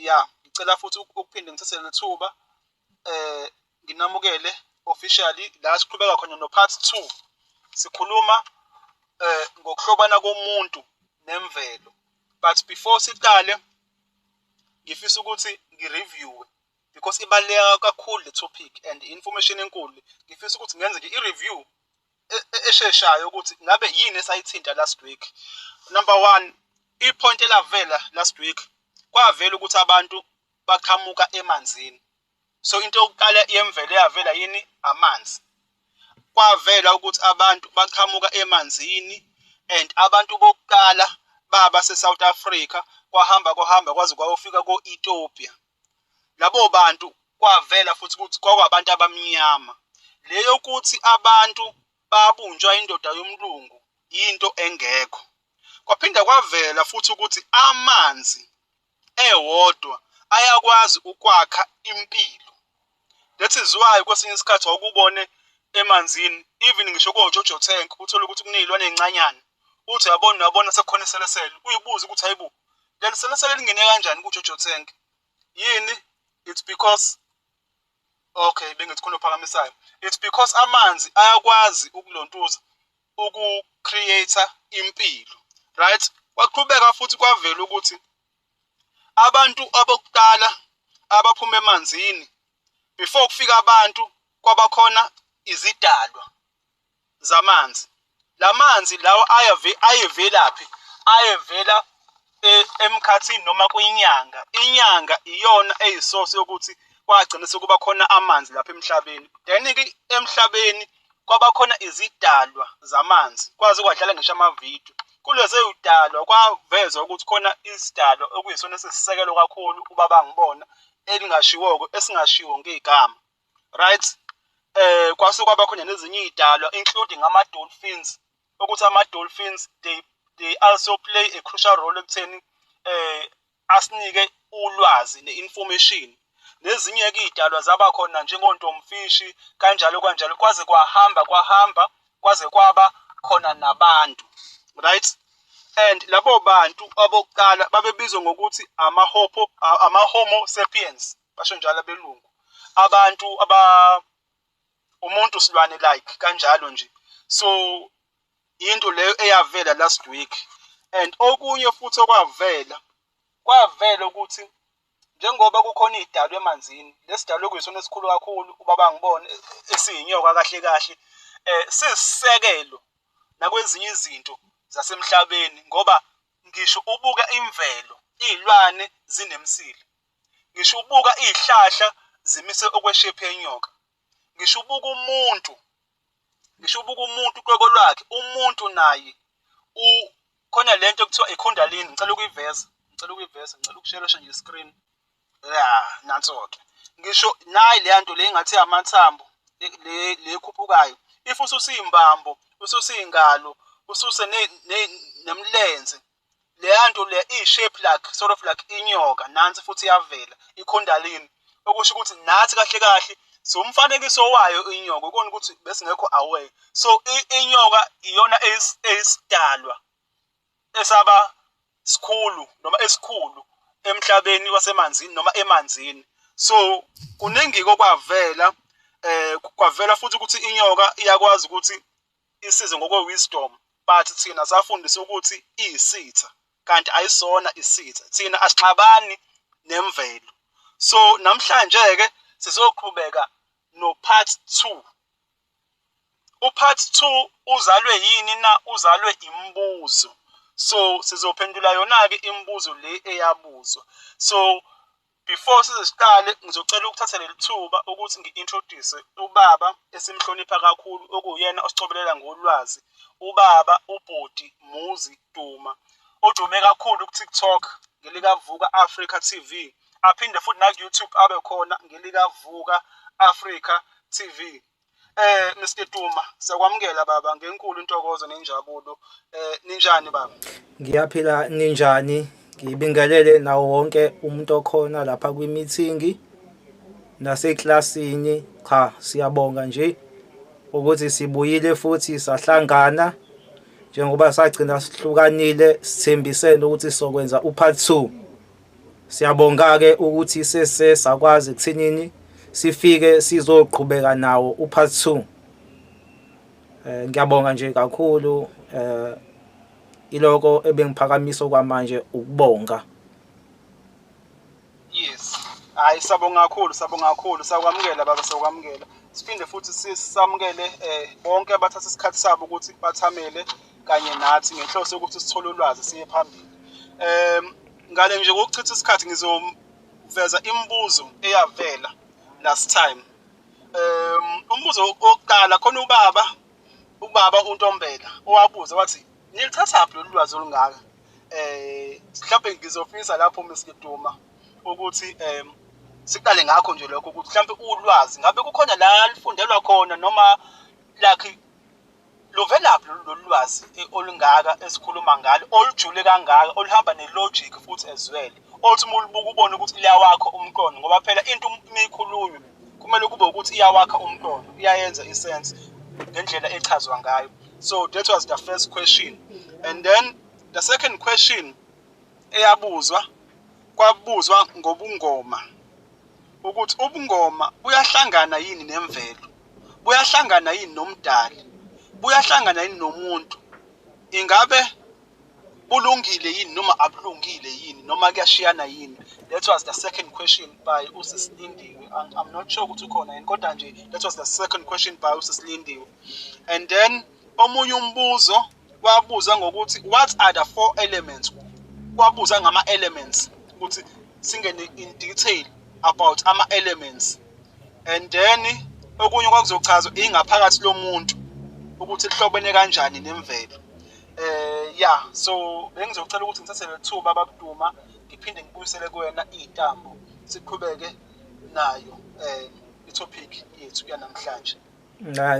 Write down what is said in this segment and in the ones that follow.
Ya, ngicela futhi ukuphinde ngithathe leli thuba nginamukele officially la siqhubeka khona no part 2, sikhuluma ngokuhlobana komuntu nemvelo. But before siqale, ngifisa ukuthi ngi-review because ibaluleke kakhulu le topic and information enkulu. Ngifisa ukuthi ngenze nje i-review esheshayo ukuthi ngabe yini esayithinta last week. Number one, i-point elavela last week, kwavela ukuthi abantu baqhamuka emanzini. So into yokuqala yemvelo eyavela yini? Amanzi. Kwavela ukuthi abantu baqhamuka emanzini and abantu bokuqala baba se-South Africa, kwahamba kwahamba kwaze kwayofika ko-Ethiopia. Labo bantu kwavela futhi ukuthi kwakwabantu abamnyama. Leyo kuthi abantu babunjwa indoda yomlungu, into engekho. Kwaphinda kwavela futhi ukuthi amanzi ewodwa ayakwazi ukwakha impilo. That is why kwesinye isikhathi wawukubone emanzini, even ngisho koJojo tank, uthole ukuthi kuney'lwane ey'ncanyana, uthi uyabona, uyabona sekukhona iselesele, uyibuze ukuthi, "Hayibo, leli selesele lingene kanjani kuJojo tank?" Yini? It's because, okay, bengithi khona ophakamisayo. It's because amanzi ayakwazi ukulontuza, uku-create impilo, right? Kwaqhubeka futhi kwavela ukuthi abantu abokuqala abaphuma emanzini, before kufika abantu, kwabakhona izidalwa zamanzi. Lamanzi lawo ayevelaphi? Ayevela emkhathini noma kwinyanga. Inyanga iyona eyi-source yokuthi kwagcina sekuba khona amanzi lapha emhlabeni. Then-ke emhlabeni kwaba khona izidalwa zamanzi, kwaze kwadlala ngisho amavidiyo. Kulezi y'dalwa kwavezwa ukuthi khona isidalwa okuyisona esisisekelo kakhulu, ubaba ngibona elingashiwo-ke, esingashiwo ngegama, right? Kwase kwaba khona nezinye iy'dalwa, including ama-dolphins, ukuthi ama-dolphins they also play a crucial role ekutheni asinike ulwazi ne-information. Nezinye-ke iy'dalwa zaba khona njengontomfishi, kanjalo kanjalo, kwaze kwahamba kwahamba kwaze kwaba khona nabantu, right? And labo bantu abokuqala babebizwa ngokuthi ama-Homo sapiens, basho njalo abelungu, abantu aba umuntu silwane like kanjalo nje. So into leyo eyavela last week. And okunye futhi okwavela, kwavela ukuthi njengoba kukhona iy'dalwa emanzini, lesidalwa okuyisona esikhulu kakhulu, ubaba ngibone esiyinyoka kahle kahle, sisisekelo nakwezinye izinto zasemhlabeni, ngoba ngisho ubuka imvelo, iy'lwane zinemsila, ngisho ubuka iy'hlahla zimise okwe-shape yenyoka, ngisho ubuka umuntu, ngisho ubuka umuntu uqobo lwakhe, umuntu naye khona lento ekuthiwa i-kundalini. Ngicela ukuyiveza, ngicela ukuyiveza, ngicela ukusherisha nje i-screen. Ya, nanso-ke. Ngisho nayi leya nto le engathi amathambo le ekhuphukayo, if ususa iy'mbambo, ususa iy'ngalo, ususe nemilenze, leya nto le iyi-shape like, sort of like inyoka. Nansi futhi iyavela i-kundalini, okusho ukuthi nathi kahle kahle siwumfanekiso wayo inyoka, ukona ukuthi besingekho aware. So inyoka iyona eyisidalwa esaba sikhulu noma esikhulu emhlabeni wasemanzini noma emanzini. So kuningi okwavela. Kwavela futhi ukuthi inyoka iyakwazi ukuthi isize ngokwe-wisdom, but thina safundisa ukuthi iyisitha, kanti ayisona isitha. Thina asixabani nemvelo. So namhlanje-ke sizoqhubeka no-part 2. U-part 2 uzalwe yini na? Uzalwe imibuzo. So sizophendula yona-ke imibuzo le eyabuzwa. So before size siqale, ngizocela ukuthatha leli thuba ukuthi ngi-introduce ubaba esimhlonipha kakhulu, okuyena osicobelela ngolwazi, ubaba uBhuti Muzi Duma, odume kakhulu ku-TikTok ngelikaVuka Africa TV, aphinde futhi naku-YouTube abe khona ngelikaVuka Africa TV. Mr Duma, siyakwamukela baba ngenkulu intokozo nenjabulo. Ninjani baba? Ngiyaphila, ninjani? Ngibingelele nawo wonke umuntu okhona lapha kwi-meeting naseklasini. Cha, siyabonga nje ukuthi sibuyile futhi sahlangana njengoba sagcina sihlukanile, sithembisene ukuthi sokwenza u-part 2. Siyabonga ke ukuthi sese sakwazi ekuthenini sifike sizoqhubeka nawo upart 2. Ngiyabonga nje kakhulu iloko ebengiphakamisa okwamanje ukubonga. Yes. Hayi, sabonga kakhulu, sabonga kakhulu, sakwamukela baba, sakwamukela. Siphinde futhi sisamukele bonke abathatha isikhathi sabo ukuthi bathamele kanye nathi ngenhloso yokuthi sithole ulwazi siye phambili. Ngale nje kokuchitha isikhathi ngizoveza imibuzo eyavela last time. Umbuzo wokuqala khona ubaba uNtombela owabuza wathi nilithathaphi lolu lwazi olungaka? Mhlawumbe ngizofisa lapho Mr Duma ukuthi siqale ngakho nje lokho ukuthi mhlawumbe ulwazi ngabe kukhona la lifundelwa khona noma like luvelaphi lolu lwazi olungaka esikhuluma ngalo, olujule kangaka, oluhamba ne-logic futhi as well, othi uma ulibuka ubone ukuthi liyawakha umqondo, ngoba phela into uma ikhulunywa kumele kube ukuthi iyawakha umqondo, iyayenza i-sense ngendlela echazwa ngayo. So that was the first question. And then the second question eyabuzwa, kwabuzwa ngobungoma, ukuthi ubungoma buyahlangana yini nemvelo, buyahlangana yini nomdali, buyahlangana yini nomuntu, ingabe bulungile yini noma abulungile yini, noma kuyashiyana yini. That was the second question by uSisilindiwe. I'm not sure ukuthi ukhona yini, kodwa nje that was the second question by uSisilindiwe. And then omunye umbuzo wabuza ngokuthi what are the four elements, wabuza ngama elements ukuthi singene in detail about ama elements. And then okunye kwakuzochazwa ingaphakathi lomuntu ukuthi lihlobene kanjani nemvelo. Yeah, so bengizocela ukuthi ngithathe le thuba babuduma ngiphinde ngibuyisele kuwena iy'ntambo siqhubeke nayo i-topic yethu yanamhlanje.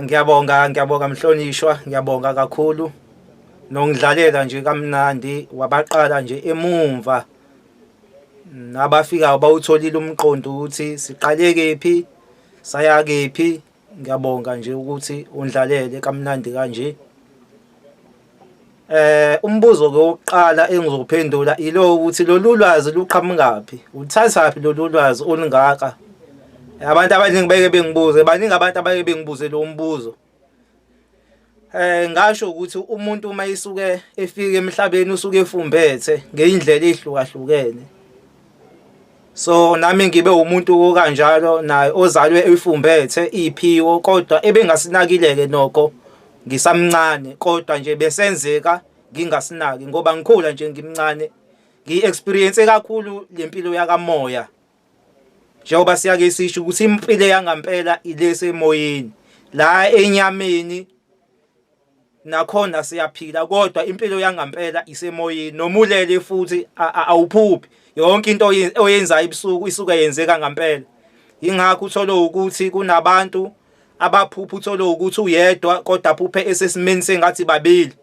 Ngiyabonga, ngiyabonga mhlonishwa, ngiyabonga kakhulu. Nongidlalela nje kamnandi wabaqala nje emumva. Nabafikayo bawutholile umqondo ukuthi siqale kephi, saya kephi. Ngiyabonga nje ukuthi undlalele kamnandi kanje. Umbuzo ke wokuqala engizophendula ilo ukuthi lolu lwazi luqhamukaphi? Ulithathaphi lolu lwazi olungaka? Abantu abaningi beke bengibuze, baningi abantu abake bengibuze lo mbuzo. Ngasho ukuthi umuntu uma esuke efika emhlabeni usuke efumbethe ngeyindlela ezihlukahlukene. So nami ngibe umuntu kanjalo naye ozalwe efumbethe iphiwo, kodwa ebengasinakile-ke nokho ngisamncane, kodwa nje besenzeka ngingasinaki ngoba ngikhula nje ngimncane ngiyi-experience kakhulu lempilo yakamoya. Njengoba siyake sisho ukuthi impilo yangampela ilese emoyeni, la enyameni nakhona siyaphila, kodwa impilo yangampela isemoyeni. Noma ulele futhi awuphuphi, yonke into oyenzayo ebusuku isuke yenzeka ngampela. Yingakho uthole ukuthi kunabantu abaphupha, uthole ukuthi uyedwa kodwa aphuphe esesimeni sengathi babili.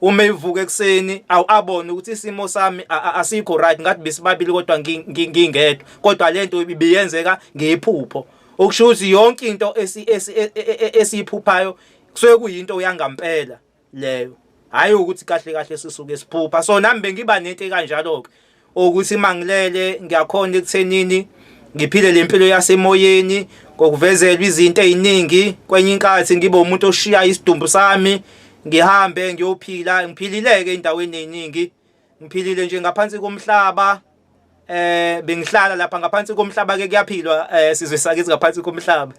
Uma evuka ekuseni awu abone ukuthi isimo sami asikho right, ngathi besibabili kodwa ngingedwa, kodwa lento ibiyenzeka ngephupho. Okusho ukuthi yonke into esiyiphuphayo kusuke kuyinto yangampela leyo, hayi ukuthi kahle kahle sisuke siphupha. So nami bengiba nento ekanjalo ke ukuthi mangilele ngiyakhona ekuthenini ngiphile lempilo yasemoyeni ngokuvezelwa izinto eziningi. Kwenye inkathi ngibe umuntu oshiya isidumbu sami ngihambe ngiyophila, ngiphilileke endaweni eziningi, ngiphilile nje ngaphansi komhlaba. Bengihlala lapha ngaphansi komhlaba ke kuyaphilwa, sizwe sakithi ngaphansi komhlaba,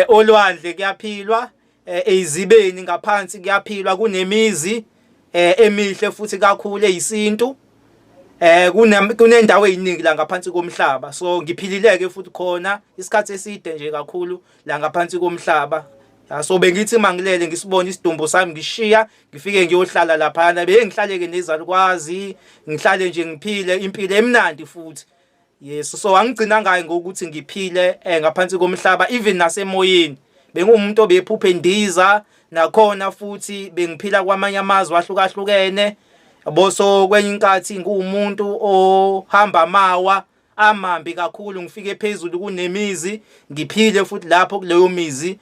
olwandle kuyaphilwa, ezibeni ngaphansi kuyaphilwa, kunemizi emihle futhi kakhulu eyisintu, kunendawo eziningi la ngaphansi komhlaba. So ngiphilileke futhi khona isikhathi eside nje kakhulu la ngaphansi komhlaba. So bengithi mangilele ngisibone isidumbu sami ngishiya ngifike ngiyohlala laphana, bengihlaleke nezalukwazi, ngihlale nje ngiphile impilo emnandi futhi. Yes, so angigcina ngayo ngokuthi ngiphile ngaphansi komhlaba, even nasemoyeni bengumuntu obephupha endiza nakhona futhi bengiphila kwamanye amazwe ahlukahlukene yabo. So kwenye inkathi nguwumuntu ohamba amawa amambi kakhulu, ngifike phezulu kunemizi ngiphile futhi lapho kuleyo mizi.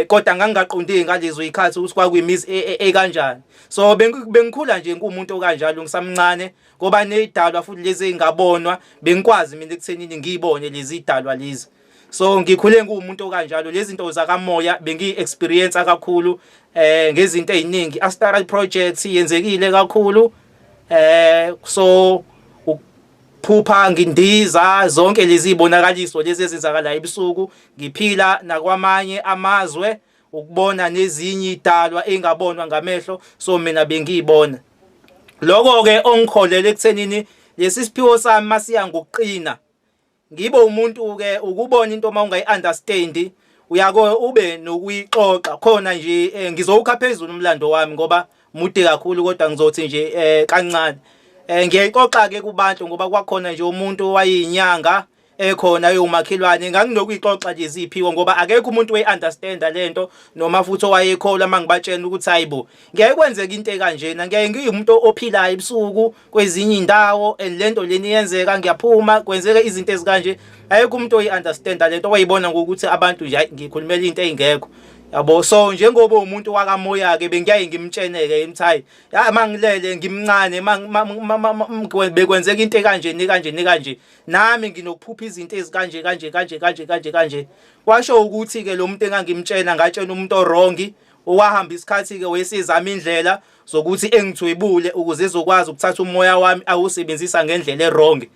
Kodwa ngangingaqondi ngalezo zikhathi ukuthi kwakuyimizi ekanjani. So bengikhula nje ngumuntu okanjalo ngisamncane, ngoba nezidalwa futhi lezi ezingabonwa bengikwazi mina ekuthenini ngiyibone lezi idalwa lezi. So ngikhule nguwumuntu okanjalo, lezi zinto zakamoya bengiyi-experience kakhulu ngezinto eziningi. Astral projects yenzekile kakhulu, so ukuphupha ngindiza, zonke lezi zibonakaliso lezi ezenzakalayo ebusuku, ngiphila nakwamanye amazwe, ukubona nezinye idalwa engabonwa ngamehlo, so mina bengiyibona. Lokho ke ongikholele ekuthenini lesi siphiwo sami masiya ngokuqina, ngibe umuntu ke ukubona into uma ungayi-understand uyako ube nokuyixoxa khona nje. Ngizowukha phezulu umlando wami ngoba mude kakhulu, kodwa ngizothi nje kancane. Ngiyayixoxa ke kubantu ngoba kwakhona nje umuntu owayeyinyanga ekhona ewumakhelwane, nganginokuyixoxa nje iziphiwo ngoba akekho umuntu oyi-understanda lento noma futhi owayekholwa mangibatshela ukuthi hayibo, ngiyaye kwenzeka into ekanjena, ngiyaye ngiwumuntu ophilayo ebusuku kwezinye indawo and lento leni iyenzeka, ngiyaphuma kwenzeka izinto ezikanje. Ayekho umuntu oyi-understanda lento, wayibona ngokuthi abantu nje, hayi, ngikhulumela into ey'ngekho, yabo. So njengoba umuntu wakamoya-ke bengiyaye ngimtsheneke ngithi hayi ya, mangilele ngimncane bekwenzeka into ekanje nekanje nekanje, nami nginokuphupha izinto ezikanje kanje kanje kanje kanje kanje. Washo ukuthi-ke lo muntu engangimtshena, ngatshena umuntu o-wrong. Owahamba isikhathi-ke wayesezama indlela zokuthi engithwebule ukuze ezokwazi ukuthatha umoya wami awusebenzisa ngendlela e-wrong.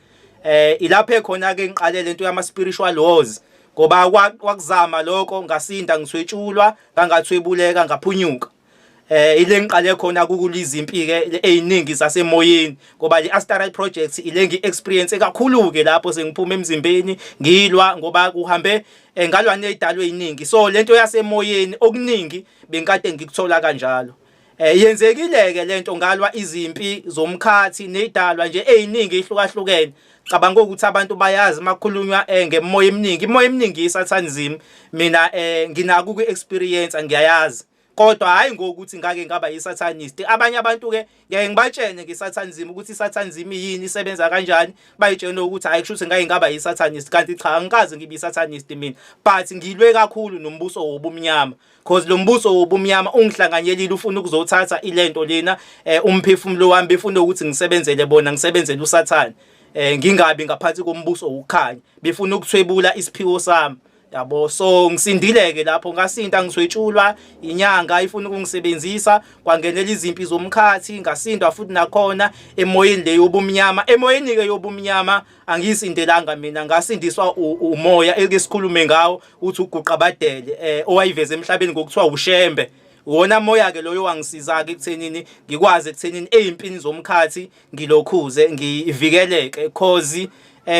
Ilapho ekhona ke ngiqale lento yama spiritual wars, ngoba kwakuzama lokho, ngasinda ngithwetshulwa, ngangathwebuleka, ngaphunyuka. Ile ngiqale khona kukulwa impi ke eziningi zasemoyeni, ngoba le Astral Project ile ngi-experience kakhulu ke lapho sengiphuma emzimbeni ngilwa, ngoba kuhambe ngalwa nezidalwa eziningi. So lento yasemoyeni okuningi bengikade ngikuthola kanjalo. Yenzekile ke lento, ngalwa izimpi zomkhathi nezidalwa nje eziningi ehlukahlukene. Cabanga ukuthi abantu bayazi makukhulunywa ngemoya eminingi, imoya eminingi isatanism. Mina nginako uku-experience, ngiyayazi, kodwa hayi ngokuthi ngake ngaba yi-satanist. Abanye abantu ke ngiyaye ngibatshene nge-satanism ukuthi i-satanism yini, isebenza kanjani, bayitshene ukuthi hayi, kusho ukuthi ngake ngaba yi-satanist, kanti cha, angikaze ngibe i-satanist mina, but ngilwe kakhulu nombuso wobumnyama, cause lo mbuso wobumnyama ungihlanganyelile, ufuna ukuzothatha ilento lena, umphefumulo wami, befuna ukuthi ngisebenzele bona, ngisebenzele uSathane, ngingabi ngaphansi kombuso wokukhanya, befuna ukuthwebula isiphiwo sami, yabo. So ngisindile-ke lapho, ngasinda ngithwetshulwa inyanga ifuna ukungisebenzisa, kwangenela izimpi zomkhathi, ngasindwa futhi nakhona emoyeni le yobumnyama. Emoyeni-ke yobumnyama angiyisindelanga mina, ngasindiswa umoya eke sikhulume ngawo uthi uguqa badele, owayiveza emhlabeni ngokuthiwa uShembe. Wona moya ke loyo wangisiza ke ekuthenini ngikwazi ekuthenini ezimpini zomkhathi ngilokhuze ngivikeleke, cause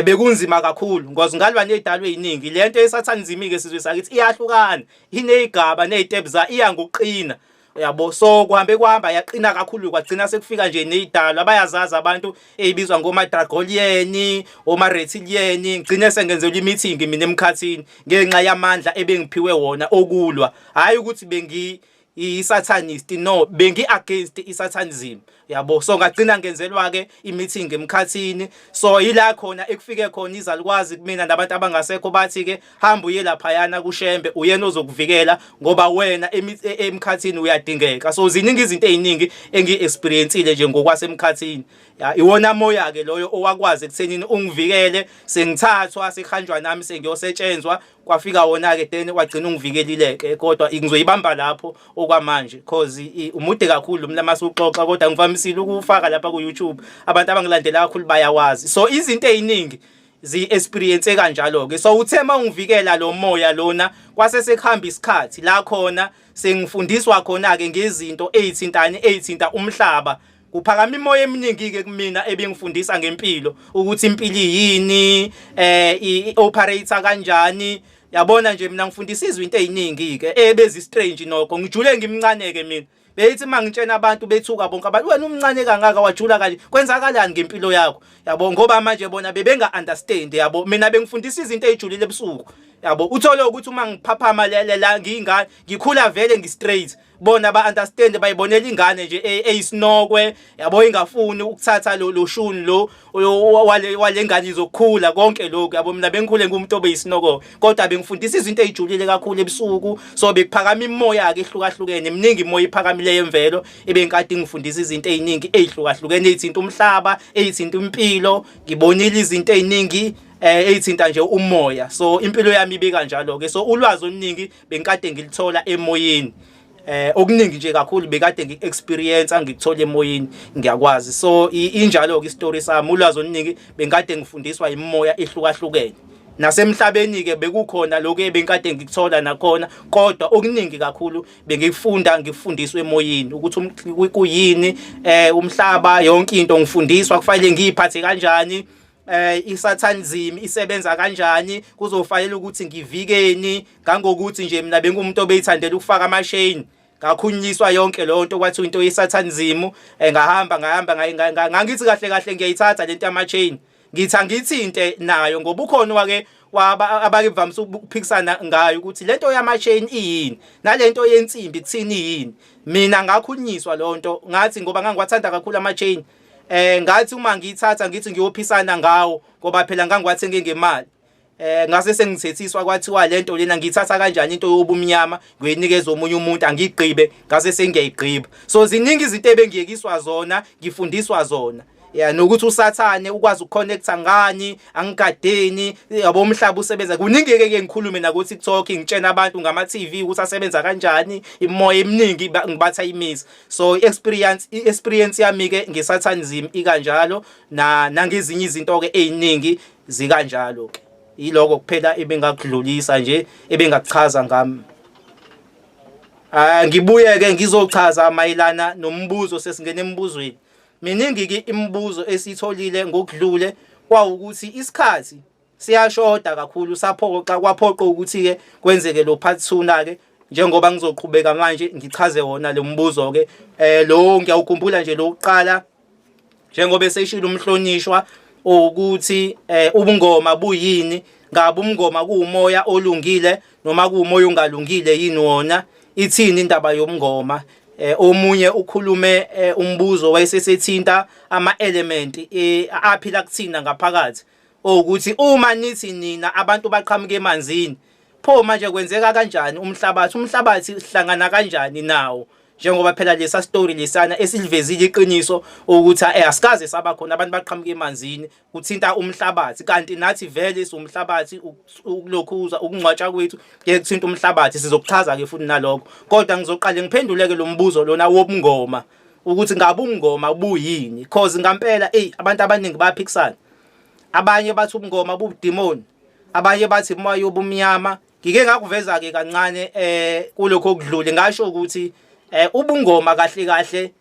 bekunzima kakhulu ngoba ngalwa nezidalwa eziningi. Lento esathanizimi ke, sizwe sakithi, iyahlukana, inezigaba neziteps za iya ngokuqina, yabo. So kuhambe kuhamba yaqina kakhulu, kwagcina sekufika nje nezidalwa abayazazi abantu ezibizwa ngoma dragolian, oma reptilian. Ngigcine sengenzelwa i-meeting mina emkhathini ngenxa yamandla ebengiphiwe wona okulwa. Hayi ukuthi bengi i-satanist, no, bengi against i-satanism, yabo. So ngagcina ngenzelwa ke i-meeting emkhathini. So ila khona ekufike khona izalukwazi kumina nabantu abangasekho, bathi ke hamba uye laphayana kuShembe, uyena ozokuvikela ngoba wena emkhathini uyadingeka. So ziningi izinto eziningi engi-experienceile nje ngokwasemkhathini. Ya, iwona moya ke loyo owakwazi ekuthenini ungivikele sengithathwa, sekuhanjwa nami, sengiyosetshenzwa, kwafika wona ke, then wagcina ungivikelile ke. Kodwa ngizoyibamba lapho okwamanje cause umude kakhulu mina masuxoxa, kodwa ngivamisile ukufaka lapha ku YouTube, abantu abangilandela kakhulu bayawazi. So izinto eziningi zi-experience kanjalo ke. So uthe mawungivikela lo moya lona, kwase sekuhamba isikhathi la khona sengifundiswa khona ke ngezinto ezithintani, ezithinta umhlaba. Kuphakama imoya eminingi ke kumina ebingifundisa ngempilo, ukuthi impilo yini, i-operate kanjani, yabona nje. Mina ngifundisa izinto eziningi ke ebezi strange, nokho ngijule ngimncane ke mina. Beyithi mangitshena abantu bethuka bonke abantu, wena umncane kangaka wajula kanje, kwenzakalani ngempilo yakho, yabo, ngoba manje bona bebenga understand, yabo. Mina bengifundisa izinto ezijulile ebusuku, yabo. Uthole ukuthi uma ngiphaphama la ngiyingane, ngikhula vele ngi straight. Bona ba understand, bayibonela ingane nje eyisinokwe, yabo, ingafuni ukuthatha lo shuni lo wale ngane izokhula konke lokhu, yabo. Mina bengikhule ngumuntu obeyisinoko, kodwa bengifundisa izinto ezijulile kakhulu ebusuku. So bekuphakama imoya ke ehlukahlukene, miningi imoya iphakamileyo emvelo ebengikade ngifundisa izinto eziningi ezihlukahlukene ezithinta umhlaba, ezithinta impilo. Ngibonile izinto eziningi ezithinta nje umoya. So impilo yami ibe kanjalo ke. So ulwazi oluningi bengikade ngilithola emoyeni, okuningi nje kakhulu bekade ngi-experience angikuthola emoyeni, ngiyakwazi. So injalo ke istory sami. Ulwazi oluningi bengikade ngifundiswa imimoya ehlukahlukene. Nasemhlabeni ke bekukhona lokhu ebengikade ngikuthola nakhona, kodwa okuningi kakhulu bengikufunda, ngifundiswa emoyeni ukuthi kuyini umhlaba, yonke into ngifundiswa kufanele ngiyiphathe kanjani, isathanism isebenza kanjani, kuzofanele ukuthi ngivikeni. Ngangokuthi nje mina bengumuntu obeyithandela ukufaka ama-chain, ngakhunyiswa yonke leyo nto, kwathiwa into yesathanism. Ngahamba ngahamba, ngangithi kahle kahle ngiyayithatha lento yama-chain, ngithi angithinte nayo, ngoba ukhona wake waba abake vamise ukuphikisana ngayo ukuthi lento yama-chain iyini, nalento yensimbi kuthini iyini. Mina ngakhunyiswa leyo nto, ngathi ngoba ngangiwathanda kakhulu ama-chain, ngathi uma ngiyithatha ngithi ngiyophisana ngawo, ngoba phela ngangiwathenge ngemali, ngase sengithethiswa, kwathiwa lento lena ngiyithatha kanjani, into yobumnyama ngiyinikeza omunye umuntu, angigqibe, ngase sengiyayigqiba. So ziningi izinto ebengiyekiswa zona, ngifundiswa zona ya, nokuthi usathane ukwazi ukuconnecta ngani, angigadeni, yabo, umhlaba usebenza kuningi ke. Ke ngikhulume na ku TikTok, ngitshena abantu ngama TV ukuthi asebenza kanjani, imoya eminingi ngibatha imisa. So i-experience yami ke ngesathanism ikanjalo, na nangezinye izinto ke eziningi zikanjalo ke. Yiloko kuphela ebengakudlulisa nje, ebengakuchaza ngami. Ah, ngibuye ke ngizochaza mayelana nombuzo. Sesingena embuzweni. Miningi ke imibuzo esitholile ngokudlule, kwawukuthi isikhathi siyashoda kakhulu, saphoqa, kwaphoqa ukuthi ke kwenzeke lo part 2 na ke, njengoba ngizoqhubeka manje ngichaze wona lo mbuzo ke. Lo ngiyawukhumbula nje lokuqala, njengoba eseshilo umhlonishwa ukuthi ubungoma buyini, ngabe umngoma kuumoya olungile noma kuumoya ongalungile yini wona, ithini indaba yobungoma. Omunye ukhulume umbuzo wayesesethinta ama element aphila kuthina ngaphakathi, ukuthi uma nithi nina abantu baqhamuka emanzini, pho manje kwenzeka kanjani umhlabathi uhlangana kanjani nawo, njengoba phela lesa story lesana esilivezile iqiniso ukuthi asikaze saba khona abantu baqhamuka emanzini, kuthinta umhlabathi, kanti nathi vele siwumhlabathi, ukulokhuza ukungcwatsha kwethu kuye kuthinta umhlabathi. Sizokuchaza ke futhi nalokho, kodwa ngizoqale ngiphenduleke lo mbuzo lona wobungoma, ukuthi ngabe ubungoma buyini, cause ngampela ey abantu abaningi bayaphikisana. Abanye bathi ubungoma bubudimoni, abanye bathi imoya yobumnyama. Ngike ngakuveza ke kancane kulokho okudlule, ngasho ukuthi ubungoma kahle kahle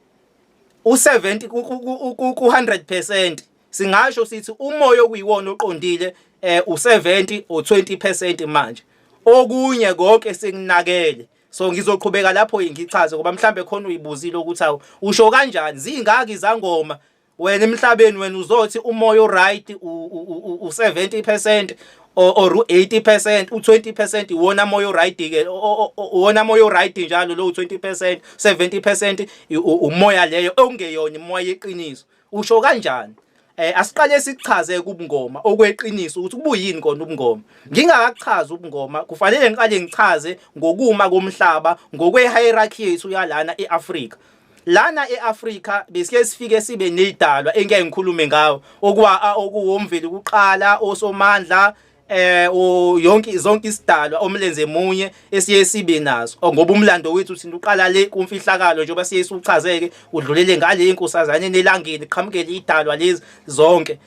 u70 ku 100%, singasho sithi umoya okuyiwona oqondile u70 or 20%, manje okunye konke sekunakele. So ngizoqhubeka lapho ngichaze, ngoba mhlambe khona uyibuzile ukuthi awu, usho kanjani, zingaki izangoma wena emhlabeni, wena uzothi umoya oright u70% or u80%, u20% iwona moya oright ke, uwona moya oright njalo lo 20%, 70% umoya leyo okungeyona imoya yeqiniso, usho kanjani? Asiqale sichaze kubungoma okweqiniso ukuthi kubuyini kona ubungoma. Ngingakachaza ubungoma, kufanele ngiqale ngichaze ngokuma komhlaba ngokwe hierarchy yethu yalana eAfrika. Lana eAfrika besike sifike sibe nezidalwa engeke ngikhulume ngawo, okuwa okuwomveli kuqala, osomandla, yonke zonke isidalwa omlenze munye esiye sibe nazo, ngoba umlando wethu thina uqala le kumfihlakalo, njengoba siye siuchazeke, udlulele ngale inkosazane nelangeni, qhamukele idalwa lezi zonke.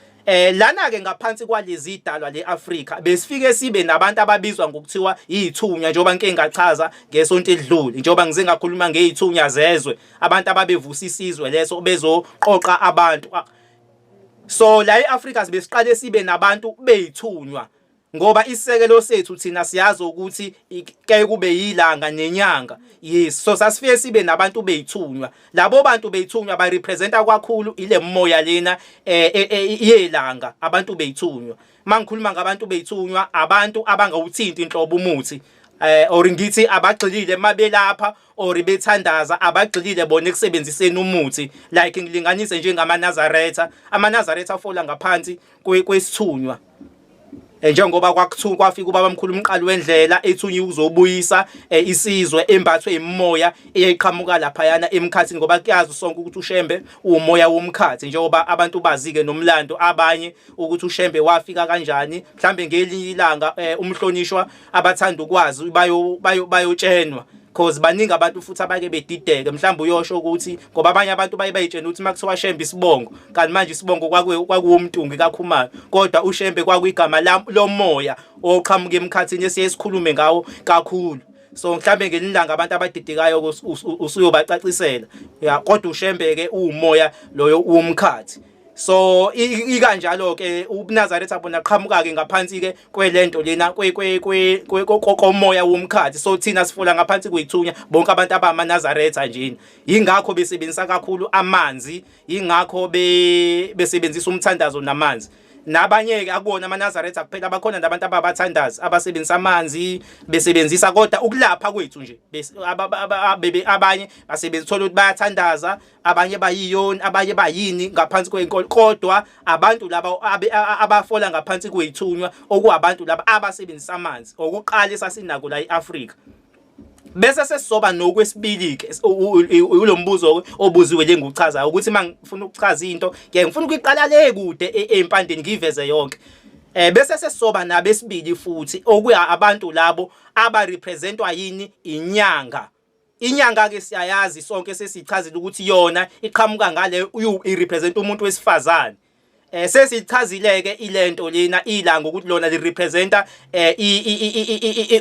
Lana ke ngaphansi kwalezi idalwa leAfrika besifike sibe nabantu ababizwa ngokuthiwa izithunywa, njengoba ngike ngachaza ngesonto edlule, njengoba ngize ngakhuluma ngezithunywa zezwe, abantu ababevusa isizwe leso bezoqoqa abantu. So la eAfrika sibe siqale sibe nabantu beyithunywa, ngoba isisekelo sethu thina siyazi ukuthi ke kube yilanga nenyanga. Yes, so sasifike sibe nabantu beyithunywa. Labo bantu beyithunywa ba representa kakhulu ile moya lena yelanga. Abantu beyithunywa, mangikhuluma ngabantu beyithunywa, abantu abangawuthinti inhlobo umuthi. Or ngithi abagxilile mabelapha or bethandaza, abagxilile bona ekusebenziseni umuthi. Like ngilinganise njengamaNazaretha, amaNazaretha afola ngaphansi kwesithunywa. Njengoba kwakuthiwa kwafika ubaba mkhulu umqali wendlela ethunyiwe ukuzobuyisa isizwe embathwe imimoya eyayiqhamuka laphayana emkhathini, ngoba kuyazi sonke ukuthi uShembe umoya womkhathi, njengoba abantu bazi-ke nomlando abanye ukuthi uShembe wafika kanjani. Mhlambe ngelinye ilanga umhlonishwa abathanda ukwazi bayotshenwa, cause baningi abantu futhi abake bedideke. Mhlawumbe uyosho ukuthi ngoba abanye abantu baye bayitshena ukuthi makuthiwa Shembe isibongo, kanti manje isibongo kwakuwumtungi kaKhumalo, kodwa uShembe kwakuyigama lomoya oqhamuka emkhathini esiye sikhulume ngawo kakhulu. So mhlambe ngelinye ilanga abantu abadidekayo usuyobacacisela ya, kodwa uShembe ke uwumoya loyo womkhathi. So ikanjalo ke ubuNazaretha bona qhamuka ke ngaphansi ke kwelento lena komoya womkhathi. So thina sifola ngaphansi kwethunya bonke abantu abamaNazaretha nje, yingakho besebenzisa kakhulu amanzi, yingakho besebenzisa umthandazo namanzi. Nabanye ke akuwona amaNazaretha kuphela, bakhona nabantu ababathandazi abasebenzisa amanzi besebenzisa, kodwa ukulapha kwethu nje abanye basebenzisa, thola ukuthi bayathandaza, abanye bayiyoni, abanye bayini ngaphansi kwenkolo, kodwa abantu laba abafola ngaphansi kwethunywa okuwabantu laba abasebenzisa amanzi okuqala esasinako la eAfrika. Bese sesizoba nokwesibili ke ulombuzo obuziwe lenguchazayo ukuthi mangifuna ukuchaza into ke ngifuna ukuyiqala le kude empandeni ngiveze yonke. Bese sesizoba nabesibili futhi okuya abantu labo aba representwa yini inyanga. Inyanga ke siyayazi sonke, sesichazile ukuthi yona iqhamuka ngale i-represent umuntu wesifazane. Sesichazile ke ilento lena ilanga ukuthi lona li representa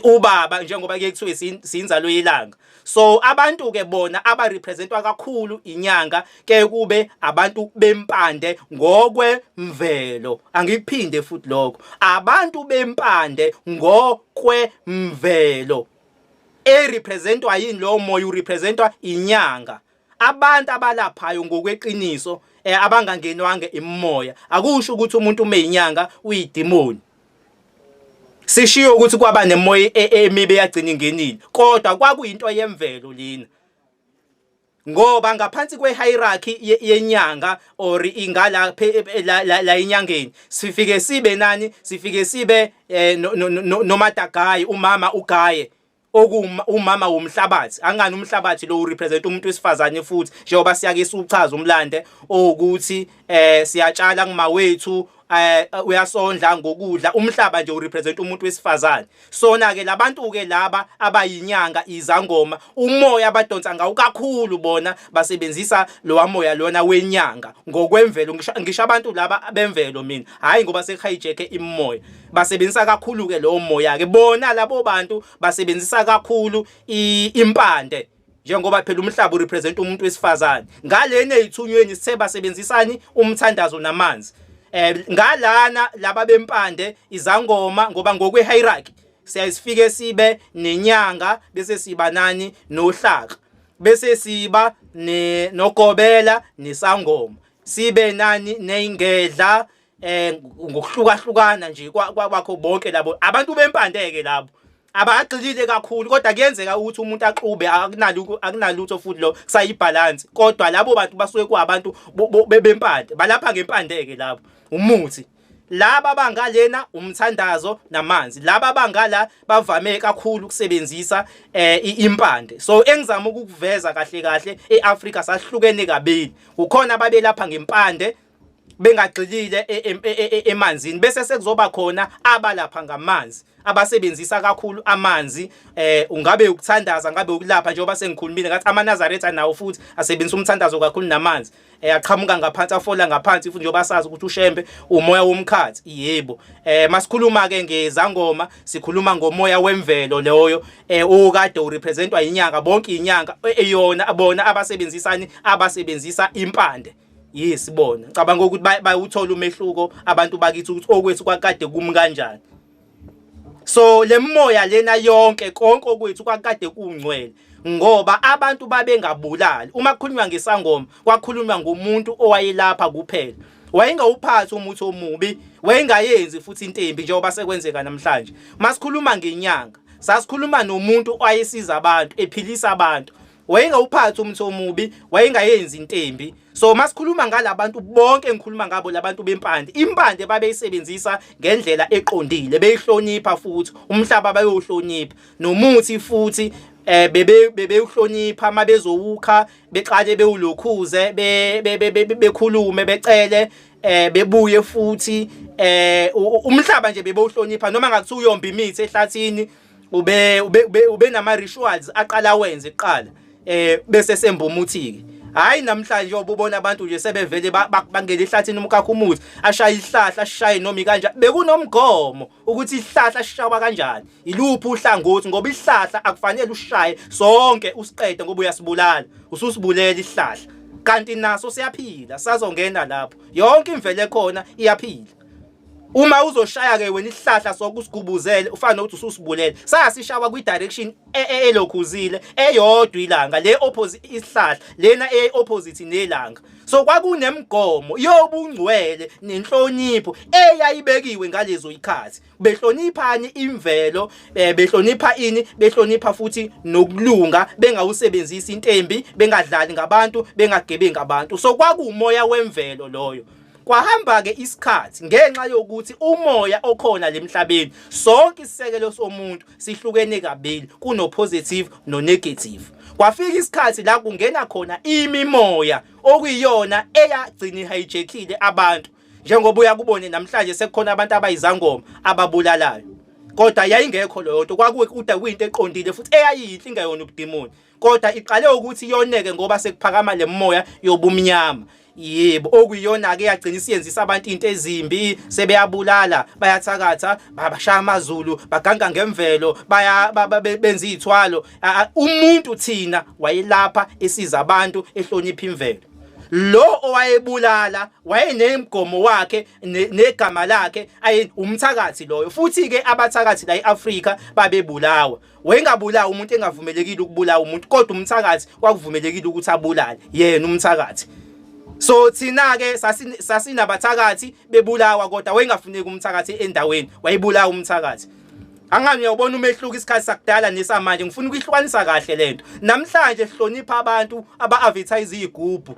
ubaba, njengoba ke kuthiwe sinzalo yelanga. So abantu ke bona aba representwa kakhulu inyanga ke kube abantu bempande ngokwemvelo. Angikuphinde futhi lokho, abantu bempande ngokwemvelo erepresentwa yini lowo moya urepresentwa inyanga. Abantu abalaphayo ngokweqiniso abangangenwanga imimoya, akusho ukuthi umuntu uma inyanga uyidimoni. Sishiyo ukuthi kwaba nemoya emibi yagcina ingenile, kodwa kwakuyinto yemvelo lena, ngoba ngaphansi kwe-hierarchy yenyanga or ingala la inyangeni sifike sibe nani, sifike sibe nomadagayi, umama ugaye umama womhlabathi. Angani umhlabathi lo urepresent umuntu wesifazane futhi, njengoba siyake siuchaza umlande ukuthi siyatshala kumawethu, uyasondla ngokudla, umhlaba nje urepresent umuntu wesifazane. Sona ke labantu ke laba abayinyanga izangoma, umoya abadonsa ngawo kakhulu bona basebenzisa lowa moya lona wenyanga ngokwemvelo. Ngisho abantu laba bemvelo mina, hayi ngoba sekuhijack imoya, basebenzisa kakhulu ke lowo moya ke bona labo bantu basebenzisa kakhulu impande, njengoba phela umhlaba urepresent umuntu wesifazane. Ngalena ezithunyweni sithe basebenzisani umthandazo namanzi. Ngalana laba bempande izangoma, ngoba ngokwe hierarchy siyayisifike sibe nenyanga, bese siba nani nohlaka, bese siba nogobela nesangoma, sibe nani neyingedla, ngokuhlukahlukana nje kwakho bonke labo abantu bempande ke labo abagxilile kakhulu. Kodwa kuyenzeka ukuthi umuntu axube, akunalutho futhi lo kusayibalance, kodwa labo bantu basuke kuabantu bempande, balapha ngempande ke labo umuthi. Laba bangalena umthandazo namanzi, laba bangala bavame kakhulu ukusebenzisa impande. So engizama ukukuveza kahle kahle, eAfrika sahlukene kabili, kukhona ababelapha ngempande bengagxilile emanzini, bese sekuzoba khona abalapha ngamanzi, abasebenzisa kakhulu amanzi. Ungabe ukuthandaza, ngabe ukulapha, njengoba sengikhulumile ngathi amaNazaretha nawo futhi asebenzisa umthandazo kakhulu namanzi, aqhamuka ngaphansi, afola ngaphansi futhi, njengoba sazi ukuthi uShembe umoya womkhathi. Yebo, masikhuluma ke ngezangoma sikhuluma ngomoya wemvelo loyo okade urepresentwa inyanga, bonke inyanga eyona bona abasebenzisani abasebenzisa impande. Yes, bona ngicabanga ukuthi bayuthola umehluko abantu bakithi ukuthi okwethu kwakade kumi kanjani. So lemoya lena yonke konke okwethu kwakade kungcwele, ngoba abantu babengabulali. Uma kukhulunywa ngesangoma kwakhulunywa ngomuntu owayelapha kuphela, wayengawuphathi umuthi omubi, wayengayenzi futhi intembi njengoba sekwenzeka namhlanje. Masikhuluma ngenyanga Sasikhuluma nomuntu owayesiza abantu, ephilisa abantu. Wayengawuphathi umuthi omubi, wayengayenzi into embi. So masikhuluma ngalabantu bonke engikhuluma ngabo labantu bempande, impande babeyisebenzisa ngendlela eqondile, beyihlonipha futhi umhlaba bayowuhlonipha nomuthi futhi bebe bebewuhlonipha mabezowukha beqale bewulokhuze bekhulume becele bebuye futhi umhlaba nje bebewuhlonipha noma ngakuthiwa uyomba imithi ehlathini ube ube ube nama rituals aqala wenze kuqala bese semba umuthi ke. Hayi namhlanje obubona abantu nje sebevele bangena ehlathini umkakho umuthi ashaya isihlahla ashaye noma kanjani. Bekunomgomo ukuthi isihlahla sishawa kanjani, iluphi uhlangothi, ngoba isihlahla akufanele usishaye sonke usiqede ngoba uyasibulala, ususibulela isihlahla kanti naso siyaphila, sazongena lapho. Yonke imvelo ekhona iyaphila. Uma uzoshaya ke wena isihlahla sokusigubuzele ufana nokuthi ususibulele. Sasishawa kwi direction elokhuzile eyodwa ilanga le opposite isihlahla lena e opposite nelanga. So kwakunemigomo yobungcwele nenhlonipho eyayibekiwe ngalezo ikhathi. Behloniphani imvelo, behlonipha ini, behlonipha futhi nokulunga, bengawusebenzisi intembi, bengadlali ngabantu, bengagebengi abantu. So kwakuumoya wemvelo loyo. Kwahamba ke isikhathi ngenxa yokuthi umoya okhona lemhlabeni, sonke isisekelo somuntu sihlukene kabili, kuno positive no negative. Kwafika isikhathi la kungena khona imimoya okuyiyona eyagcina ihijackile abantu, njengoba uyakubone namhlanje sekukhona abantu abayizangoma ababulalayo. Kodwa yayingekho leyo nto, kwakude kuyinto eqondile futhi eyayiyinhle ingeyona ubudimoni, kodwa iqale ukuthi yoneke ngoba sekuphakama lemoya yobumnyama. Yebo, okuyiyona ke yagcina isiyenzisa abantu into ezimbi, sebeyabulala, bayathakatha, babashaya amazulu, baganga ngemvelo, baya benza izithwalo. Umuntu thina wayelapha esiza abantu ehlonipha imvelo. Lo owayebulala wayenemgomo wakhe negama lakhe, ayi umthakathi loyo. Futhi ke abathakathi la eAfrika babebulawa. Wayengabulawa umuntu engavumelekile ukubulawa umuntu, kodwa umthakathi kwakuvumelekile ukuthi abulale yena umthakathi. So thina ke sasinabathakathi bebulawa, kodwa wayengafuneki umthakathi endaweni, wayebulawa umthakathi. Angani uyawubona umehluko isikhathi sakudala nesamanje? Ngifuna ukuyihlukanisa kahle lento. Namhlanje sihlonipha abantu aba-advertise izigubhu.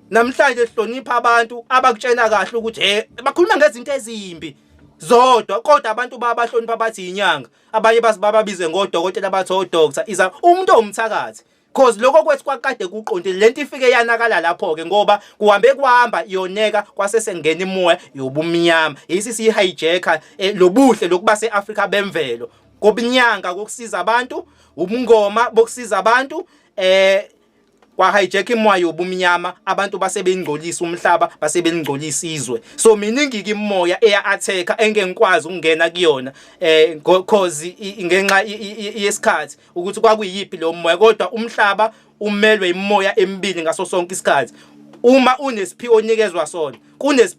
Namhlanje sihlonipha abantu abakutshena kahle ukuthi he bakhuluma ngezinto ezimbi zodwa, kodwa abantu babahlonipha bathi inyanga. Abanye bababize ngodokotela bathi odoctor, iza umuntu owumthakathi. Cause lokho kwethu kwakade kuqondile, lento ifike yanakala lapho ke ngoba kuhambe kuhamba yoneka kwase sengena imoya yobumnyama. Yisi siyi-hijacka lobuhle lokuba seAfrika bemvelo kobunyanga kokusiza abantu, ubungoma bokusiza abantu, kwa hijack imoya yobumnyama, abantu base bengcolisa umhlaba, base bengcolisa izwe. So miningi ke imoya eya attack engeke ngikwazi ukungena kuyona cause ngenxa yesikhathi ukuthi kwakuyiphi lo moya, kodwa umhlaba umelwe imoya emibili ngaso sonke isikhathi. Uma unesiphiwo onikezwa sona,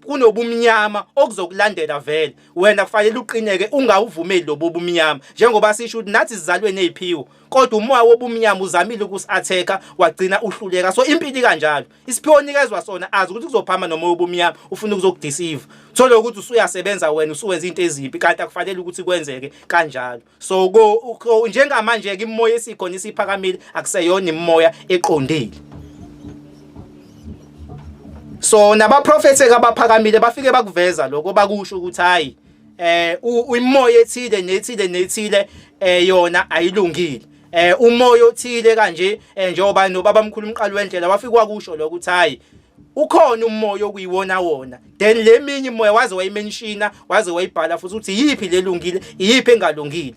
kunobumnyama okuzokulandela vele. Wena kufanele uqineke ungawuvumeli lobo bumnyama, njengoba sisho ukuthi nathi sizalwe neziphiwo, kodwa umoya wobumnyama uzamile ukusi-attack wagcina uhluleka. So impilo kanjalo, isiphiwo onikezwa sona azi ukuthi kuzophama nomoya wobumnyama ufuna ukuzokudeceive, thole ukuthi usuyasebenza wena usuwenza into ezimbi, kanti akufanele ukuthi kwenzeke kanjalo. So njengamanje ke imoya esikhona isiphakamile, akuseyona imoya eqondile. So nabaprofeti abaphakamile bafike bakuveza lokho, bakusho ukuthi hayi imoya ethile nethile nethile yona ayilungile, umoya othile kanje, njengoba nobaba mkhulu umqali wendlela wafika wakusho lokho ukuthi hayi ukhona umoya okuyiwona wona, then leminye imoya waze wayimenshina, waze wayibhala futhi ukuthi iyiphi lelungile, iyiphi engalungile.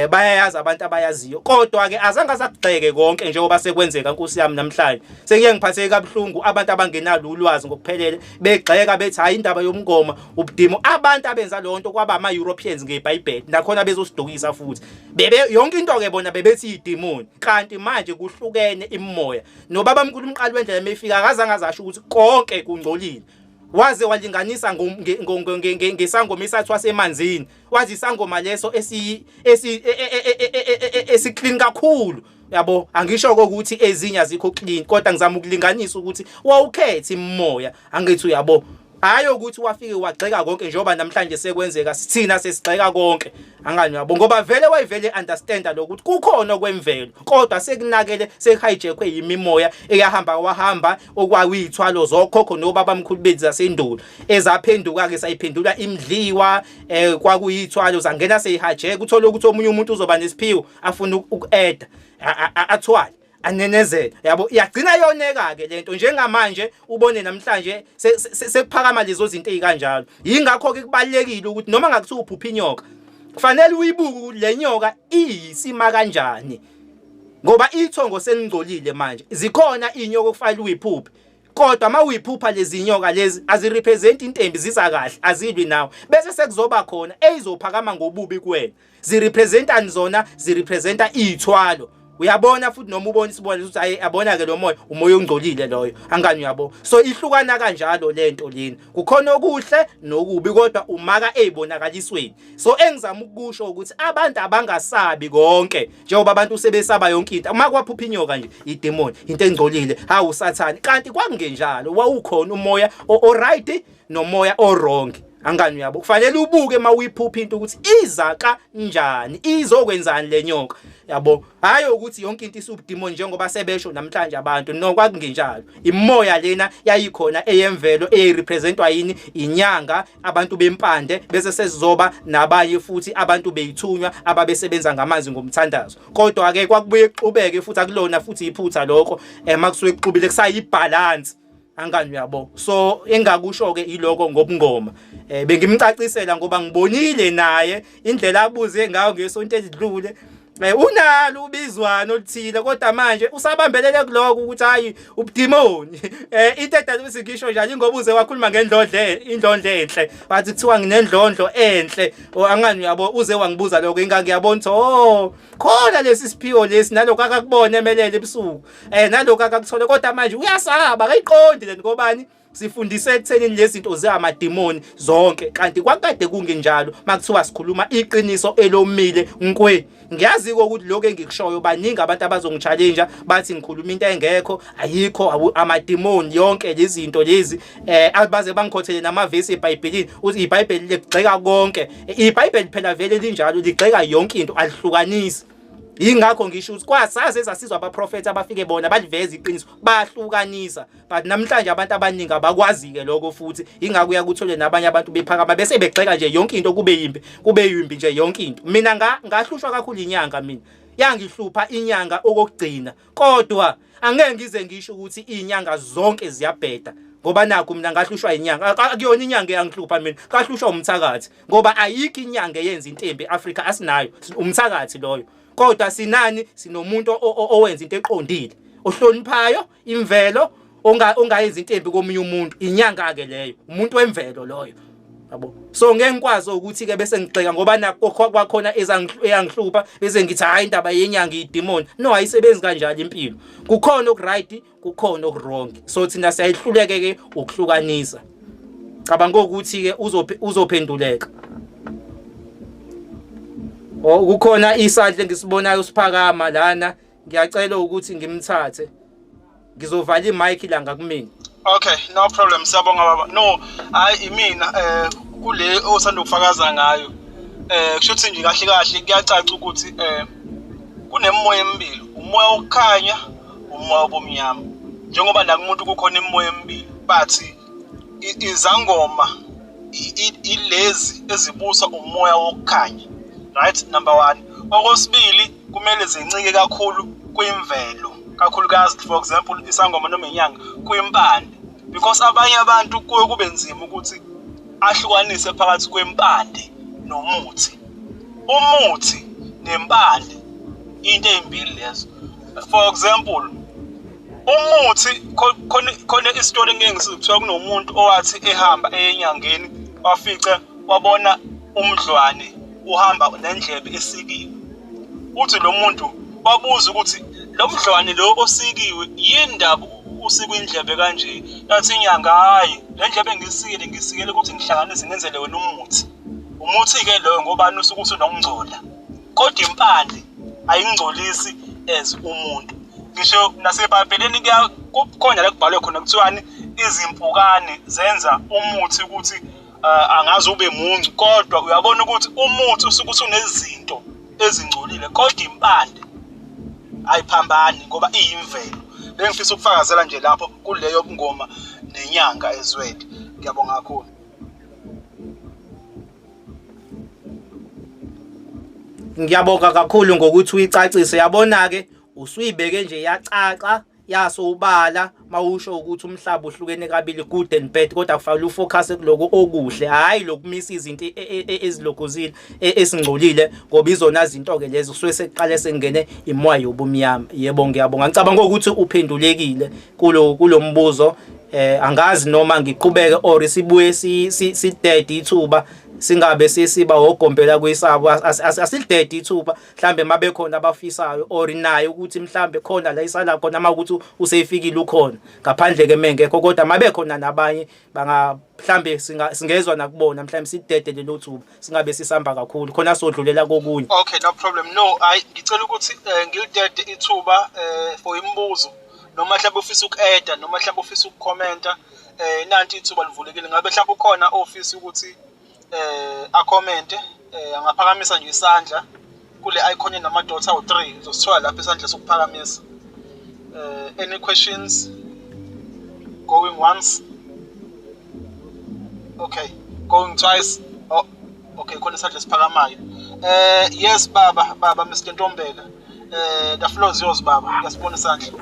Bayayazi abantu abayaziyo, kodwa ke azange asakugxeke konke njengoba sekwenzeka. Nkosi yami, namhlanje sekuye ngiphatheke kabuhlungu abantu abangenalo ulwazi ngokuphelele begxeka bethi hayi indaba yomngoma ubudimo. Abantu abenza leyo nto kwaba ama Europeans ngeBhayibheli, nakhona bezosidukisa futhi bebe yonke into ke bona bebethi idemon, kanti manje kuhlukene imoya. Nobaba mkhulu umqali wendlela mefika akazange azasho ukuthi konke kungcolile, waze walinganisa ngesangoma esathiwa semanzini, wathi isangoma leso esi esi esi clean kakhulu. Yabo, angisho ukuthi ezinye azikho clean, kodwa ngizama ukulinganisa ukuthi wawukhetha imoya, angithi uyabo. Hhayi ukuthi wafike wagxeka konke njengoba namhlanje sekwenzeka sithina sesigxeka konke. Angani uyabo ngoba vele wayevele understand lokuthi kukhona okwemvelo kodwa sekunakele sekuhijackwe yimimoya eyahamba wahamba okwakuyithwalo zokhokho nobabamkhulu bethu zasendulo ezaphenduka ke sayiphendula imdliwa eh kwakuyithwalo zangena seyihajeka uthola ukuthi omunye umuntu uzoba nesiphiwo afuna uku-eda athwale anenezele yabo iyagcina yoneka ke lento njengamanje ubone namhlanje sekuphakama lezo zinto ezikanjalo. Yingakho ke kubalekile ukuthi noma ngakuthiwa uphupha inyoka kufanele uyibuke ukuthi le nyoka iyisima kanjani ngoba ithongo selingcolile manje. Zikhona inyoka okufanele uyiphuphe kodwa uma uyiphupha lezi nyoka lezi azirepresent intembi, ziza kahle azilwi nawe, bese sekuzoba khona eyizophakama ngobubi kuwena. Zirepresentani zona? Zirepresenta iy'thwalo. Uyabona futhi noma ubona isibona ukuthi hayi yabona ke lo moya umoya ongcolile loyo angani uyabo. So ihlukana kanjalo lento lena, kukhona okuhle nokubi kodwa umaka ezibonakalisweni. So engizama ukusho ukuthi abantu abangasabi konke njengoba abantu sebesaba yonke into. Uma kwaphupha inyoka nje idemon into engcolile hawu usathane, kanti kwakungenjalo, wawukhona umoya o-right nomoya o-wrong angani uyabo. Kufanele ubuke uma uyiphupha into ukuthi iza kanjani, izokwenzani le nyoka yabo. Hayi ukuthi yonke into isubudemon njengoba sebesho namhlanje abantu. No, kwakungenjalo. Imoya lena yayikhona eyemvelo eyayirepresentwa yini? Inyanga, abantu bempande, bese sesizoba nabanye futhi abantu beyithunywa ababesebenza ngamanzi ngomthandazo. Kodwa ke kwakubuye kuxubeke futhi, akulona futhi iphutha lokho, makusuke kuxubile kusayibalance angani uyabo. So engakusho ke iloko ngobungoma, bengimcacisela ngoba ngibonile naye indlela abuze ngayo ngesonto elidlule. Unalo ubizwano oluthile kodwa manje usabambelele kuloko ukuthi hayi ubudimoni. Into edala ukuthi ngisho njalo ingoba uze wakhuluma ngendlondle, indlondlo enhle, wathi kuthiwa nginendlondlo enhle angani uyabo. Uze wangibuza lokho ingake ngiyabona ukuthi oh khona lesi siphiwo lesi nalokho akakubona emelele ebusuku nalokho akakuthola, kodwa manje uyasaba akayiqondi lento ngobani sifundise ekuthenini lezi zinto ziyamadimoni zonke, kanti kwakade kungenjalo. Makuthiwa sikhuluma iqiniso elomile nkwe, ngiyazi ukuthi lokho engikushoyo baningi abantu abazongichallenge bathi ngikhuluma into engekho, ayikho amadimoni yonke lezi zinto lezi, abaze bangikhothele namavesi eBhayibhelini uthi iBhayibheli ligxeka konke. IBhayibheli phela vele linjalo, ligxeka yonke into, alihlukanisi. Yingakho ngisho ukuthi kwasaze zasizwa abaprofethi abafike bona baliveza iqiniso bahlukanisa, but namhlanje abantu abaningi abakwazi ke lokho futhi. Ingakho uyakuthole nabanye abantu bephakama bese begxeka nje yonke into kube yimbi, kube yimbi nje yonke into. Mina ngahlushwa kakhulu inyanga, mina yangihlupha inyanga okokugcina, kodwa angeke ngize ngisho ukuthi inyanga zonke ziyabheda ngoba nakho mina ngahlushwa inyanga. Akuyona inyanga eyangihlupha mina, ngahlushwa umthakathi ngoba ayikho inyanga eyenza intembi eAfrika, asinayo, umthakathi loyo. Kodwa sinani? Sinomuntu owenza into eqondile, ohloniphayo imvelo, ongayenza intembi komunye umuntu, inyanga ke leyo, umuntu wemvelo loyo yabo. So ngeke ngikwazi ukuthi ke bese ngigxeka ngoba nakho kwakhona eyangihlupha bese ngithi hayi indaba yenyanga idemon. No, ayisebenzi kanjalo impilo. Kukhona okuright, kukhona okuwrong, so thina siyayihluleke ke ukuhlukanisa. Cabanga ukuthi ke uzophenduleka. Oh, kukhona isandla engisibonayo siphakama lana, ngiyacela ukuthi ngimthathe, ngizovala imic la ngakumina. Okay, no problem. Siyabonga baba. No, hayi imina kule osanda ukufakaza ngayo. Kusho ukuthi nje kahle kahle kuyacaca ukuthi kunemimoya emibili, umoya wokukhanya, umoya wobumnyama. Njengoba la kumuntu kukhona imimoya emibili, but izangoma ilezi ezibusa umoya wokukhanya. Right, number 1. Okwesibili, kumele zincike kakhulu kwimvelo, kakhulukazi for example isangoma noma inyanga kwimpande, because abanye abantu kuye kube nzima ukuthi ahlukanise phakathi kwempande nomuthi. Umuthi nempande into ezimbili lezo. For example, umuthi khona isitori ngeke ngisizwe, kuthiwa kunomuntu owathi ehamba enyangeni wafice wabona umdlwane uhamba nendlebe esikiwe. Uthi lo muntu wabuza ukuthi lo mdlwane lo osikiwe yini ndaba usikwe indlebe kanje? Yathi inyanga, hayi le ndlebe engiyisikile ngisikele ukuthi ngihlanganise ngenzele wena umuthi. Umuthi-ke loyo ngobani usuke usunokungcola, kodwa impande ayingcolisi as umuntu. Ngisho nasebhayibhelini kukhona la kubhalwe khona kuthiwani Izimpukane zenza umuthi ukuthi angaze ube muncu, kodwa uyabona ukuthi umuthi usuke usunezinto ezingcolile, kodwa impande ayiphambani ngoba iyimvelo. Bengifisa ukufakazela nje lapho kuleyo bungoma nenyanga ezwele. Ngiyabonga kakhulu. Ngiyabonga kakhulu ngokuthi uyicacise. Yabona-ke usuyibeke nje yacaca yasobala mawusho ukuthi umhlaba uhlukene kabili, good and bad, kodwa kufanele ufocus kuloko okuhle, hhayi lokumisa izinto ezilokhuzile esingcolile, ngoba izona zinto-ke lezo kusuke sekuqale sekungene imoya yobumnyama. Yebo, ngiyabonga. Ngicabanga ukuthi uphendulekile kulo mbuzo. Angazi noma ngiqhubeke or sibuye sidede ithuba, singabe sesiba ogombela kwisabo. Asilidede ithuba, mhlambe mabekhona abafisayo or naye ukuthi mhlambe khona la isala khona, uma ukuthi usefikile ukhona, ngaphandle ke mengekho, kodwa mabekhona nabanye banga mhlambe singezwa nakubona, mhlambe sidede lelo thuba, singabe sisamba kakhulu khona sodlulela kokunye. Okay, no problem. No, hayi, ngicela ukuthi ngilidede ithuba for imibuzo, noma mhlawumbe ufisa uku-adda, noma mhlawumbe ufisa ukukhomenta. Nanti ithuba livulekile. Ngabe mhlawumbe ukhona ofisa ukuthi akhomente, angaphakamisa nje isandla kule icon enama-dot awu-3, uzosithola lapho isandla sokuphakamisa. Any questions? Going once? Okay, going twice? Oh, okay, khona isandla esiphakamayo. Yes baba, baba Mr Ntombela. The floor is yours baba. Ngiyasibona isandla.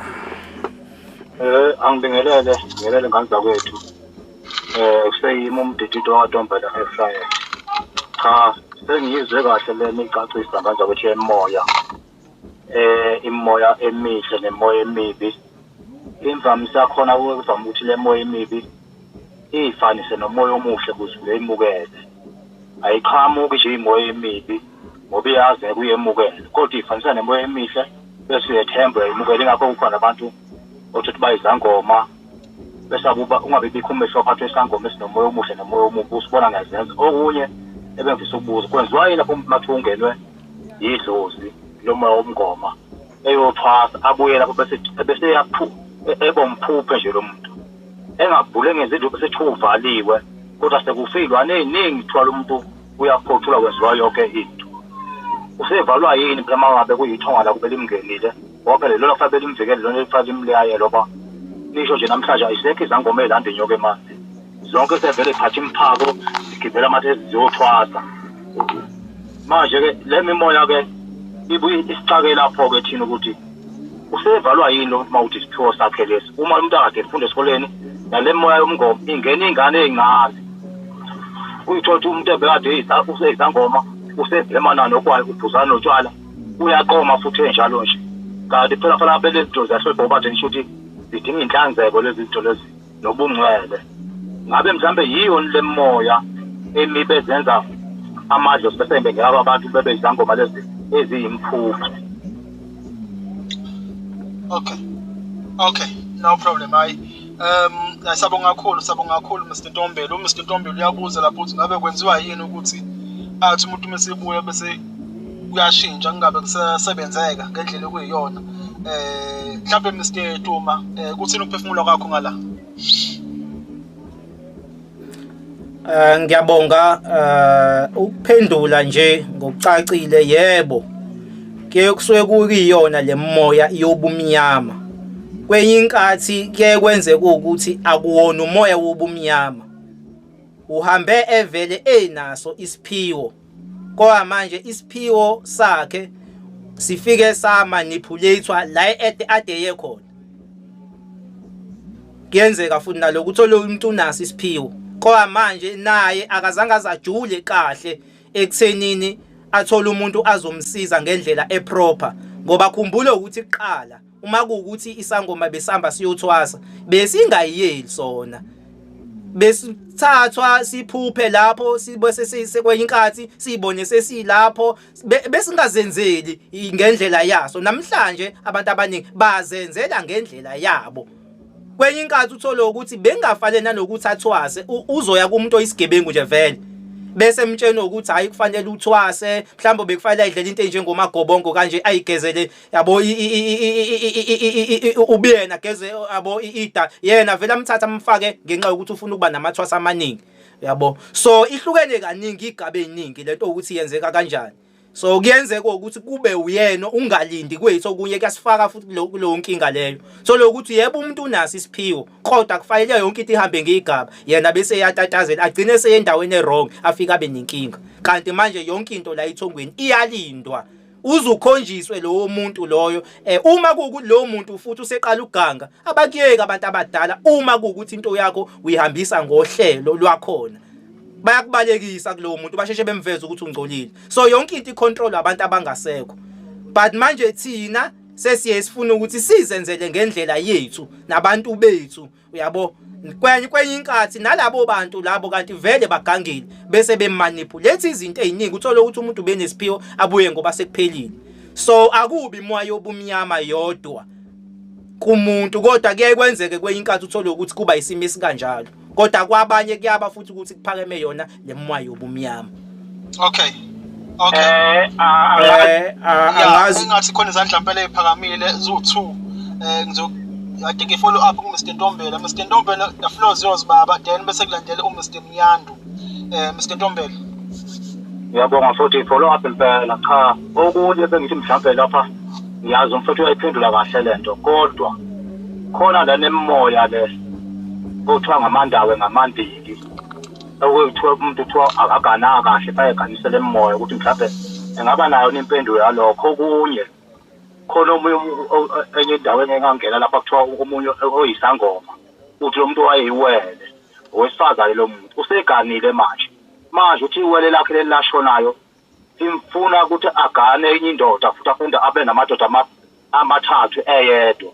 Angibingelele, ngibingelele ngane zakwethu. Kuseyimi umdididi wakwaNtombela eFrayed. Cha, sengiyizwe kahle le nicacisa ngane zakwethu yemoya. Imimoya emihle nemoya emibi. Imvamisa yakhona kuvame ukuthi le moya emibi iyifanise nomoya omuhle ukuze uyemukele. Ayiqhamuki nje imoya emibi ngoba iyazi ngeke uyemukele, kodwa iyifanisa nemoya emihle bese uyethemba uyayimukela. Ingakho kukhona abantu othuthi bayizangoma bese akuba ungabe bikho umehlo phakathi kwesangoma esinomoya omuhle nomoya omubi, usibona ngezenzo. Okunye ebengifisa ukubuza, kwenziwa yini lapho umuntu makuthiwa ungenwe yidlozi lomoya wobungoma eyothwasa, abuye lapho bese bese ebomphuphe nje lo muntu, engabhule ngenza into bese kuthiwa uvaliwe, kodwa sekufe iy'lwane ey'ningi, kuthiwa lo muntu uyaphothulwa, kwenziwa yonke into. Usevalwa yini phela uma ngabe kuyithonga la kube limngenile, ngoba phela lona kufanele limvikele, lona kufanele limlaye loba nisho nje namhlanje ayisekho izangoma ey'landa inyoka emanzi, zonke sevele iphatha imphako zigibela amathe ziyothwasa. Manje-ke le mimoya-ke ibuye isixake lapho-ke thina ukuthi usevalwa yini lo muntu uma uthi isiphiwo sakhe lesi, uma umuntu akade efunda esikoleni nale moya yomngoma ingena iy'ngane ey'ncane, uyithola ukuthi umuntu ebekade useyizangoma usebhemana nokwayo, uphuzana notshwala, uyaqoma futhi enjalo nje. Kanti phela fanele abe lezi zinto ziyahlonipha, ngoba nje nisho ukuthi zidinga inhlanzeko lezi zinto lezi nobungcwele. Ngabe mhlambe yiyo le moya emibi ezenza amadlozi bese bengekho abantu bebe izangoma lezi eziyimphuphe? Okay, okay, no problem. Hayi, sabonga kakhulu, sabonga kakhulu Mr Ntombela. UMr Ntombela uyabuza lapho ukuthi ngabe kwenziwa yini ukuthi athi umuntu uma esebuya bese kuyashintsha, kungabe kusasebenzeka ngendlela okuyiyona. Mhlawumbe Mr Duma, kuthini ukuphefumula kwakho ngala? Ngiyabonga ukuphendula nje ngokucacile. Yebo, kuye kusuke kuyiyona le moya yobumnyama. Kwenye inkathi kuye kwenzeka ukuthi akuwona umoya wobumnyama, uhambe evele enaso isiphiwo, kodwa manje isiphiwo sakhe sifike sa-manipulate-wa la ade ye khona. Kuyenzeka futhi nalokhu, uthole umuntu unaso isiphiwo, kodwa manje naye akazange azajule kahle ekuthenini athole umuntu azomsiza ngendlela eproper, ngoba khumbula ukuthi kuqala uma kuwukuthi isangoma besihamba siyothwasa, besingayiyeli sona, besithathwa siphuphe lapho, sibe sesekwenye inkathi sibone sesilapho, besingazenzeli ngendlela yaso. Namhlanje abantu abaningi bazenzela ngendlela yabo. Kwenye inkathi uthole ukuthi bengafanele nanokuthi athwase, uzoya kumuntu oyisigebengu nje vele. Bese emtshena ukuthi hayi kufanele uthwase, mhlawumbe bekufanele ayidlele into enjengomagobongo kanje, ayigezele yabo, ubuyena geze yabo ida, yena vele amthatha amfake ngenxa yokuthi ufuna ukuba namathwasa amaningi yabo. So ihlukene kaningi, igaba eziningi lento ukuthi yenzeka kanjani. So kuyenzeka ukuthi kube uyena ungalindi kwethu, okunye kuyasifaka futhi kuleyo nkinga leyo. So lokuthi yebo umuntu unaso isiphiwo, kodwa kufanele yonke into ihambe ngeyigaba, yena bese eyatatazela agcine seyendaweni e-wrong, afike abe nenkinga. Kanti manje yonke into la ethongweni iyalindwa uzukhonjiswe lowo muntu loyo. Uma kuwukuthi lowo muntu futhi useqala ukuganga, abakuyeki abantu abadala. Uma kuwukuthi into yakho uyihambisa ngohlelo lwakhona, bayakubalekisa kulowo muntu, basheshe bemveze ukuthi ungcolile. So yonke into icontrol abantu abangasekho, but manje thina sesiye sifuna ukuthi sizenzele ngendlela yethu nabantu bethu uyabo. Kwenye inkathi nalabo bantu labo kanti vele bagangile, bese bemanipulate izinto eziningi, uthole ukuthi umuntu benesiphiwo abuye ngoba sekuphelile. So akubi imoya yobumnyama yodwa kumuntu, kodwa kuyaye kwenzeke kwenye inkathi uthole ukuthi kuba isimo esikanjalo, kodwa kwabanye kuyaba futhi ukuthi kuphakeme yona lemoya yobumnyama. Okay. Angazi. Engathi khona izandla impela eziphakamile ziwu2. Ngizo I think i follow up ku Mr Ntombela. Mr Ntombela, the floor is yours baba, then bese kulandela u Mr Mnyandu. Mr Ntombela. Ngiyabonga futhi, follow up impela. Cha, okunye bengithi mhlampe lapha ngiyazi umfowethu uyayiphendula kahle lento, kodwa khona la nemimoya le kuthiwa ngamandawe ngamandiki, okuthiwa umuntu kuthiwa akagana kahle, bayeganisele imimoya ukuthi mhlampe engaba nayo impendulo yalokho. Okunye khona omunye enye indawo engangena lapha, kuthiwa omunye oyisangoma uthi lo muntu wayeyiwele, owesifazane, lo muntu useganile manje. Manje uthi iwele lakhe leli lashonayo imfuna ukuthi agane enye indoda futhi, aphinde abe namadoda amathathu eyedwa.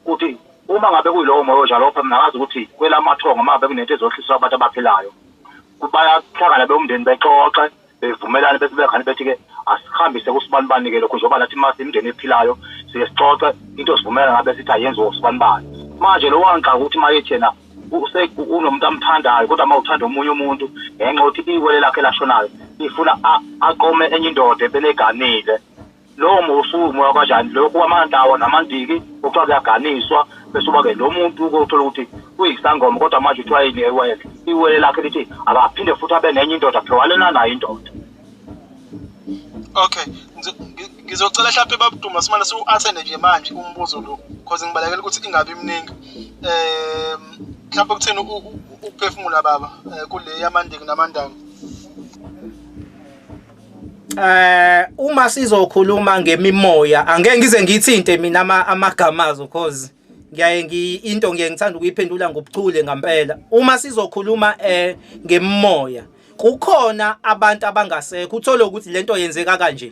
Kuthi uma ngabe kuyilowo moya onjalo pha, mina ngazi ukuthi kwelamathongo uma ngabe kunento ezohliswa abantu abaphilayo, bayahlangana bewumndeni, bexoxe, bevumelane, bese bekhane bethi-ke asihambise kusibanibani-ke lokhu, njengoba nathi mase imindeni ephilayo siye sixoxe into, sivumelane ngabe sithi ayenziwe usibanibani. Manje lo wangixaka ukuthi uma yethi yena unomuntu amthandayo, kodwa uma uthanda omunye umuntu ngenxa yokuthi iwele lakhe lashonayo ifuna aqome enye indoda ebeneganile, lowo musu umoya kanjani lokhu kwamandawo namandiki okuthiwa kuyaganiswa? Bese uba-ke lo muntu uthola ukuthi uyisangoma, kodwa manje kuthiwa yini ewele, iwele lakhe lithi akaphinde futhi abe nenye indoda phewalena nayo indoda. Okay, ngizocela mhlawumbe babuduma simane siwu-attende nje manje umbuzo lo, because ngibalekela ukuthi ingabi mningi. Mhlawumbe kutheni ukuphefumula baba, kule yamandiki namandanga? Uma sizokhuluma ngemimoya, angeke ngize ngithinte mina amagama azo, cause ngiyaye ngi into ngiye ngithanda ukuyiphendula ngobuchule ngempela. Uma sizokhuluma ngemimoya, kukhona abantu abangasekho, uthole ukuthi lento yenzeka kanje,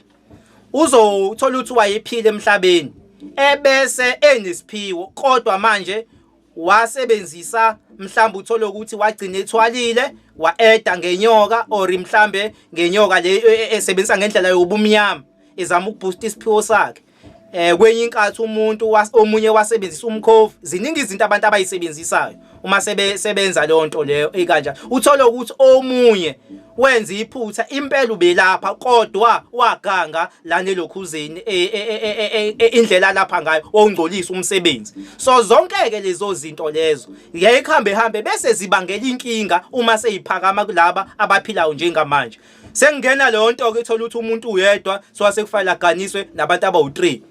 uzothola ukuthi wayephila emhlabeni ebese enesiphiwo, kodwa manje wasebenzisa mhlawumbe uthole ukuthi wagcina ethwalile, wa-eda ngenyoka, or mhlambe ngenyoka le esebenzisa ngendlela yobumnyama, ezama ukuboost isiphiwo sakhe. Kwenye inkathi umuntu omunye wasebenzisa umkhovu. Ziningi izinto abantu abayisebenzisayo uma sebenza leyo nto leyo ekanja. Uthole ukuthi omunye wenza iphutha impela, ubelapha kodwa waganga lana elokhuzeni, indlela lapha ngayo ongcolisa umsebenzi. So zonke ke lezo zinto lezo yayihambe hambe bese zibangela inkinga uma seyiphakama kulaba abaphilayo njengamanje. Sengingena leyo nto ke, ithola ukuthi umuntu uyedwa, so asekufanele aganiswe nabantu abawu3.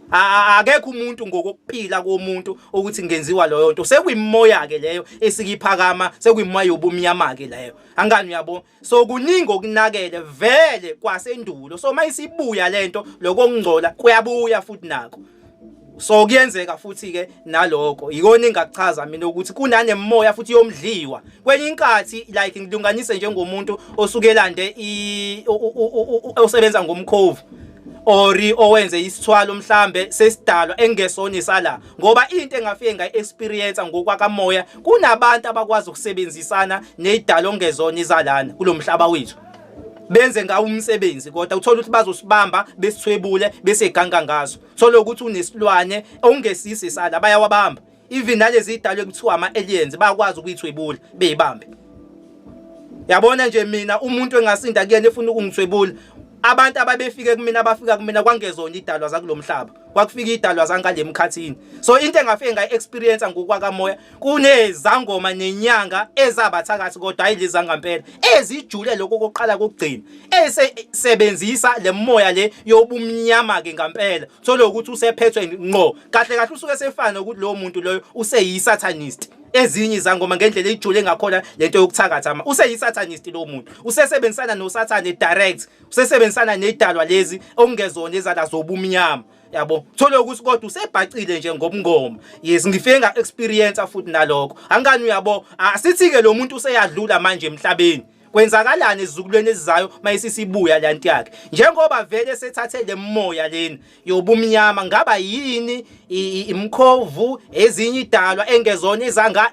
Akekho umuntu ngokokuphila komuntu ukuthi kungenziwa leyo nto. Sekuyimoya ke leyo esikiphakama, sekuyimoya yobumnyama ke leyo, angani uyabo? So kuningi okunakele vele kwasendulo. So mayisibuya lento, lokho kuyabuya futhi nakho. So kuyenzeka futhi ke nalokho. Ikona engakuchaza mina ukuthi kunanemoya futhi yomdliwa kwenye inkathi, like ngilunganise njengomuntu osuke elande osebenza ngomkhovu or owenze isithwalo mhlambe sesidalwa engesona isala, ngoba into engafike ngayi-experience ngokwakamoya, kunabantu abakwazi ukusebenzisana nezidalwa ongezona izalana kulomhlaba wethu, benze ngawo umsebenzi, kodwa uthola ukuthi bazosibamba besithwebule bese ganga ngaso. Thola ukuthi unesilwane ongesisi sala, bayawabamba. Even nalezi idalwe kuthiwa ama aliens, bayakwazi ukuyithwebula beyibambe. Yabona nje mina umuntu engasinda kuyena efuna ukungithwebula, abantu ababefike kumina abafika kumina kwangezona idalwa zakulomhlaba, kwakufika idalwa zangale emkhathini. So into engafike ngayi-experience ngokwakamoya, kunezangoma nenyanga ezabathakathi kodwa hayi lezi zangampela ezijule lokho kokuqala kokugcina, esebenzisa le moya le yobumnyama ke ngampela. Thole ukuthi usephethwe ngqo kahle kahle, usuke sefana ukuthi lowo muntu loyo useyi-satanist. Ezinye izangoma ngendlela ejule ngakhona lento yokuthakatha, ma useyi-satanist lo muntu, usesebenzisana nosathane direct, usesebenzisana nedalwa lezi okungezona ezala zobumnyama, yabo. Thole ukuthi kodwa usebhacile nje ngobungoma. Yes, ngifike nga experience futhi nalokho, angani uyabo. Asithi ke lo muntu useyadlula manje emhlabeni, kwenzakalani esizukulweni esizayo mayisisibuya lanti yakhe, njengoba vele sethathe le moya leni yobumnyama? Ngaba yini imkhovu, ezinye idalwa engezona izanga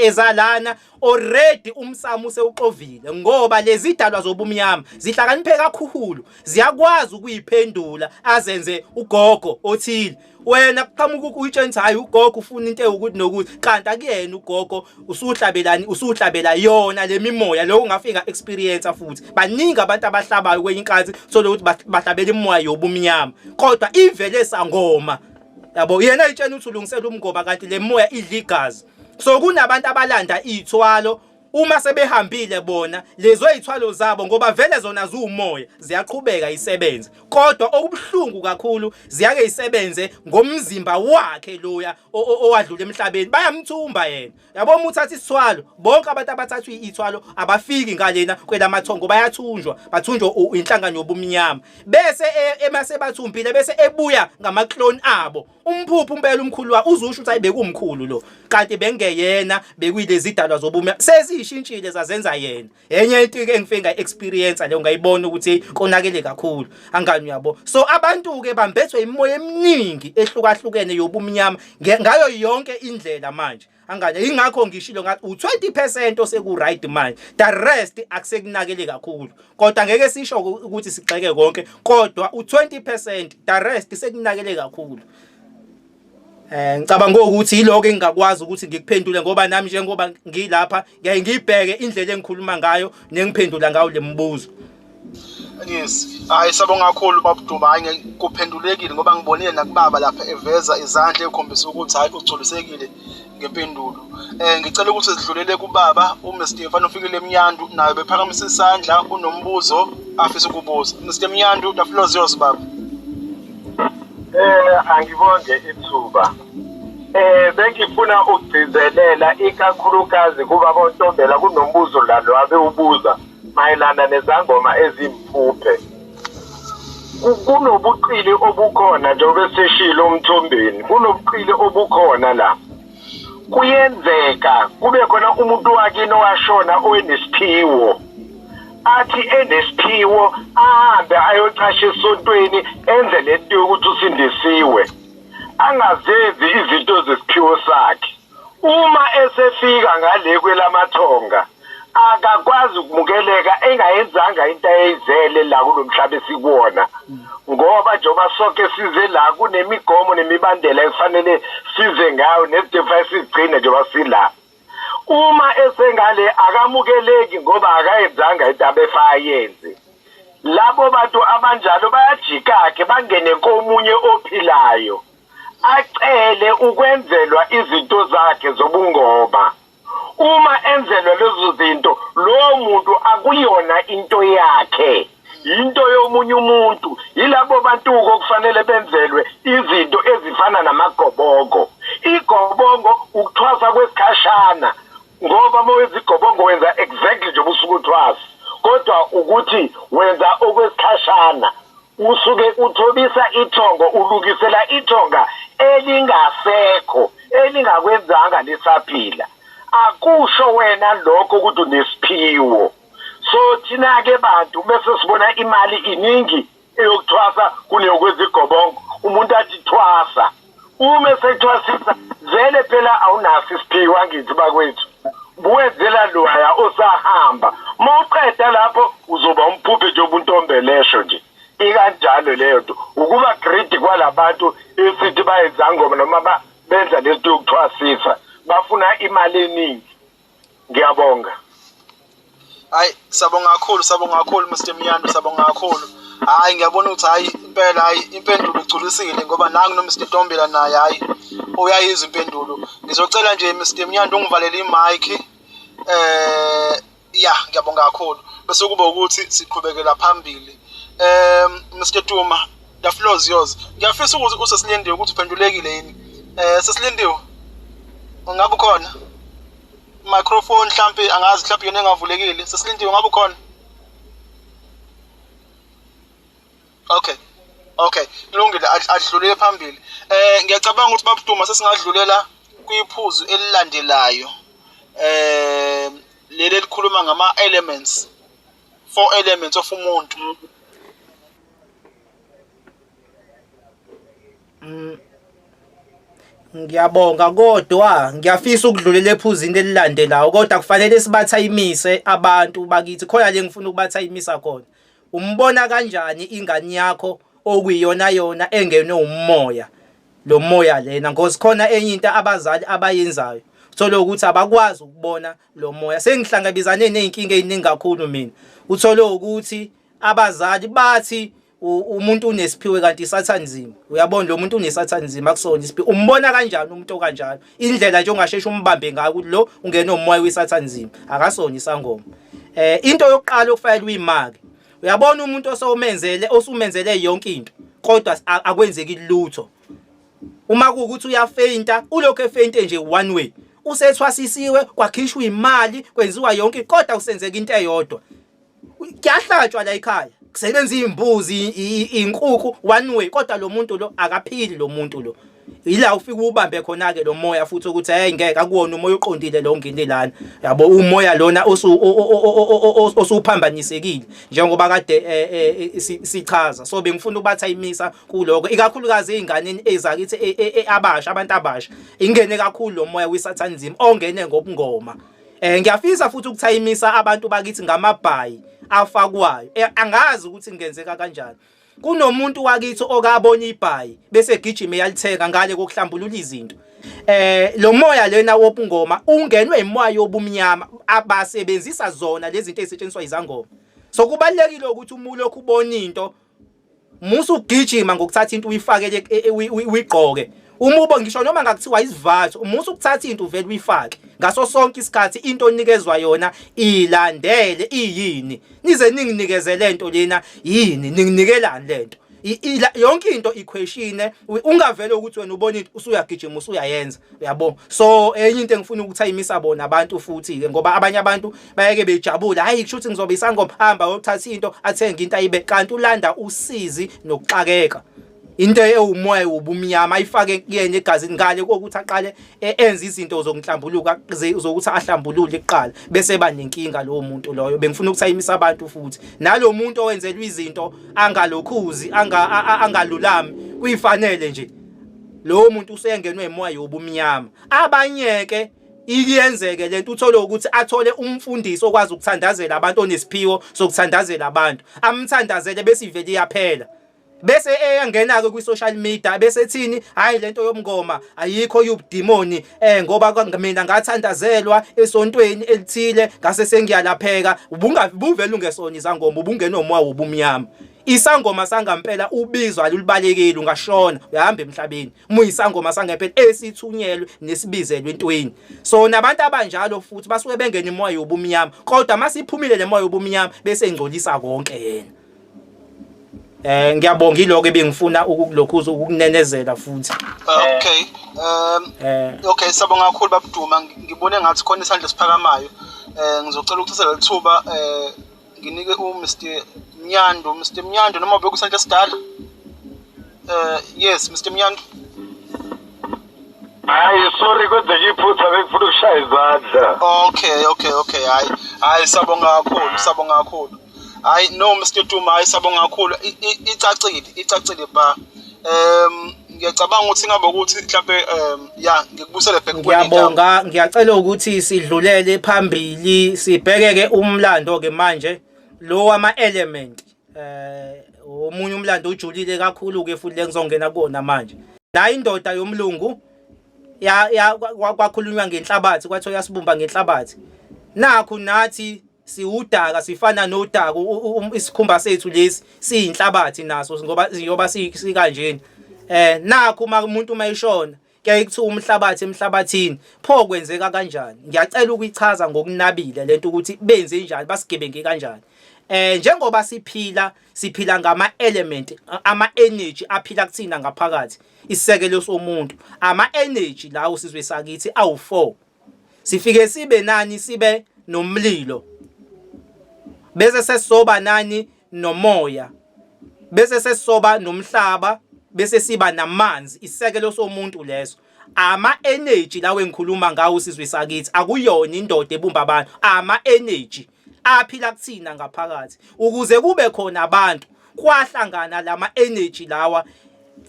ezalana already umsamo usewuxovile, ngoba lezi idalwa zobumnyama zihlakaniphe kakhulu, ziyakwazi ukuyiphendula azenze ugogo othile. Wena kuqhamuka uyitshela hayi ugogo ufuna into ewukuthi nokuthi, kanti akuyena ugogo, usuhlabelani, usuhlabela yona lemimoya. Lokho ungafika experience futhi, baningi abantu abahlabayo kwenye inkathi, thole ukuthi bahlabela imoya yobumnyama kodwa ivele sangoma, yabo. Yena itshela ukuthi ulungisela umngoba, kanti le moya idla igazi. So kunabantu abalanda ithwalo, uma sebehambile bona lezo iy'thwalo zabo, ngoba vele zona ziwumoya, ziyaqhubeka isebenze, kodwa okubuhlungu kakhulu ziyake isebenze ngomzimba wakhe loya owadlula emhlabeni, bayamthumba yena, yabo. Uma uthatha isithwalo, bonke abantu abathathwa ithwalo abafiki ngalena kwelamathongo, bayathunjwa, bathunjwa inhlangano yobumnyama, bese emase bathumbile, bese ebuya ngama-clone abo. Umphuphu impela umkhulu wa uzusho ukuthi ayibekumkhulu lo, kanti bengeyena, bekuyilezi idalwa zobumnyama sezishintshile zazenza yena. Enye into ke engifike ngayi-experience leyo, ngayibona ukuthi konakele kakhulu, angani uyabo. So abantu ke bambethwe imimoya eminingi ehlukahlukene yobumnyama ngayo yonke indlela manje, angani. Ingakho ngishilo ngathi u20% oseku right manje, the rest akusekunakele kakhulu, kodwa ngeke sisho ukuthi sigxeke konke, kodwa u20%, the rest sekunakele kakhulu. Ngicabanga ukuthi yiloko engingakwazi ukuthi ngikuphendule, ngoba nami njengoba ngilapha ngiyaye ngibheke indlela engikhuluma ngayo nengiphendula ngayo lemibuzo. Yes. Hayi, sabonga kakhulu babuDuma, hayi kuphendulekile ngoba ngibonile nakubaba lapha eveza izandla ekhombisa ukuthi hayi ugculisekile ngempendulo. Ngicela ukuthi sidlulele kubaba uMr Mfana ufikile eMnyandu, naye bephakamisa isandla, unombuzo afisa ukubuza. Mr Mnyandu, the floor is yours, baba. Angibonge ithuba. Bengifuna ukugcizelela ikakhulukazi kuba boNtombela, kunombuzo la lo abe ubuza mayelana nezangoma ezimphuphe. Kunobuqili obukhona njengoba seshilo umthombeni, kunobuqili obukhona la. Kuyenzeka kube khona umuntu wakini owashona owenesiphiwo, athi enesiphiwo ahambe ayocasha esontweni, enze lento yokuthi usindisiwe, angazenzi izinto zesiphiwo sakhe. Uma esefika ngale kwelamathonga akakwazi ukumukeleka engayenzanga into ayeyizele la kulo mhlaba esikuwona, ngoba njengoba sonke size la kunemigomo nemibandela ekufanele size ngayo nezinto ekufanele sizigcine njengoba sila. Uma esengale akamukeleki ngoba akayenzanga into abefa ayenze. Labo bantu abanjalo bayajika-ke bangene komunye ophilayo, acele ukwenzelwa izinto zakhe zobungoma. Uma enzelwa lezo zinto, lowo muntu akuyona into yakhe, into yomunye umuntu. Yilabo bantu-ko kufanele benzelwe izinto ezifana namagobongo. Igobongo ukuthwasa kwesikhashana, ngoba uma wenza igobongo wenza exactly njengoba usuke uthwasa, kodwa ukuthi wenza okwesikhashana, usuke uthobisa ithongo, ulungisela ithonga elingasekho elingakwenzanga lisaphila. Akusho wena lokho ukuthi unesiphiwo. So thina-ke bantu bese sibona imali iningi eyokuthwasa kuneyokwezigobongo, umuntu athi thwasa, uma esethwasisa vele phela awunaso isiphiwo, angithi bakwethu, buwenzela loya osahamba. Uma uqeda lapho uzoba umphuphe njengoba untombelesho nje. Ikanjalo leyo nto, ukuba greedy kwalabantu esithi bayezangoma noma benza lento yokuthwasisa, bafuna imali eningi. Ngiyabonga. Hayi, sabonga kakhulu, sabonga kakhulu Mr Mnyandu, sabonga kakhulu. Hayi, ngiyabona ukuthi hayi impela, hayi impendulo igculisile ngoba nangu no Mr Ntombela naye, hayi uyayizwa impendulo. Ngizocela nje Mr Mnyandu ungivalele imic. Ya, ngiyabonga kakhulu. Bese kuba ukuthi siqhubekela phambili. Mr Duma, the floor is yours. Ngiyafisa ukuthi usesilindiwe ukuthi uphendulekile yini. Sesilindiwe. Ungabe ukhona? Microphone mhlampe angazi, mhlampe yona engavulekile. Sesilindiwe, ngabe ukhona? Okay. Okay, kulungile, adlulele phambili. Ngiyacabanga ukuthi babuduma sesingadlulela kwiphuzu elilandelayo. Leli elikhuluma ngama elements, four elements of umuntu. Ngiyabonga, kodwa ngiyafisa ukudlulela ephuzini elilandelayo, kodwa kufanele sibathayimise abantu bakithi. Khona le ngifuna ukubathayimisa khona. Umbona kanjani ingane yakho okuyiyona yona engenwe umoya, lo moya lena? Ngoba khona enye into abazali abayenzayo, uthole ukuthi abakwazi ukubona lo moya. Sengihlangabezane nezinkinga eziningi kakhulu mina. Uthole ukuthi abazali bathi umuntu unesiphiwe kanti isathanism. Uyabona, lo muntu unesathanism, akusona isiphiwe. Umbona kanjani umuntu okanjalo? Indlela nje ongasheshe umbambe ngayo ukuthi lo ungena umoya wesathanism, akasona isangoma. Into yokuqala okufanele uyimake, uyabona umuntu osomenzele, osumenzele yonke into kodwa akwenzeki lutho. Uma kuwukuthi uyafeinta, ulokhu efeinte nje one way, usethwasisiwe, kwakhishwa imali, kwenziwa yonke, kodwa kusenzeka into eyodwa. Kuyahlatshwa la ekhaya, kusebenza izimbuzi, inkukhu, one way, kodwa lo muntu lo akaphili. Lo muntu lo ila ufika ubambe khona ke lo moya futhi ukuthi hey, ngeke, akuwona umoya oqondile lo ongene lana, yabo. Umoya lona osuphambanisekile njengoba kade sichaza. So bengifuna ukubathayimisa kuloko, ikakhulukazi ezinganeni ezakithi abasha, abantu abasha ingene kakhulu lo moya wesathanism ongene ngobungoma. Ngiyafisa futhi ukuthayimisa abantu bakithi ngamabhayi afakwayo. Angazi ukuthi kungenzeka kanjani. Kunomuntu wakithi okabona ibhayi bese gijima eyalithenga ngale kokuhlambulula izinto. Lo moya lena wobungoma ungenwe imoya yobumnyama, abasebenzisa zona lezi zinto ezisetshenziswa izangoma. So kubalekile ukuthi uma ulokhu ubona into, musu ugijima ngokuthatha into uyifakele, uyigqoke. Uma ubo ngisho noma ngakuthiwa isivatho, umusa ukuthatha into uvele uyifake. Ngaso sonke isikhathi into onikezwa yona ilandele, iyini? Nize ninginikeze lento lena yini? Ninginikelani lento? Yonke into iquestione, ungavele ukuthi wena ubona into usuyagijima usuyayenza, uyabo. So enye into engifuna ukuthi ayimisa bona abantu futhi ke, ngoba abanye abantu bayeke bejabula, hayi kusho ukuthi ngizobe isangoma, hamba uyothatha into, athenge into ayibe, kanti ulanda usizi nokuxakeka, into ewumoya wobumnyama ayifake kuyena egazini, ngale kokuthi aqale enze izinto zokuhlambuluka, zokuthi ahlambulule kuqala, bese ba nenkinga lowo muntu loyo. Bengifuna ukuthayimisa abantu futhi nalo muntu owenzelwa izinto angalokhuzi, angalulami kuyifanele nje, lowo muntu usengenwe imoya yobumnyama. Abanye ke iyenzeke lento, uthole ukuthi athole umfundisi okwazi ukuthandazela abantu, onesiphiwo sokuthandazela abantu, amthandazele bese ivele iyaphela, bese eyangena ke kwi-social media, bese ethini, hayi lento yomngoma ayikho, yobudimoni, ngoba mina ngathandazelwa esontweni elithile ngase sengiyalapheka. Ubungavele ungesona izangoma, ubungena umoya wobumnyama. Isangoma sangampela ubizwa alulibalekile, ungashona uyahamba emhlabeni uma uyisangoma sangempela esithunyelwe nesibizelwe entweni. So nabantu abanjalo futhi basuke bengena imoya yobumnyama, kodwa masiphumile le moya yobumnyama bese ingcolisa konke yena. Ngiyabonga, iloko ebengifuna ukukulokhuza, ukunenezela futhi. Okay. Okay, sabonga kakhulu babuduma. Ngibone ngathi khona isandla esiphakamayo. Ngizocela ukuthatha leli thuba nginike u Mr Mnyandu, Mr Mnyandu, noma ubeka isandla esidala. Yes, Mr Mnyandu. Hayi, sorry, kwenzeka iphutha, bengifuna ukushaya izandla. Okay, hayi. Hayi, sabonga kakhulu, sabonga kakhulu. Hayi no Mr Duma, hayi sabonga kakhulu. Icacile, icacile ba. Ngiyacabanga ukuthi ngabe ukuthi mhlawumbe ya, ngikubusele back. Ngiyabonga, ngiyacela ukuthi sidlulele phambili, sibheke ke umlando ke manje lo wama element. Omunye umlando ujulile kakhulu ke futhi lengizongena kuona manje. La indoda yomlungu ya kwakhulunywa ngenhlabathi, kwathiwa yasibumba ngenhlabathi. Nakhu nathi Siwudaka, sifana nodaka, isikhumba sethu lesi siyinhlabathi naso ngoba njengoba sikanjena. Nakho uma umuntu uma eshona kuyaye kuthiwa umhlabathi emhlabathini, pho kwenzeka kanjani? Ngiyacela ukuyichaza ngokunabile lento ukuthi benze njani, basigebenge kanjani. Njengoba siphila, siphila ngama element, ama energy aphila kuthina ngaphakathi, isisekelo somuntu. Ama energy lawo sizwe sakithi awu4. Sifike sibe nani? Sibe nomlilo, bese sesisoba nani? Nomoya, bese sesisoba nomhlaba, bese siba namanzi. Isisekelo somuntu leso. Ama energy lawo engikhuluma ngawo sizwe sakithi akuyona indoda ebumba abantu, ama energy aphila kuthina ngaphakathi. Ukuze kube khona abantu kwahlangana lama energy lawa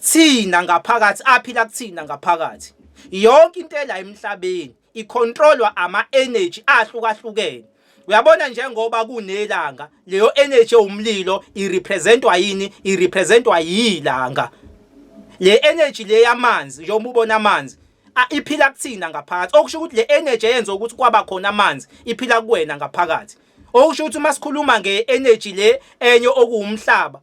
thina ngaphakathi, aphila kuthina ngaphakathi. Yonke into ela emhlabeni icontrolwa ama energy ahlukahlukene. Uyabona, njengoba kunelanga, leyo energy ewumlilo irepresentwa yini? Irepresentwa yilanga. Le energy le yamanzi, njengoba ubona amanzi, iphila kuthina ngaphakathi, okusho ukuthi le energy eyenza ukuthi kwaba khona amanzi iphila kuwena ngaphakathi. Okusho ukuthi uma sikhuluma nge-energy le enye okuwumhlaba,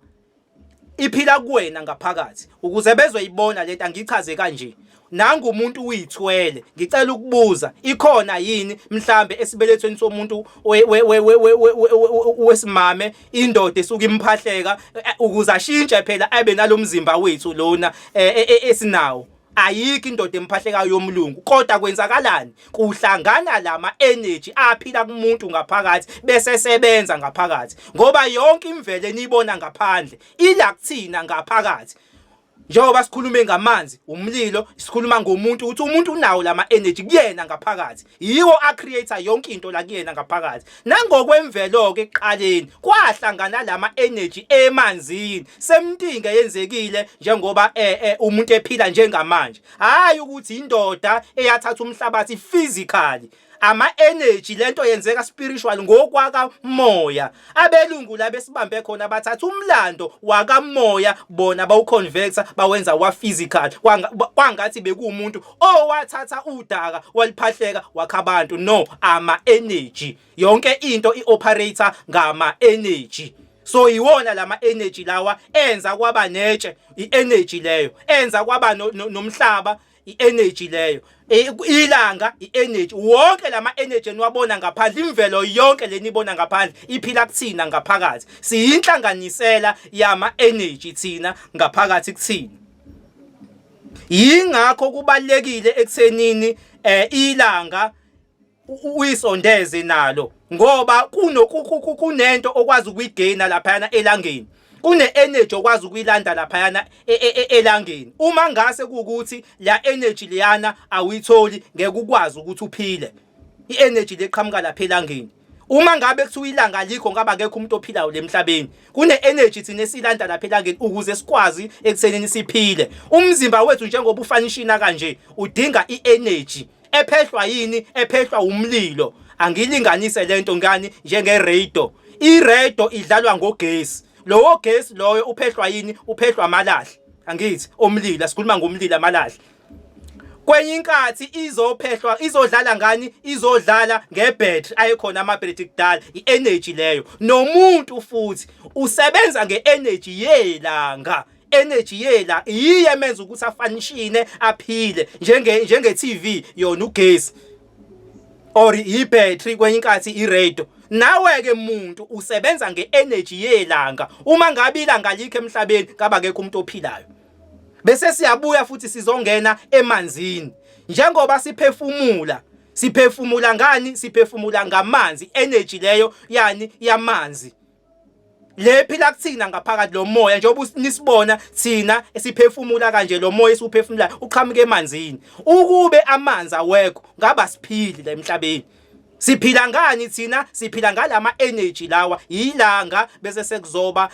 iphila kuwena ngaphakathi. Ukuze bezoyibona lento angichaze kanje. Nangu umuntu uyithwele, ngicela ukubuza, ikhona yini mhlambe esibelethweni somuntu wesimame indoda esuke imphahleka ukuze ashintshe phela abe nalomzimba wethu lona esinawo? Ayikho indoda emphahlekayo yomlungu. Kodwa kwenzakalani? Kuhlangana lama energy aphila kumuntu ngaphakathi bese sebenza ngaphakathi, ngoba yonke imvelo eniyibona ngaphandle ila kuthina ngaphakathi. Njengoba sikhulume ngamanzi, umlilo, sikhuluma ngomuntu ukuthi umuntu unawo lama energy kuyena ngaphakathi, yiwo a-create yonke into la kuyena ngaphakathi. Nangokwemvelo ke, ekuqaleni kwahlangana lama energy emanzini, semntinga yenzekile njengoba umuntu ephila njengamanje. Hayi ukuthi indoda eyathatha umhlabathi physically, ama energy, lento yenzeka spiritual, ngokwakamoya. Abelungu la besibambe khona, bathatha umlando wakamoya bona bawuconverta bawenza wa physical, kwangathi bekuwumuntu owathatha udaka waliphahleka wakha abantu. No, ama energy, yonke into ioperate ngama energy. So iwona lama energy lawa enza kwaba netshe, i-energy leyo enza kwaba nomhlaba, i-energy leyo ilanga, i-energy. Wonke lama energy eniwabona ngaphandle, imvelo yonke lenibona ngaphandle iphila kuthina ngaphakathi. Siyinhlanganisela yama energy thina ngaphakathi kuthina. Yingakho kubalekile ekuthenini ilanga uyisondeze nalo, ngoba kunento okwazi ukuyigaina laphayana elangeni, kune energy okwazi ukuyilanda laphayana elangeni. Uma ngase kuukuthi la energy leyana awuyitholi, ngeke ukwazi ukuthi uphile. I-energy leqhamuka lapha elangeni. Uma ngabe kuthiwa ilanga alikho, ngabe akekho umuntu ophilayo lemhlabeni. Kune energy thina esilanda lapha elangeni ukuze sikwazi ekuthenini siphile. Umzimba wethu njengoba ufunctiona kanje udinga i-energy ephehlwa yini? Ephehlwa umlilo. Angilinganise lento ngani? Njenge radio. I-radio idlalwa ngogesi. Lowo gesi loyo uphehlwa yini? Uphehlwa amalahle, angithi omlilo? Sikhuluma ngomlilo, amalahle. Kwenye inkathi izophehlwa, izodlala ngani? Izodlala ngebattery, ayekhona ama-battery kudala, i-energy leyo. Nomuntu futhi usebenza nge-energy yelanga. Energy yela yiye emenza ukuthi afunctione, aphile, njenge TV yona ugesi or i-battery, kwenye inkathi i-radio. Nawe ke muntu usebenza nge-energy yelanga. Uma ngabe ilanga likho emhlabeni, ngaba akekho umuntu ophilayo. Bese siyabuya futhi sizongena emanzini. Njengoba siphefumula, siphefumula ngani? Siphefumula ngamanzi. Energy leyo yani yamanzi le phila kuthina ngaphakathi, lo moya njengoba nisibona thina esiphefumula kanje, lo moya esiwuphefumula uqhamuka emanzini. Ukube amanzi awekho, ngaba siphili la emhlabeni. Siphila ngani thina? Siphila ngalama energy lawa, ilanga, bese sekuzoba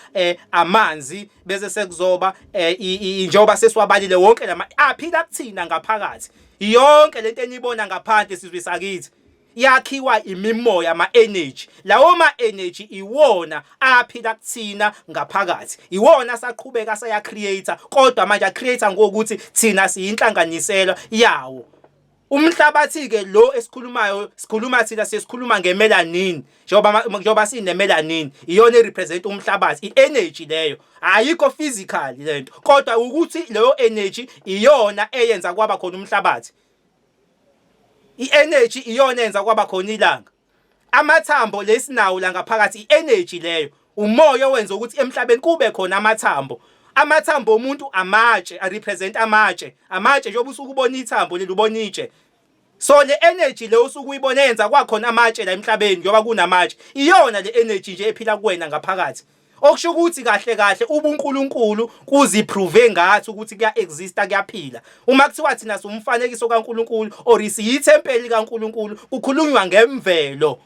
amanzi, bese sekuzoba njengoba sesiwabalile wonke lama aphila kuthina ngaphakathi. Yonke lento enibona ngaphandle sizwe sakithi yakhiwa imimoya, ama energy. Lawo ma energy iwona aphila kuthina ngaphakathi, iwona saqhubeka saya create, kodwa manje a create ngokuthi thina siyinhlanganisela yawo. Umhlabathi-ke lo esikhulumayo sikhuluma thina sesikhuluma ngemelanin njengoba sinemelanin iyona erepresent umhlabathi i-energy leyo ayikho physical lento kodwa ukuthi leyo energy iyona eyenza kwaba khona umhlabathi i-energy iyona eyenza kwaba khona ilanga amathambo lesinawo la ngaphakathi i-energy leyo umoya owenza ukuthi emhlabeni kube khona amathambo amathambo omuntu amatshe arepresent amatshe amatshe njengoba usuke ubona ithambo leli ubona itshe so le energy le usuke uyibona yenza kwakhona amatshe la emhlabeni njengoba kunamatshe iyona le energy nje ephila kuwena ngaphakathi okusho ukuthi kahle kahle ubuNkulunkulu kuziprove ngathi ukuthi kuya exista kuyaphila uma kuthiwa thina siwumfanekiso kaNkulunkulu or siyithempeli kaNkulunkulu kukhulunywa ngemvelo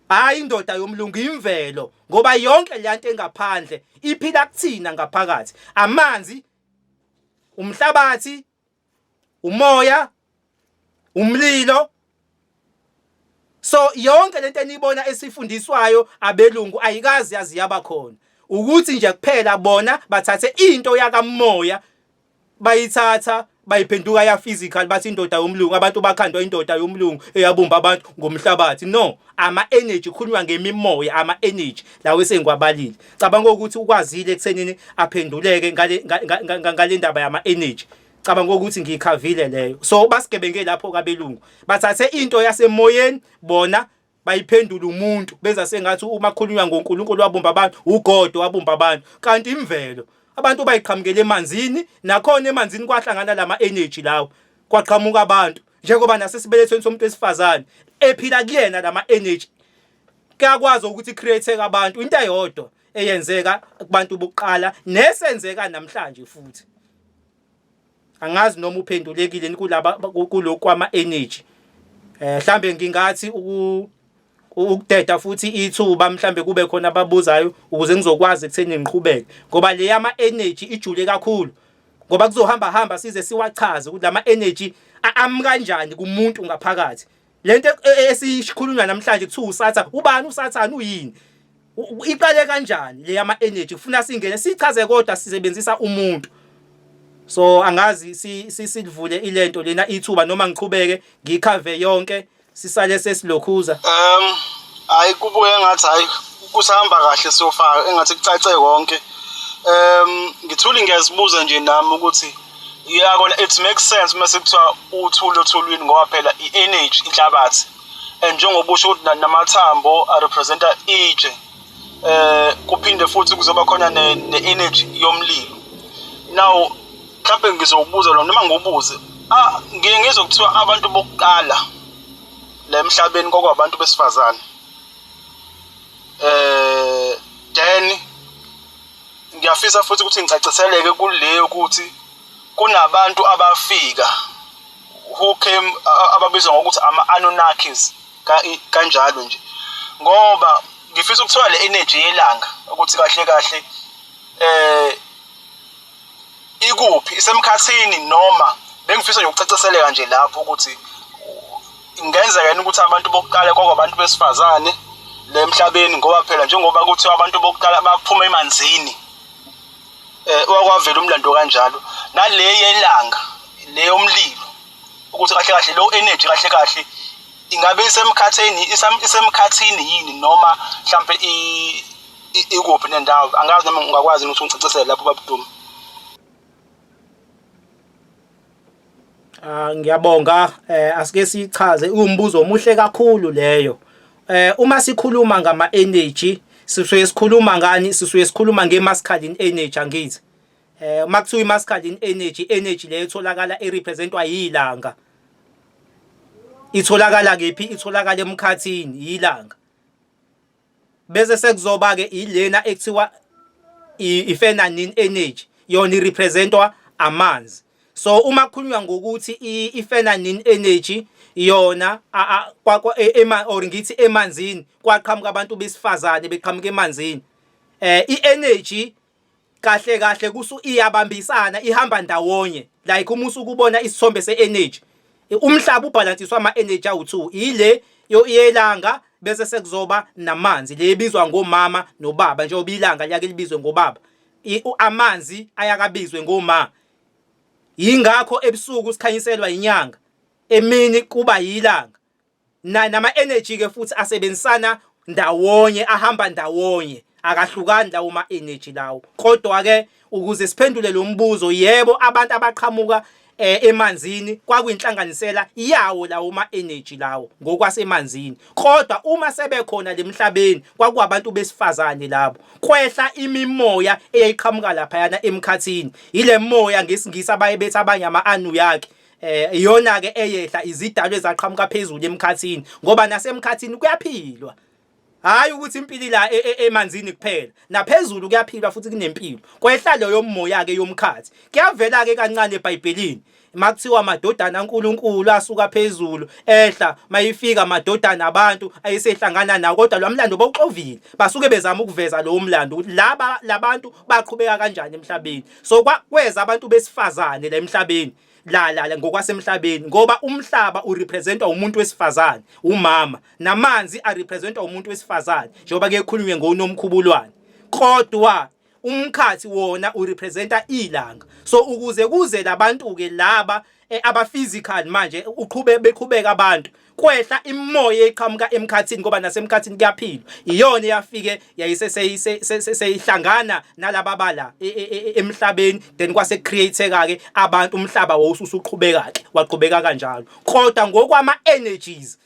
hayi indoda yomlungu imvelo ngoba yonke leyanto engaphandle iphila kuthina ngaphakathi amanzi umhlabathi umoya umlilo so yonke lento eniyibona esifundiswayo abelungu ayikazi yazi yaba khona ukuthi nje kuphela bona bathathe into yakamoya bayithatha bayiphenduka ya physical bathi indoda yomlungu abantu bakhandwa indoda yomlungu eyabumba abantu ngomhlabathi no ama energy khulunywa ngemimoya ama energy lawo esengiwabalile cabanga ukuthi ukwazile ekuthenini aphenduleke ngale ngale ndaba yama energy cabanga ukuthi ngiyikhavile leyo so basigebenge lapho kabelungu bathathe into yasemoyeni bona bayiphendula umuntu benza sengathi uma kukhulunywa ngoNkulunkulu wabumba abantu uGod wabumba abantu kanti imvelo abantu bayiqhamukela emanzini nakhona emanzini kwahlangana lama energy lawo kwaqhamuka abantu njengoba nasesibelethweni somuntu wesifazane ephila kuyena lama energy kuyakwazi ukuthi create abantu into eyodwa eyenzeka kubantu bokuqala nesenzeka namhlanje futhi angazi noma uphendulekile kulaba kulokhu kwama energy eh mhlambe ngingathi uku ukudeda futhi ithuba mhlambe kube khona ababuzayo ukuze ngizokwazi ekutheni ngiqhubeke ngoba le yama energy ijule kakhulu ngoba kuzohamba hamba size siwachaze ukuthi lama energy ami kanjani kumuntu ngaphakathi lento esikhulunywa namhlanje kuthiwa uSathane ubani uSathane uyini iqale kanjani le yama energy kufuna singene sichaze kodwa sisebenzisa umuntu so angazi silivule ilento lena ithuba noma ngiqhubeke ngikhave yonke sisale sesilokhuza hayi kubuye ngathi hayi kusahamba kahle sofa engathi kucace konke ngithuli ngiyazibuza nje nami ukuthi ya kona it makes sense mase kuthiwa uthuli othulwini ngoba phela i-energy inhlabathi and njengoba usho ukuthi namathambo arepresenta itshe kuphinde futhi kuzoba khona ne-energy yomlilo now mhlawumbe ngizokubuza lo noma ngiwubuze ah ngiye ngizwe kuthiwa abantu bokuqala la emhlabeni kwakwabantu besifazane then ngiyafisa futhi ukuthi ngicaciseleke kule ukuthi kunabantu abafika who came ababizwa ngokuthi ama-Anunnakis kanjalo nje ngoba ngifisa ukuthola le energy yelanga ukuthi kahle kahle ikuphi isemkhathini noma bengifisa nje ukucaciseleka nje lapho ukuthi ingenzeka yini ukuthi abantu bokuqala kwakwabantu besifazane le emhlabeni ngoba phela njengoba kuthiwa abantu bokuqala baphuma emanzini wakwavela umlando kanjalo nale yelanga le yomlilo ukuthi kahle kahle lo energy kahle kahle ingabe isemkhathini isemkhathini yini noma mhlambe ikuphi nendawo angazi noma ungakwazi ukuthi ungicacisele lapho babuduma Ah ngiyabonga asike sichaze umbuzo omuhle kakhulu leyo. Uma sikhuluma ngama energy sisuke sikhuluma ngani sisuke sikhuluma nge masculine energy angithi. Uma kuthiwa i masculine energy energy leyo etholakala erepresentwa yilanga. Itholakala kephi? Itholakala emkhathini yilanga. Bese sekuzoba ke ilena ekuthiwa i-feminine energy yona irepresentwa amanzi. So uma kukhulunywa ngokuthi i-feminine energy yona ema or ngithi emanzini kwaqhamuka abantu besifazane beqhamuka emanzini. I-energy kahle kahle kusu iyabambisana ihamba ndawonye like uma usukubona isithombe se-energy umhlaba ubhalansiswa ama-energy awu-2 ile yelanga bese sekuzoba namanzi le ebizwa ngomama nobaba njengoba ilanga liyake libizwe ngobaba amanzi ayakabizwe ngoma yingakho ebusuku sikhanyiselwa inyanga. Emini kuba yilanga. Nama energy ke futhi asebenzisana ndawonye, ahamba ndawonye, akahlukani lawo ma energy lawo. Kodwa ke ukuze siphendule lo mbuzo, yebo, abantu abaqhamuka emanzini kwakuyinhlanganisela yawo lawo ma energy lawo ngokwasemanzini. Kodwa uma sebekhona lemhlabeni kwakuwabantu besifazane labo. Kwehla imimoya eyayiqhamuka laphayana emkhathini. Ile moya ngesiNgisi abaye bethi abanye ama-Anunnaki. Iyona ke eyehla izidalwa ezaqhamuka phezulu emkhathini, ngoba nasemkhathini kuyaphilwa. Hayi ukuthi impilo la emanzini kuphela, naphezulu kuyaphilwa futhi kunempilo. Kwehla leyo moya ke yomkhathi. Kuyavela ke kancane eBhayibhelini makuthiwa amadodana kaNkulunkulu asuka phezulu ehla, mayifika amadodana abantu ayesehlangana nawo, kodwa lo mlando bawuxovile. Basuke bezama ukuveza lowo mlando ukuthi laba labantu baqhubeka kanjani emhlabeni. So kweza abantu besifazane la emhlabeni, la la ngokwasemhlabeni, ngoba umhlaba urepresentwa umuntu wesifazane, umama, namanzi arepresentwa umuntu wesifazane, njengoba kuye kukhulunywe ngoNomkhubulwane. Kodwa umkhathi wona urepresenta ilanga. So ukuze kuze labantu ke laba aba physical manje uqhube beqhubeka abantu, kwehla imoya eqhamuka emkhathini, ngoba nasemkhathini kuyaphilwa. Iyona eyafike yayiseseyihlangana nalaba bala emhlabeni, then kwase createka ke abantu, umhlaba wawususuqhubeka ke, waqhubeka kanjalo. Kodwa ngokwama energies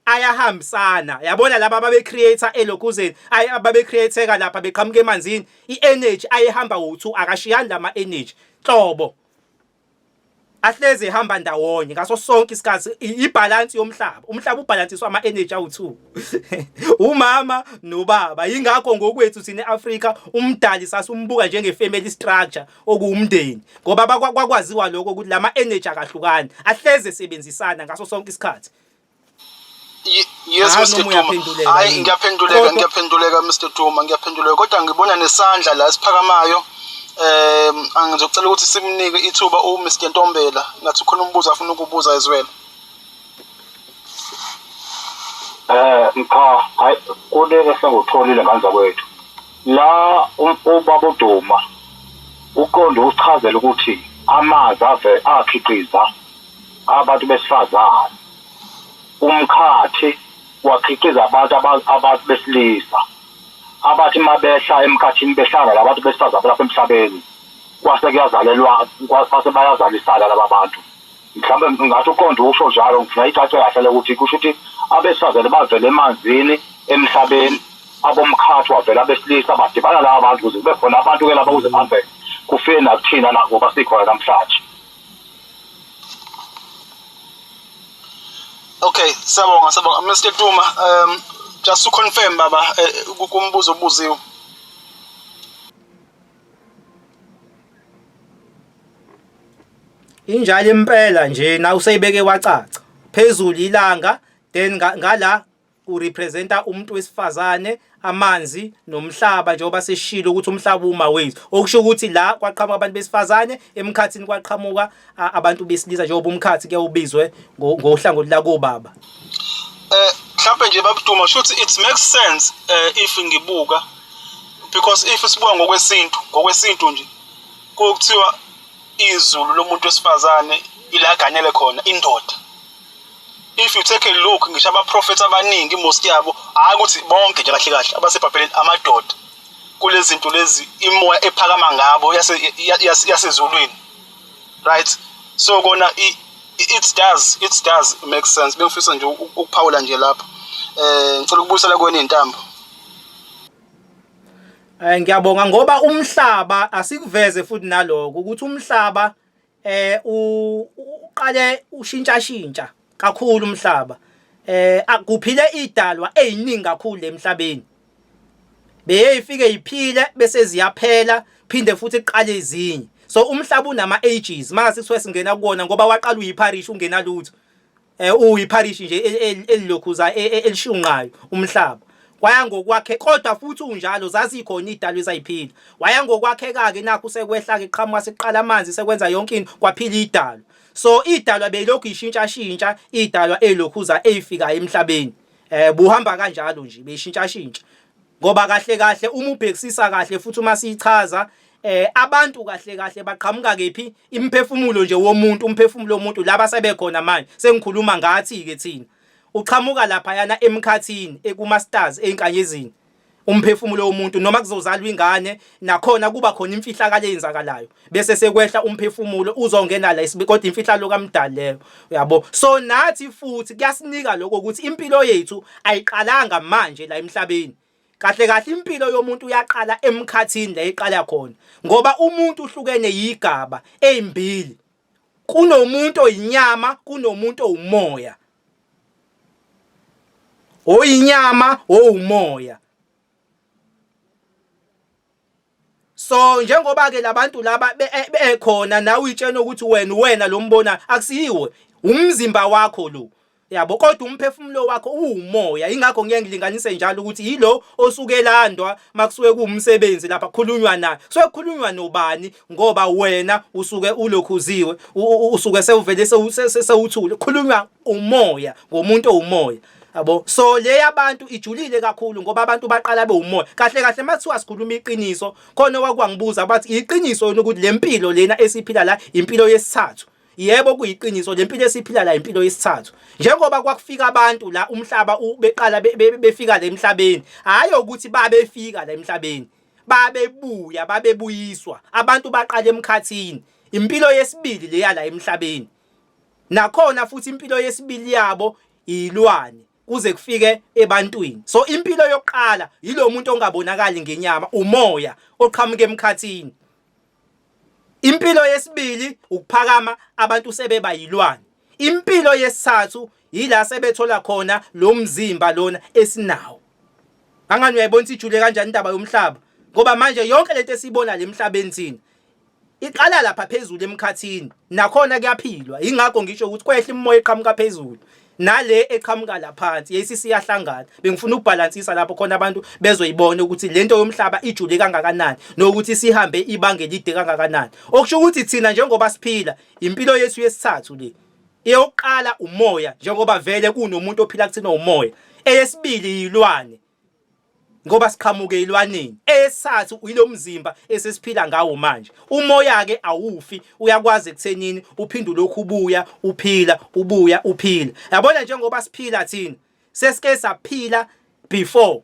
ayahambisana, yabona laba ababe creator elokhuzeni, ababe createka lapha beqhamuka emanzini, i-energy ayehamba wo2, akashiyani lama energy nhlobo, ahlezi ehamba ndawonye ngaso sonke isikhathi. Ibalance yomhlaba, umhlaba ubalansiswa ama energy awu2, umama nobaba. Yingakho ngokwethu thina eAfrika umdali sasumbuka njenge family structure, okuwumndeni, ngoba kwakwaziwa lokho ukuthi lama energy akahlukani, ahleze esebenzisana ngaso sonke isikhathi. Yes, Mr Duma, hayi ngiyaphenduleka, ngiyaphenduleka Mr Duma, ngiyaphenduleka, kodwa ngibona nesandla la esiphakamayo. Angizocela ukuthi simnike ithuba u Mr Ntombela, ngathi ukhona umbuzo afuna ukubuza as well. Cha, hayi, kuleke sengutholile ngane zakwethu. La ubaba uDuma uqonde ukusichazela ukuthi amanzi ave akhiqiza abantu besifazane, umkhathi wakhiqiza abantu abantu besilisa, abathi mabehla emkhathini behlala labantu besifazane lapha emhlabeni, kwase kuyazalelwa, kwase bayazalisana laba bantu. Mhlawumbe ngathi uqonde usho njalo, ngifuna icace kahle lokuthi kusho ukuthi abesifazane bavele emanzini emhlabeni, abomkhathi wavela abesilisa, badibana laba bantu ukuze kube khona abantu-ke laba, kuze kuhambe kufike nakuthina la ngoba sikhona namhlanje. Okay, siyabonga, siyabonga. Mr Duma, just to confirm baba, kumbuzo obuziwe. Injalo impela nje, na useyibeke wacaca. Phezulu ilanga, then ngala urepresenta umuntu wesifazane, amanzi nomhlaba, njengoba seshilo ukuthi umhlaba uma wethu, okusho ukuthi la kwaqhamuka abantu besifazane, emkhathini kwaqhamuka abantu besilisa, njengoba umkhathi ke ubizwe ngohlangothi lakobaba. Mhlawumbe nje babuduma, shuthi it makes sense if ngibuka, because if sibuka ngokwesintu, ngokwesintu nje kuthiwa izulu lomuntu wesifazane ilaganele khona indoda. If you take a look, ngisho abaprofethi abaningi, most yabo, hayi ukuthi bonke nje, kahle kahle abasebhayibhelini amadoda, kulezi zinto lezi imoya ephakama ngabo yasezulwini, right? So kona it does make sense. Bengifisa nje ukuphawula nje lapho. Ngicela ukubuyisela kuwena intambo. Ngiyabonga, ngoba umhlaba asikuveze futhi naloko ukuthi umhlaba uqale ushintsha shintsha kakhulu umhlaba. Akuphile idalwa eziningi kakhulu emhlabeni, beye ifike iphile bese ziyaphela, phinde futhi iqale ezinye. So umhlaba unama ages mase kuthiwa singena kuwona, ngoba waqala uyiparish ungena lutho, uyiparish nje elilokhuza elishunqayo umhlaba, waya ngokwakhe. Kodwa futhi unjalo zazikhona idalwa ezayiphila, waya ngokwakheka ke, nakho sekwehla ke, qhamuka sekuqala amanzi, sekwenza yonke into, kwaphila idalwa. So idalwa beyilokhu ishintsha shintsha, idalwa elokhuza eyifikayo emhlabeni, buhamba kanjalo nje, beyishintsha shintsha, ngoba kahle kahle uma ubhekisisa kahle futhi uma sichaza Abantu kahle kahle baqhamuka kephi? Imphefumulo nje womuntu, umphefumulo womuntu laba sebekhona manje, sengikhuluma ngathi ke thina. Uqhamuka laphayana emkhathini, ekuma stars, ezinkanyezini. Umphefumulo womuntu noma kuzozalwa ingane nakhona kuba khona imfihlakalo eyenzakalayo bese sekwehla umphefumulo uzongena la isibe kodwa imfihlalo kaMdali leyo uyabo. So nathi futhi kuyasinika lokho ukuthi impilo yethu ayiqalanga manje la emhlabeni. Kahle kahle impilo yomuntu uyaqala emkhathini la iqala khona ngoba umuntu uhlukene yigaba ezimbili. Kunomuntu oyinyama, kunomuntu owumoya. Oyinyama, owumoya. So njengoba ke labantu laba bekhona nawe uyitshena ukuthi wena uwena lo mbona akusiyiwe umzimba wakho lo yabo, kodwa umphefumulo wakho uwumoya. Ingakho ngiye ngilinganise njalo ukuthi yilo osuke elandwa makusuke kuwumsebenzi lapha kukhulunywa naye, kusuke kukhulunywa nobani ngoba wena usuke ulokhuziwe, usuke sewuvele sewuthule, kukhulunywa umoya ngomuntu owumoya yabo. So le yabantu ijulile kakhulu ngoba abantu baqala bewumoya. Kahle kahle makuthiwa sikhuluma iqiniso, khona okwakuwangibuza bathi iqiniso yona ukuthi le mpilo lena esiphila la impilo yesithathu. Yebo kuyiqiniso, le mpilo esiphila la impilo yesithathu. Njengoba kwakufika abantu la umhlaba beqala befika la emhlabeni, hhayi ukuthi babefika la emhlabeni, babebuya, babebuyiswa. Abantu baqala emkhathini, impilo yesibili leya la emhlabeni. Nakhona futhi impilo yesibili yabo ilwane kuze kufike ebantwini. So impilo yokuqala yilo muntu ongabonakali ngenyama, umoya oqhamuka emkhathini. Impilo yesibili ukuphakama abantu sebeba yilwane. Impilo yesithathu yila sebethola khona lo mzimba lona esinawo. Angani uyayibona ukuthi ijule kanjani indaba yomhlaba? Ngoba manje yonke lento esiyibona le emhlabeni thina iqala lapha phezulu emkhathini, nakhona kuyaphilwa. Yingakho ngisho ukuthi kwehla imimoya eqhamuka phezulu nale eqhamuka la phansi, yesi siyahlangana. Bengifuna ukubhalansisa lapho khona abantu bezoyibona ukuthi lento yomhlaba ijule kangakanani nokuthi sihambe ibanga elide kangakanani. Okusho ukuthi thina njengoba siphila impilo yethu yesithathu le, eyokuqala umoya njengoba vele kunomuntu ophila kuthina umoya, eyesibili yilwane ngoba siqhamuke elwaneni, eyesithathu yilomzimba esesiphila ngawo manje. Umoya ke awufi, uyakwazi ekuthenini uphinde ulokhu ubuya uphila, ubuya uphila. Yabona njengoba siphila thina sesike saphila before.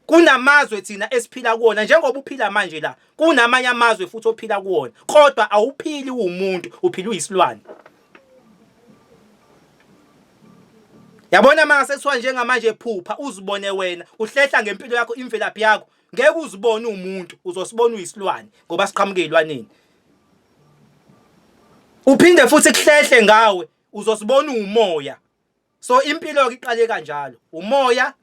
Kunamazwe thina esiphila kuwona njengoba uphila manje la, kunamanye amazwe futhi ophila kuwona, kodwa awuphili uwumuntu, uphila uyisilwane. Yabona mase kuthiwa njengamanje phupha uzibone wena uhlehla ngempilo yakho, imvelaphi yakho, ngeke uzibone uwumuntu, uzosibona uyisilwane ngoba siqhamuke ezilwaneni. Uphinde futhi kuhlehle ngawe, uzosibona uwumoya. So impilo ke iqale kanjalo, umoya,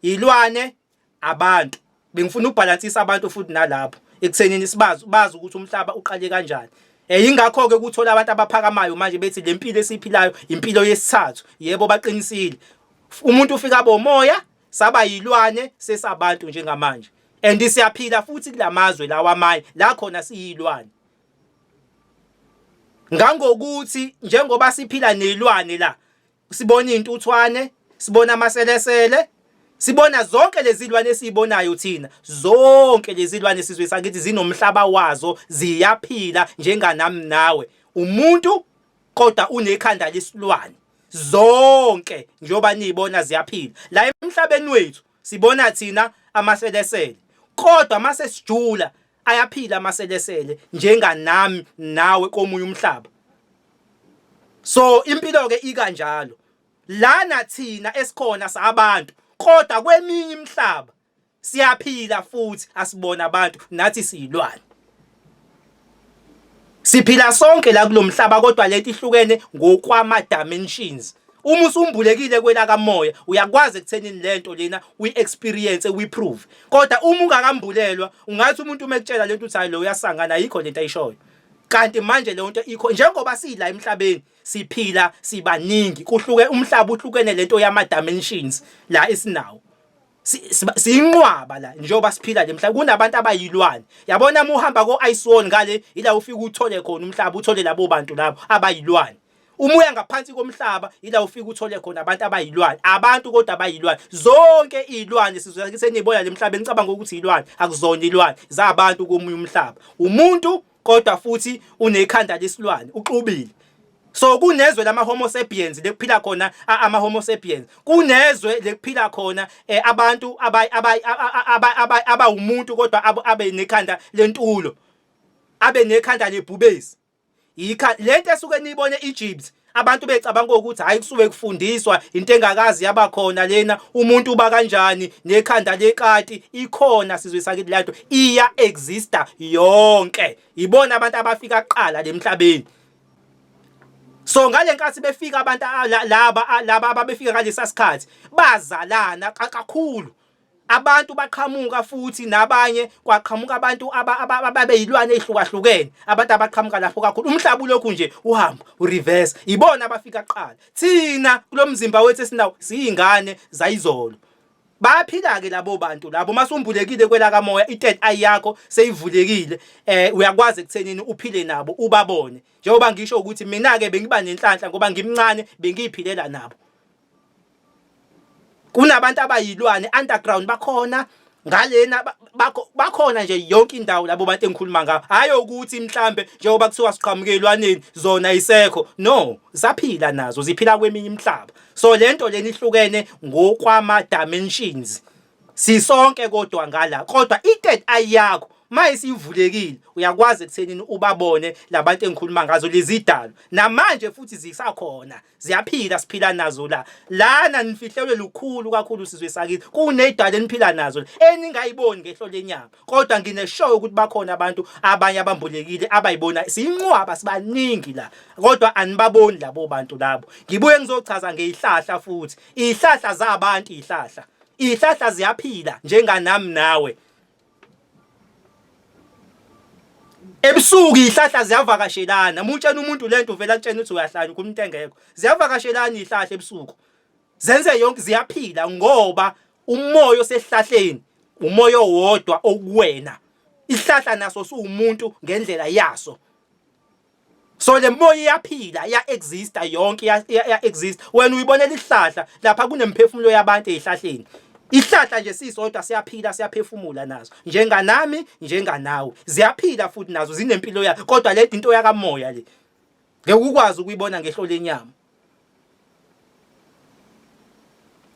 ilwane, abantu. Bengifuna ukubhalansisa abantu futhi nalapho ekuthenini sibazi bazi ukuthi umhlaba uqale kanjani. Yingakho ke kuthola abantu abaphakamayo manje bethi le mpilo esiyiphilayo impilo yesithathu. Yebo baqinisile. Umuntu ufika bomoya, saba yilwane, sesabantu njengamanje. And siyaphila futhi kulamazwe lawa amanye la khona siyilwane. Ngangokuthi njengoba siphila nezilwane la, sibona izintuthwane, sibona amaselesele, sibona zonke lezi zilwane esizibonayo thina, zonke lezi zilwane sizwe sakithi zinomhlaba wazo, ziyaphila njenganami nawe. Umuntu kodwa unekhanda lesilwane. Zonke njengoba nizibona ziyaphila. La emhlabeni wethu sibona thina amaselesele, kodwa mase sijula ayaphila amaselesele njenganami nawe komunye umhlaba. So impilo ke ikanjalo. Lana thina esikhona sabantu, kodwa kweminye imihlaba siyaphila futhi asibona abantu, nathi siyilwane. Siphila sonke la kulomhlaba kodwa lento ihlukene ngokwama dimensions. Uma usumbulekile kwelakamoya uyakwazi ekuthenini lento lena uyi-experience uyi-prove. Kodwa uma ungakambulelwa ungathi umuntu uma ekutshela lento uthi hayi lo uyasangana, ayikho lento ayishoyo. Kanti manje leyo nto ikho njengoba sila emhlabeni siphila sibaningi, kuhluke umhlaba uhlukene lento yama dimensions la esinawo. Siyinqwaba la njengoba siphila le mhlaba kunabantu abayilwane. Yabona uma uhamba ko Ice Wall ngale ila ufika uthole khona umhlaba, uthole labo bantu labo abayilwane. Uma uya ngaphansi komhlaba ila ufika uthole khona abantu abayilwane, abantu kodwa abayilwane. Zonke izilwane sizwe senibona lemhlabeni nicabanga ukuthi izilwane, akuzona ilwane, zabantu komunye umhlaba. Umuntu kodwa futhi unekhanda lesilwane, uxubile. So kunezwe lama Homo sapiens lekuphila khona ama Homo sapiens. Kunezwe lekuphila khona eh, abantu abawumuntu kodwa abe nekhanda lentulo. Abe nekhanda lebhubesi. Yikha lento esuke niyibone Egypt abantu becabanga ukuthi hayi kusuke kufundiswa into engakazi yabakhona lena umuntu uba kanjani nekhanda lekati ikhona sizwe sakithi lanto iya exista yonke ibona abantu abafika kuqala lemhlabeni so ngalenkathi befika abantu laba laba ababefika ngalesa sikhathi bazalana kakhulu Abantu baqhamuka futhi nabanye kwaqhamuka abantu ababeyilwane ezihlukahlukene abantu abaqhamuka lapho kakhulu umhlaba ulokhu nje uhamba ureverse ibona abafika kuqala thina kulomzimba wethu esinawo siyingane zayizolo bayaphila ke labo bantu labo masumbulekile kwelakamoya i-third eye yakho seyivulekile eh uyakwazi ekuthenini uphile nabo ubabone njengoba ngisho ukuthi mina ke bengiba nenhlanhla ngoba ngimncane bengiyiphilela nabo Kunabantu abayilwane underground bakhona ngalena bakhona nje yonke indawo labo bantu engikhuluma ngabo. Hhayi ukuthi mhlambe njengoba kuthiwa siqhamuke elwaneni zona isekho. No, zaphila nazo ziphila kweminye imihlaba. So lento lena ihlukene ngokwama dimensions. Sisonke kodwa ngala kodwa i-third eye yakho mayisivulekile uyakwazi ekuthenini ubabone labantu engikhuluma ngazo lezidalo. Namanje futhi zisakhona. Ziyaphila siphila nazo la. Lana nifihlelwe lukhulu kakhulu sizwe sakithi. Kunezidalwa eniphila nazo eningayiboni ngehlo lenyama. Kodwa ngineshow ukuthi bakhona abantu abanye abambulekile abayibona siyinqwaba sibaningi la. Kodwa anibaboni labo bantu labo. Ngibuye ngizochaza ngezihlahla futhi. Izihlahla zabantu izihlahla. Izihlahla ziyaphila njenganami nawe. Ebusuku izihlahla ziyavakashelana. Uma utshena umuntu lento uvela akutshena ukuthi uyahlanya ukhuluma into engekho. Ziyavakashelana izihlahla ebusuku. Zenze yonke ziyaphila ngoba umoya osesihlahleni umoya owodwa okuwena. Isihlahla naso siwumuntu ngendlela yaso. So le moya iyaphila, iya exista yonke, iya exist. Wena uyibonela isihlahla lapha kunemphefumulo yabantu ezihlahleni. Isihlahla nje sisodwa siyaphila siyaphefumula naso. Njenganami, njenganawe. Ziyaphila futhi nazo zinempilo yazo. Kodwa le into yakamoya le. Ngeke ukwazi ukuyibona ngehlo lenyama.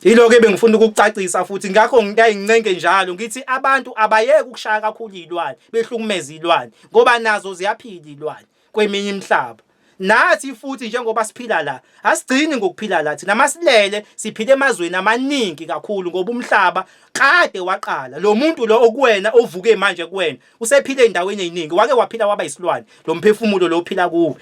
Yilokho ebengifuna ukukucacisa futhi ngakho ngiyaye ngincenge njalo ngithi abantu abayeke ukushaya kakhulu izilwane behlukumeza izilwane ngoba nazo ziyaphila izilwane kweminye imihlaba. Nathi futhi njengoba siphila la asigcini ngokuphila la thina masilele siphila emazweni amaningi kakhulu ngoba umhlaba kade waqala lo muntu lo okuwena ovuke manje kuwena usephile endaweni eziningi wake waphila waba isilwane lo mphefumulo lo ophila kuwe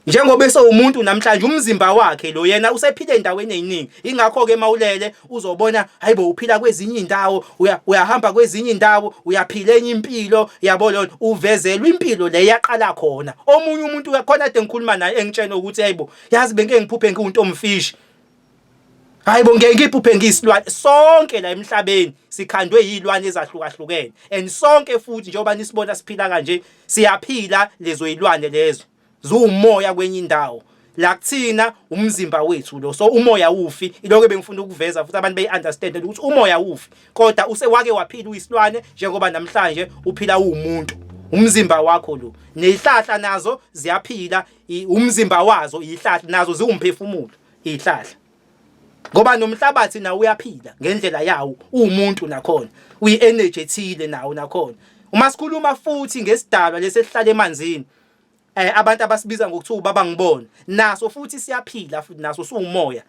Njengoba esewumuntu namhlanje umzimba wakhe lo yena usephile endaweni eziningi. Ingakho ke mawulele uzobona hayibo uphila kwezinye indawo, uyahamba kwezinye indawo, uyaphila enye impilo, yabo lona uvezelwa impilo le yaqala khona. Omunye umuntu khona kade ngikhuluma naye engitshena ukuthi hayibo yazi bengike ngiphuphe ngiwuntomfishi. Hayibo ngeke ngiphuphe ngiyisilwane sonke la emhlabeni sikhandwe yilwane ezahlukahlukene and sonke futhi njengoba nisibona siphila kanje siyaphila lezo yilwane lezo ziwumoya kwenye indawo la kuthina umzimba wethu lo so umoya ufi iloko ebengifuna ukuveza futhi abantu beyi understand ukuthi umoya ufi kodwa usewake waphila uyisilwane njengoba namhlanje uphila uwumuntu umzimba wakho lo nezihlahla nazo ziyaphila umzimba wazo izihlahla nazo ziwumphefumulo izihlahla ngoba nomhlabathi nawo uyaphila ngendlela yawo uwumuntu nakhona uyi-energy ethile nawo nakhona uma sikhuluma futhi ngesidalwa lesi esihlala emanzini eh abantu abasibiza ngokuthi ubaba ngibona naso futhi siyaphila futhi naso siwumoya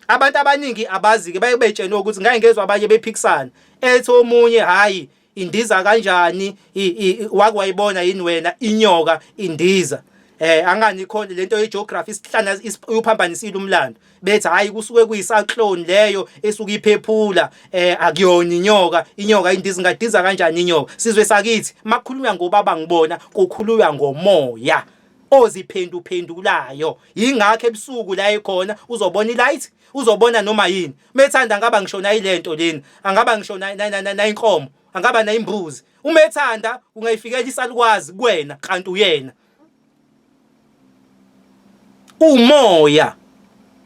abantu abaningi abazi ke baye betshenwe ukuthi ngake ngezwa abanye bephikisana ethi omunye hayi Indiza kanjani wake wayibona yini wena inyoka indiza? Eh angani khona lento ye geography isihlana uyuphambanisile umlando. Bethi hayi kusuke kuyisaklone leyo esuke iphephula eh akuyona inyoka, inyoka indiza ingadiza kanjani inyoka? Sizwe sakithi makukhulunywa ngobaba ngibona kukhulunywa ngomoya oziphenduphendulayo. Yingakho ebusuku la ekhona uzobona ilight Uzobona noma yini. Methanda angaba ngisho nayilento lena, angaba ngisho nayinkomo, angaba nayimbuzi. Uma ethanda ungayifikela isalukwazi kuwena kanti uyena. Umoya.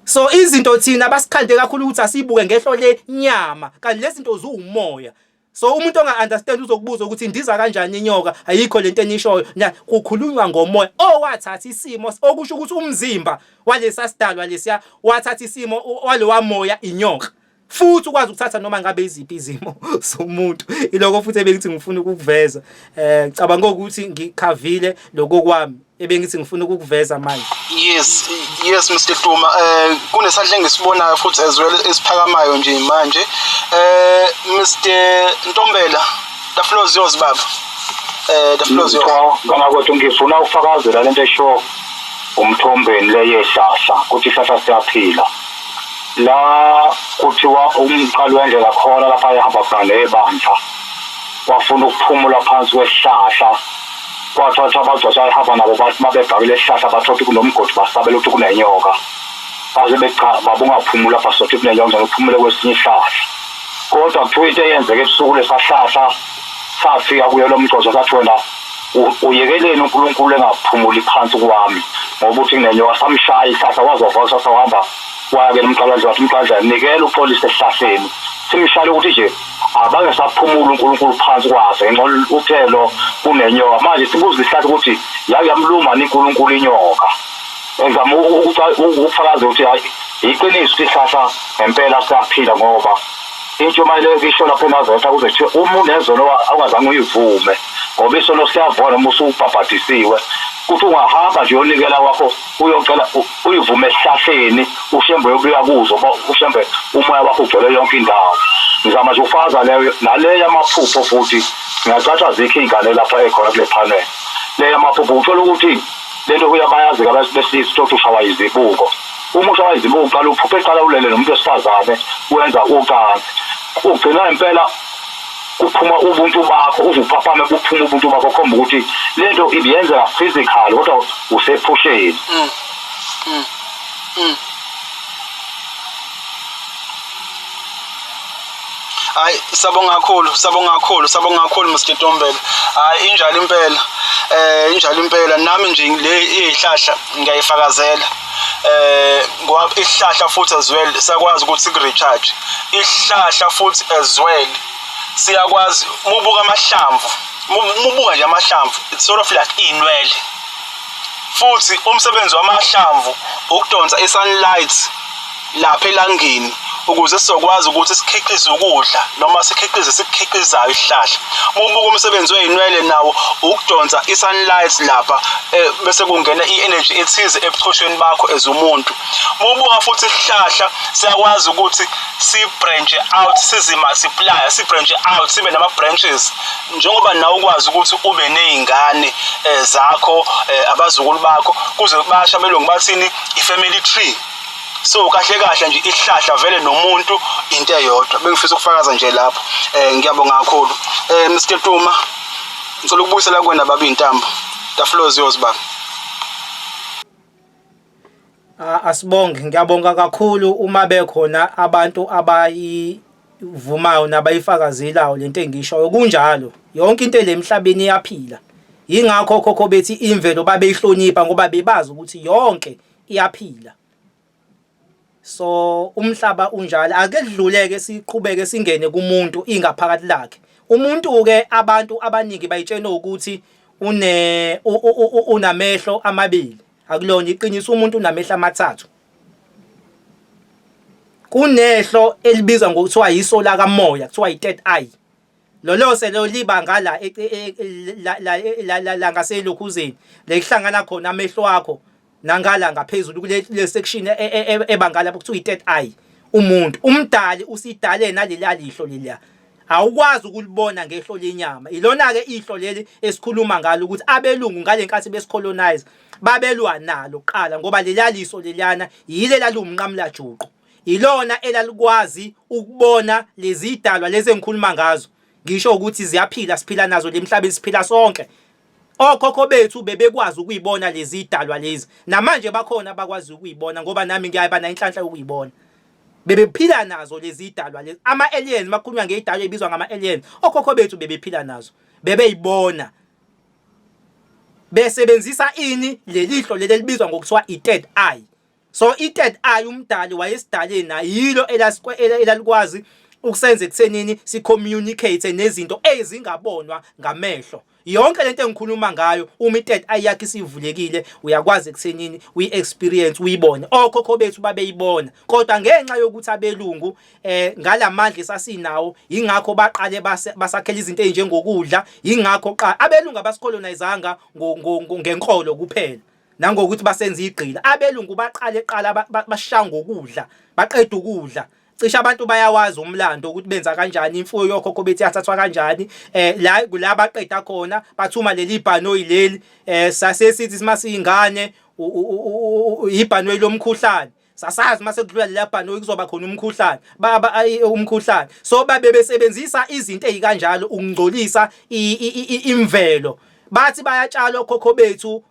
So izinto thina basikhande kakhulu ukuthi asibuke ngehlo lenyama kanti lezi zinto ziwumoya. So umuntu onga understand uzokubuza ukuthi indiza kanjani inyoka ayikho lento enishoyo na kukhulunywa ngomoya owathatha isimo okusho ukuthi umzimba walesa sidalwa lesiya wathatha isimo walowa moya inyoka futhi ukwazi ukuthatha noma ngabe iziphi izimo zomuntu iloko futhi ebengithi ngifuna ukukuveza eh ngicabanga ukuthi ngikhavile lokho kwami ebengithi ngifuna ukukuveza manje. Yes, yes Mr Duma, eh kunesandla engisibonayo futhi as well esiphakamayo nje manje. Eh Mr Ntombela, the floor is yours baba. Eh the floor is yours. Cha, nganakwethu ngifuna ukufakazela lento esho umthombeni le yehlahla ukuthi ihlahla siyaphila. La kuthiwa umqali wendlela khona lapha ehamba khona nebandla. Wafuna ukuphumula phansi kwesihlahla. Kwathatha abagcotshwa ayehamba nabo bathi uma bebhakile esihlahla bathola ukuthi kunomgodi basabela ukuthi kunenyoka. Base bethi cha baba ungaphumuli lapha sothi kunenyoka ngcono uphumule kwesinye isihlahla. Kodwa kuthiwa into eyenzeka ebusuku lesahlahla safika kuye lo mgcotshwa sathi wena uyekeleni uNkulunkulu engaphumuli phansi kwami ngoba uthi kunenyoka samshaya isihlahla waze wavuka kusasa wahamba waya ke nomqalandla wathi umqalandla nikela uxolise esihlahleni simshaya ukuthi nje abange saphumula uNkulunkulu phansi kwaso ngenxa uthelo kunenyoka manje sibuza isihlahla ukuthi yake yamluma ni uNkulunkulu inyoka engizama ukufakaza ukuthi hayi iqiniso ukuthi isihlahla ngempela siyaphila ngoba intshumayelo isho lapha eNazaretha kuze kuthiwe uma unezono awungazange uyivume ngoba isono siyavona uma usubhabhadisiwe kuthi ungahamba nje uyonikela kwakho uyocela uyivume esihlahleni ushembe uyobuya kuzo ushembe umoya wakho ugcwele yonke indawo ngizama nje ukufakaza leyo naleyo yamaphupho futhi ngiyacatha zikho iy'ngane lapha ekhona kule panel le yamaphupho uthola ukuthi le nto kuyabayazi-ke abesilisa uthole ukuthi ushawa izibuko uma ushawa izibuko uqala uphuphe eqala ulele nomuntu wesifazane wenza ucansi ugcina impela kuphuma ubuntu bakho uze uphaphame buphuma ubuntu bakho khomba ukuthi lento ibiyenzeka physical kodwa usephusheni mm. Mm. Mm. Hayi sabonga kakhulu sabonga kakhulu sabonga kakhulu Mr Ntombela. Hayi injalo impela. Eh injalo impela nami nje le izihlahla ngiyayifakazela. Eh ngoba isihlahla futhi as well siyakwazi ukuthi siku recharge. Isihlahla futhi as well siyakwazi mubuka amahlamvu mubuka nje amahlamvu it's sort of like inwele. Futhi umsebenzi wamahlamvu ukudonsa i-sunlight lapha elangeni ukuze sizokwazi ukuthi sikhiqize ukudla noma sikhiqize sikukhiqizayo isihlahla. Uma ubuka umsebenzi wey'nwele nawo ukudonsa i-sunlight lapha eh, bese kungena i-energy ethize ebuchosheni bakho as umuntu. Uma ubuka futhi isihlahla siyakwazi ukuthi si-branch out sizi-multiply si-branch out sibe nama-branches njengoba nawe ukwazi ukuthi ube nezingane eh, zakho eh, abazukulu bakho kuze basha abelungu bathini i-family tree so kahle kahle nje ihlahla vele nomuntu into eyodwa bengifisa ukufakaza nje lapho eh ngiyabonga kakhulu eh Mr Tuma ngicela ukubuyisela kuwena baba intambo the floor is yours baba Asibonge ngiyabonga kakhulu uma bekhona abantu abayivumayo nabayifakazelayo lento engishoyo kunjalo yonke into elemhlabeni iyaphila yingakho okhokho bethi imvelo babeyihlonipha ngoba bebazi ukuthi yonke iyaphila so umhlaba unjalo ake kudluleke siqhubeke singene kumuntu ingaphakathi lakhe umuntu ke abantu abaningi bayitshena ukuthi une unamehlo amabili Akulona iqiniso umuntu unamehlo amathathu. Kunehlo elibizwa ngokuthiwa yiso lakamoya, kuthiwa yi-third eye. Lolo selo liba ngala e, e, e, la ngaselokhuzeni la kuhlangana khona amehlo akho nangala ngaphezulu kule le section ebangala kuthiwa i-third eye. Umuntu umdali usidale naleliya lihlo leliya. Awukwazi ukulibona ngehlo lenyama. Ilona-ke ihlo leli esikhuluma ngalo ukuthi abelungu ngale nkathi besicolonize babelwa nalo kuqala ngoba leliya liso leliyana yile elaliwumnqamulajuqu. Ilona elalikwazi ukubona lezi dalwa lezi engikhuluma ngazo. Ngisho ukuthi ziyaphila siphila nazo le emhlabeni siphila sonke. Okhokho bethu bebekwazi ukuyibona lezi dalwa lezi. Namanje bakhona abakwazi ukuyibona ngoba nami ngiyaba nayo inhlanhla yokuyibona. Bebephila nazo lezi idalwa lezi. Ama aliens makhulunywa ngeyidalwa ebizwa ngama aliens. Okhokho bethu bebephila nazo. Bebeyibona. Besebenzisa ini? Lelihlo leli elibizwa ngokuthiwa i-third eye. So i-third eye umdali wayesidale nayo, yilo elalikwazi ukusenza ekuthenini si-communicate nezinto ezingabonwa ngamehlo. Yonke lento engikhuluma ngayo, uma i-third eye yakho isivulekile, uyakwazi ekuthenini uyi-experience, uyibone. Okhokho bethu babeyibona, kodwa ngenxa yokuthi abelungu ngalamandla esasinawo, ingakho baqale basakhela izinto ezinjengokudla. Ingakho qa abelungu abasicolonizanga ngenkolo kuphela nangokuthi basenza igqila. Abelungu baqale qala bashaya ngokudla, baqeda ukudla. Cishe abantu bayawazi umlando ukuthi benza kanjani, imfuyo yokhokho bethu yathathwa kanjani. La kula baqeda khona bathuma leli bhanoyi leli, sasesithi simasiyingane ibhanoyi lomkhuhlane. Sasazi mase kudlula lela bhanoyi kuzoba khona umkhuhlane, baba umkhuhlane. So babe besebenzisa izinto ezikanjalo ukungcolisa imvelo. Bathi bayatshala okhokho bethu,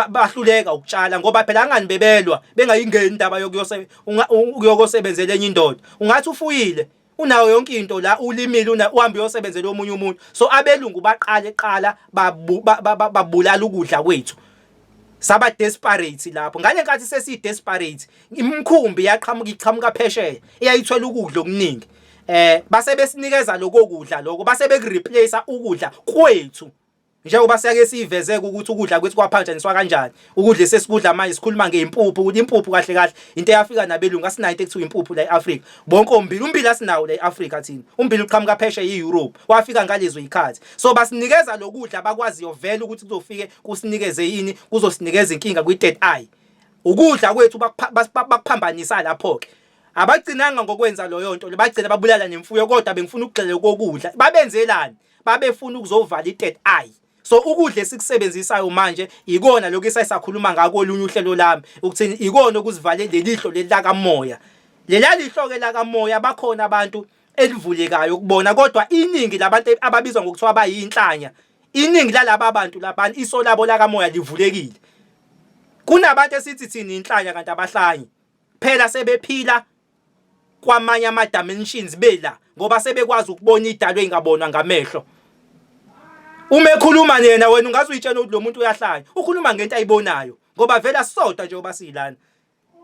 bahluleka ukutshala, ngoba phela angani bebelwa bengayingeni indaba yokuyose ukuyokosebenzela enye indoda. Ungathi ufuyile, unayo yonke into la, ulimile, una uhambe uyosebenzela omunye umuntu. So abelungu baqale qala babulala ukudla kwethu, saba desperate lapho. Ngale nkathi sesi desperate, imikhumbi yaqhamuka, iqhamuka phesheya, eyayithwele ukudla okuningi. Base besinikeza lokho kudla lokho, base bekureplace ukudla kwethu, njengoba siyake siyivezeke ukuthi ukudla kwethu kwaphanjaniswa kanjani. Ukudla esesikudla manje, sikhuluma ngeimpuphu, ukuthi impuphu kahle kahle into eyafika nabelungu. Asinayo into ekuthiwa impuphu la e-Afrika. Bonke ombila, umbila asinawo la e-Afrika thina. Umbila uqhamuka phesheya e-Europe, wafika ngalezo zikhathi. So basinikeza lokudla abakwaziyo vele ukuthi kuzofike kusinikeze yini, kuzosinikeza inkinga kwi-third eye. Ukudla kwethu bakuphambanisa lapho-ke. Abagcinanga ngokwenza loyo nto, bagcina babulala nemfuyo. Kodwa bengifuna ukugxila kokudla. Babenzelani? Babefuna ukuzovala i-third eye. So ukudla esikusebenzisayo manje ikona lokhu esayisakhuluma ngako olunye uhlelo lami, ukuthini ikona okuzivale lelihlo leli lakamoya. Lela lihlo-ke lakamoya, bakhona abantu elivulekayo ukubona, kodwa iningi labantu ababizwa ngokuthiwa bayinhlanya, iningi lalaba bantu labani iso labo lakamoya livulekile. Kunabantu esithi thina inhlanya, kanti abahlanyi phela, sebephila kwamanye ama-dimensions bela, ngoba sebekwazi ukubona idalo engabonwa ngamehlo. Uma ekhuluma yena, wena ungaze uyitshena ukuthi lo muntu uyahlanya, ukhuluma ngento ayibonayo, ngoba vele asisodwa njengoba siyilana,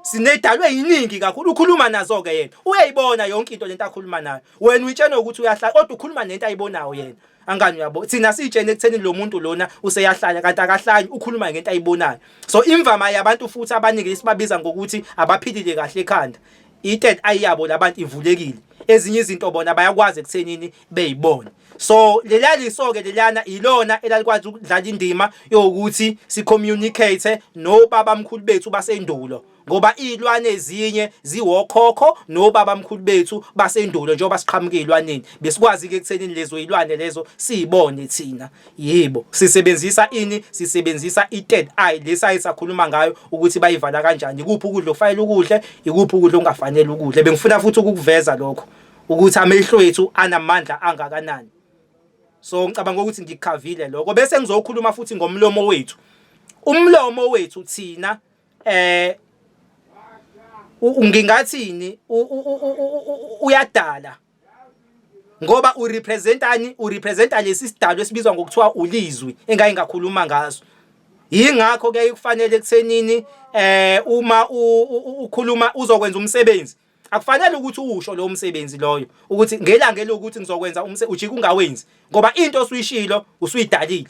sinedalwe yiningi kakhulu. Ukhuluma nazo-ke yena, uyayibona yonke into lento akhuluma nayo. Wena uyitshena ukuthi uyahlanya, kodwa ukhuluma nento ayibonayo yena. Angani uyabo, thina siyitshene ekutheni lo muntu lona useyahlanya, kanti akahlanyi, ukhuluma ngento ayibonayo. So imvama yabantu futhi abaningi esibabiza ngokuthi abaphilile kahle ekhanda, i-third eye yabo labantu ivulekile. Ezinye izinto bona bayakwazi ekuthenini beyibone. So leliya liso-ke leliyana ilona elalikwazi ukudlala indima yokuthi si-communicate nobabamkhulu bethu basendulo, ngoba iy'lwane ezinye ziwokhokho nobabamkhulu bethu basendulo. Njengoba siqhamuka ey'lwaneni, besikwazi-ke ekuthenini lezo y'lwane lezo siy'bone thina. Yebo, sisebenzisa ini? Sisebenzisa i-third eye lesaye sakhuluma ngayo ukuthi bayivala kanjani, ikuphi ukudla okufanele ukudle, ikuphi ukudla okungafanele ukudle. Bengifuna futhi ukukuveza lokho ukuthi amehlo ethu anamandla angakanani. So ngicabanga ukuthi ngikukhavile lokho. Bese ngizokhuluma futhi ngomlomo wethu. Umlomo wethu thina, ngingathini, uyadala, ngoba urepresentani? Urepresenta lesi sidalo esibizwa ngokuthiwa ulizwi engake ngakhuluma ngaso. Yingakho ke kufanele ekuthenini uma ukhuluma uzokwenza umsebenzi, akufanele ukuthi usho lo msebenzi loyo ukuthi ngelanga elokuthi ngizokwenza umsebenzi, ujike ungawenzi, ngoba into osuyishilo usuyidalile.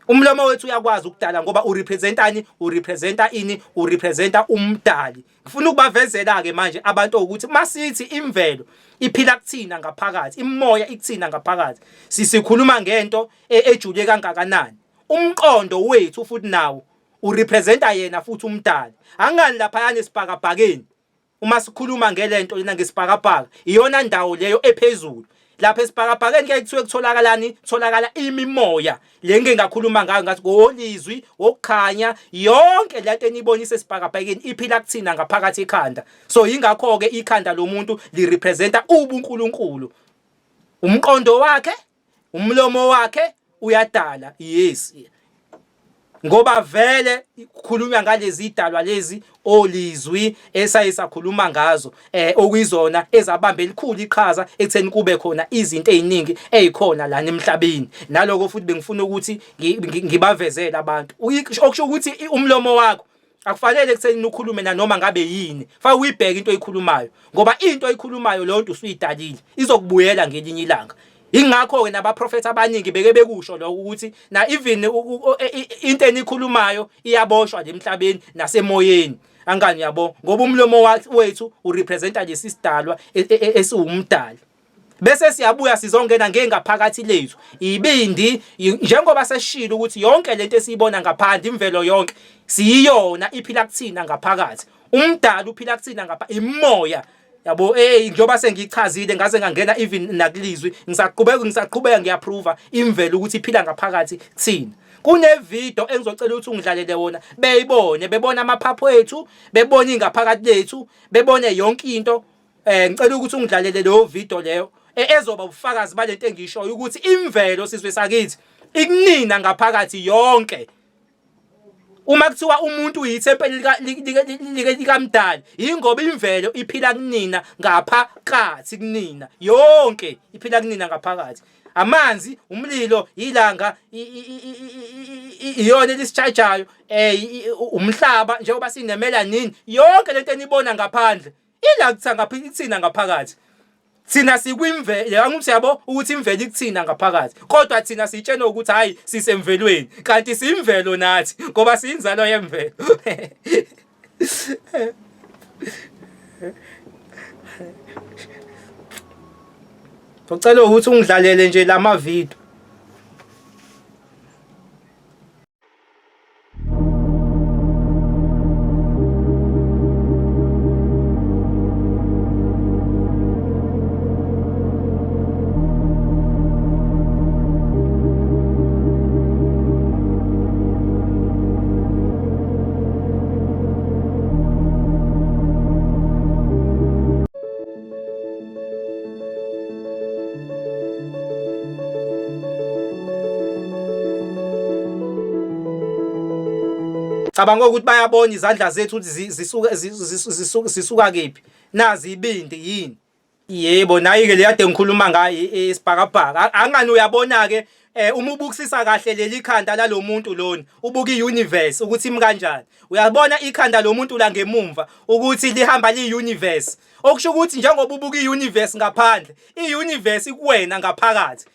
Umlomo wethu uyakwazi ukudala, ngoba urepresentani? Urepresenta ini? Urepresenta umdali. Ngifuna ukubavezela ke manje abantu ukuthi masithi imvelo iphila kuthina ngaphakathi, imoya ikuthina ngaphakathi, sisikhuluma ngento ejule kangakanani. Umqondo wethu futhi nawo urepresenta yena futhi umdali. Angani laphayana esibhakabhakeni, uma sikhuluma ngelento lena ngesibhakabhaka, iyona ndawo leyo ephezulu lapha esibhakabhakeni ke kuthiwe kutholakalani? Kutholakala imimoya le ngike ngakhuluma ngayo, ngathi ngolizwi wokukhanya. Yonke lento enibonisa esibhakabhakeni iphila kuthina ngaphakathi ekhanda. So yingakho ke ikhanda lomuntu lirepresenta ubuNkulunkulu, umqondo wakhe, umlomo wakhe uyadala. Yes. Ngoba vele kukhulunywa ngalezi idalwa lezi olizwi esaye sakhuluma ngazo eh okuyizona ezabamba elikhulu iqhaza ekutheni kube khona izinto eziningi ezikhona lana emhlabeni. Naloko futhi bengifuna ukuthi ngibavezele abantu. Okusho ukuthi umlomo wakho akufanele ekutheni ukhulume nanoma ngabe yini. Fake uyibheke into oyikhulumayo ngoba into oyikhulumayo leyo nto usuyidalile izokubuyela ngelinye ilanga. Ingakho-ke nabaprofethi abaningi beke bekusho lokho ukuthi na even into enikhulumayo iyaboshwa nje emhlabeni nasemoyeni. Angani yabo ngoba umlomo wethu urepresenta lesi sidalwa esiwumdali. Bese siyabuya sizongena ngengaphakathi lethu. Ibindi njengoba seshilo ukuthi yonke lento esiyibona ngaphandle imvelo yonke siyiyona iphila kuthina ngaphakathi. Umdali uphila kuthina ngapha imoya yabo hey njengoba sengichazile ngaze ngangena even nakulizwi ngisaqhubeka ngisaqhubeka ngiyaprova imvelo ukuthi iphila ngaphakathi kuthina kune video engizocela ukuthi ungidlalele wona beyibone bebona amaphaphu ethu bebone ingaphakathi lethu bebone yonke into eh ngicela ukuthi ungidlalele leyo video leyo e, ezoba ubufakazi balento engishoyo ukuthi imvelo sizwe sakithi ikunina ngaphakathi yonke Uma kuthiwa umuntu uyithempeli likamdali, yingoba imvelo iphila kunina ngaphakathi kunina. Yonke iphila kunina ngaphakathi. Amanzi, umlilo, ilanga, iyona elisitshajayo, eh umhlaba njengoba sinemelanin, yonke lento enibona ngaphandle ila kuthina ngaphakathi. Thina sikwimvelo, angithi yabo ukuthi imvelo ikuthina ngaphakathi. Kodwa thina sitshena ukuthi hayi sisemvelweni, kanti siyimvelo nathi ngoba siyinzalo yemvelo. Ngicela ukuthi ungidlalele nje lama video. Cabanga ukuthi bayabona izandla zethu ukuthi zisuka zisuka kephi. Nazi ibindi yini? Yebo, nayi-ke le kade ngikhuluma ngayo isibhakabhaka. Angani uyabona-ke eh uma ubukisisa kahle leli khanda lalomuntu lona, ubuka i-universe ukuthi imi kanjani. Uyabona ikhanda lomuntu la ngemumva ukuthi lihamba liyi-universe. Okusho ukuthi njengoba ubuka i-universe ngaphandle, i-universe ikuwena ngaphakathi.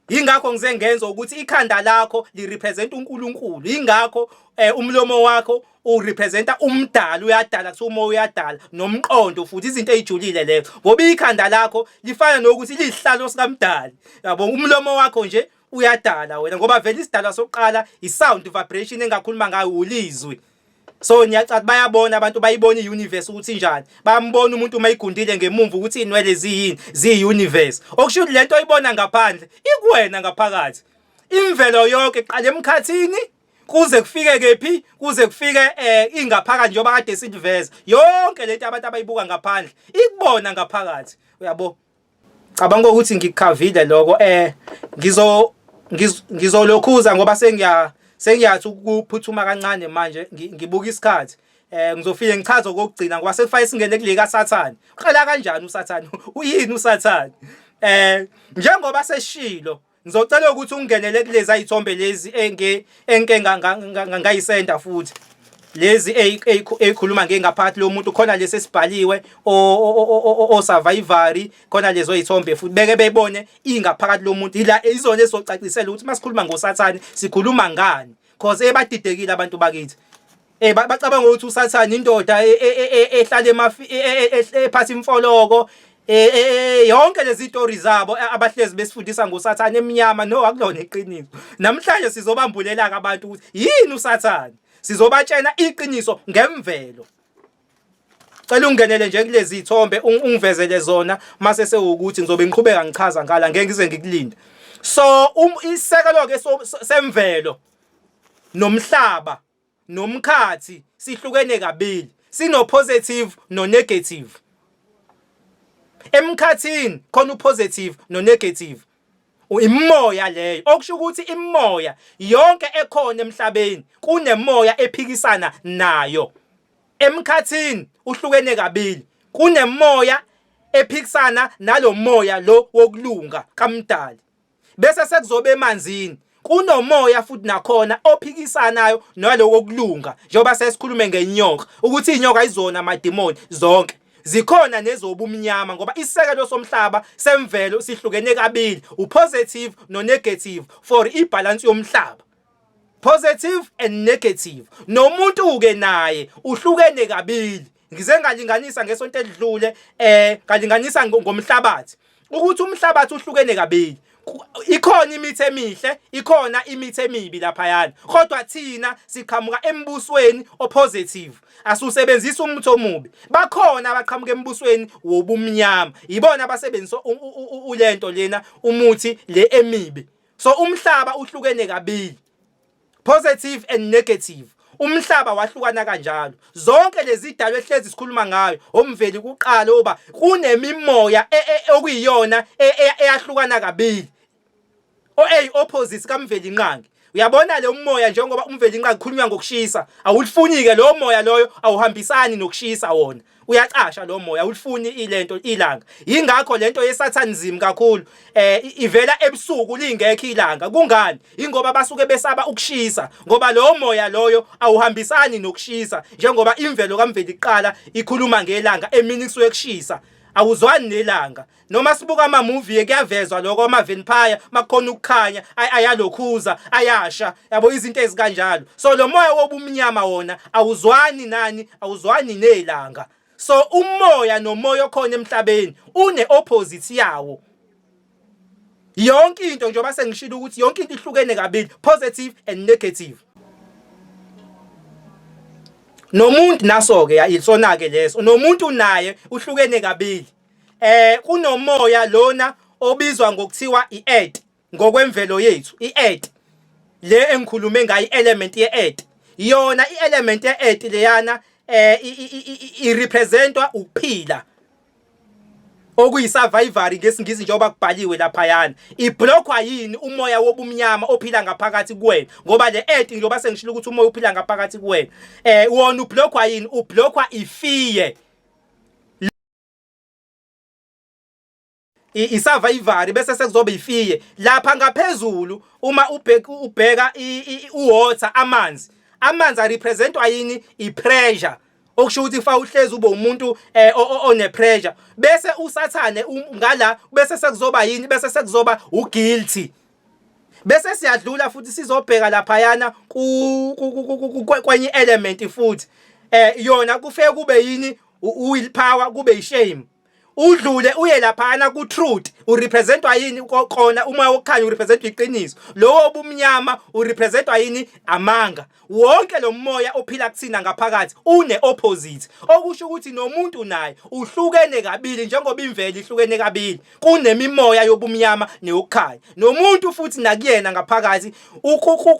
Yingakho ngize ngenza ukuthi ikhanda lakho lirepresent uNkulunkulu. Yingakho eh, umlomo wakho urepresenta umdali, uyadala kuthiwa umoya uyadala nomqondo futhi izinto ezijulile lezo. Ngoba ikhanda lakho lifana nokuthi liyisihlalo sikamdali. Yabo umlomo wakho nje uyadala wena ngoba vele isidalwa sokuqala i-sound vibration engakhuluma ngayo ulizwi. So ngiyacathi bayabona abantu bayibona i-universe ukuthi injani. Bayambona umuntu uma igundile ngemumva ukuthi inwele ziyini, ziyi-universe. Okusho ukuthi lento oyibona ngaphandle ikuwena ngaphakathi. Imvelo yonke iqala emkhathini kuze kufike kephi kuze kufike eh ingaphakathi njengoba kade siliveza. Yonke lento abantu abayibuka ngaphandle ikubona ngaphakathi. Uyabo? Cabanga ukuthi ngikukhavile lokho eh ngizo ngizolokhuza ngoba sengiya sengiyathi ukuphuthuma kancane manje ngibuka isikhathi eh ngizofike ngichaze okugcina ngoba sekufanele singene kule kaSathane uqala kanjani uSathane uyini uSathane eh njengoba seshilo Ngizocela ukuthi ungenele kulezi ayithombe lezi enge engike ngayisenda futhi lezi eyikhuluma ngengaphakathi lomuntu khona lesi esibhaliwe o survivor khona lezo yithombe futhi beke bebone ingaphakathi lomuntu ila izona ezocacisela ukuthi masikhuluma ngosathane sikhuluma ngani cause ebadidekile abantu bakithi Eh bacabanga ukuthi uSathane indoda e, e, e, ehlala emafi ephatha imfoloko yonke lezi story zabo abahlezi besifundisa ngoSathane emnyama no akulona iqiniso. Namhlanje sizobambulela ke abantu ukuthi yini uSathane. Sizobatshena iqiniso ngemvelo. Cela ungenele nje kulezi zithombe ungivezele zona mase sewukuthi ngizobe ngiqhubeka ngichaza ngala ngeke ngize ngikulinde. So um, isekelo ke semvelo nomhlaba nomkhathi sihlukene kabili sino positive no negative emkhathini khona upositive no negative. Imoya leyo, okusho ukuthi imoya yonke ekhona emhlabeni kunemoya ephikisana nayo. Emkhathini uhlukene kabili, kunemoya ephikisana nalomoya lo wokulunga kaMdali. Bese sekuzoba emanzini kunomoya futhi nakhona ophikisanayo naloko kulunga, njengoba sesikhulume ngenyoka ukuthi inyoka ayizona amadimoni zonke, zikhona nezobumnyama, ngoba isisekelo somhlaba semvelo sihlukene kabili, upositive no-negative for ibalance yomhlaba, positive and negative. Nomuntu-ke naye uhlukene kabili. Ngize ngalinganisa ngesonto elidlule, ngalinganisa ngomhlabathi ukuthi umhlabathi uhlukene kabili. Ikhona imithi emihle, ikhona imithi emibi laphayana, kodwa thina siqhamuka embusweni opositive, asusebenzisa umuthi omubi. Bakhona abaqhamuka embusweni wobumnyama, ibona abasebenzisa ulento lena, umuthi le emibi. So umhlaba uhlukene kabili, positive and negative. Umhlaba wahlukana kanjalo. Zonke lezi dalo ehlezi sikhuluma ngayo, omveli kuqala, oba kunemimoya okuyiyona eyahlukana kabili, o opposite kaMvelinqangi. Uyabona le umoya, njengoba uMvelinqangi khulunywa ngokushisa, awulifuni ke lo moya loyo, awuhambisani nokushisa, wona uyacasha lo moya, awulifuni ilento ilanga. Yingakho lento yesatanism kakhulu ivela ebusuku lingekho ilanga. Kungani? Ingoba basuke besaba ukushisa, ngoba lo moya loyo awuhambisani nokushisa, njengoba imvelo kaMveli kuqala ikhuluma ngelanga, emini kusuke kushisa, awuzwani nelanga. Noma sibuka ama-movie kuyavezwa lokho, ama-vampire makukhona ukukhanya ayalokhuza, ayasha, yabo, izinto ezikanjalo. So lo moya wobumnyama wona awuzwani nani? Awuzwani nelanga. So umoya nomoya okhona emhlabeni une opposite yawo. Yonke into, njengoba sengishilo ukuthi yonke into ihlukene kabili, positive and negative. Nomuntu naso ke yisona ke leso, nomuntu naye uhlukene kabili. Kunomoya lona obizwa ngokuthiwa i-earth ngokwemvelo yethu. I-earth le engikhulume ngayo, i-element ye-earth, yona i-element ye-earth leyana irepresentwa ukuphila, okuyisurvival ngesingisi, njengoba kubhaliwe laphayana. Iblockwa yini? Umoya wobumnyama ophila ngaphakathi kuwena, ngoba le earth, njengoba sengishilo ukuthi umoya uphila ngaphakathi kuwena, wona ublockwa yini? Ublockwa ifear, isurvival, bese sekuzoba ifear. Lapha ngaphezulu uma ubheka uwater, amanzi, amanzi arepresentwa yini? I-pressure, okusho ukuthi fa uhlezi ube umuntu one pressure. Bese usathane ngala, bese sekuzoba yini? Bese sekuzoba uguilty. Bese siyadlula futhi sizobheka laphayana kwenye element futhi, yona kufike kube yini? Will power, kube ishame. Udlule uye laphana ku truth, urepresentwa yini kona? Uma wokukhanya urepresentwa iqiniso, lowo obumnyama urepresentwa yini? Amanga. Wonke lo moya ophila kuthina ngaphakathi une opposite, okusho ukuthi nomuntu naye uhlukene kabili, njengoba imvelo ihlukene kabili, kunemimoya yobumnyama neyokukhanya. Nomuntu futhi nakuyena ngaphakathi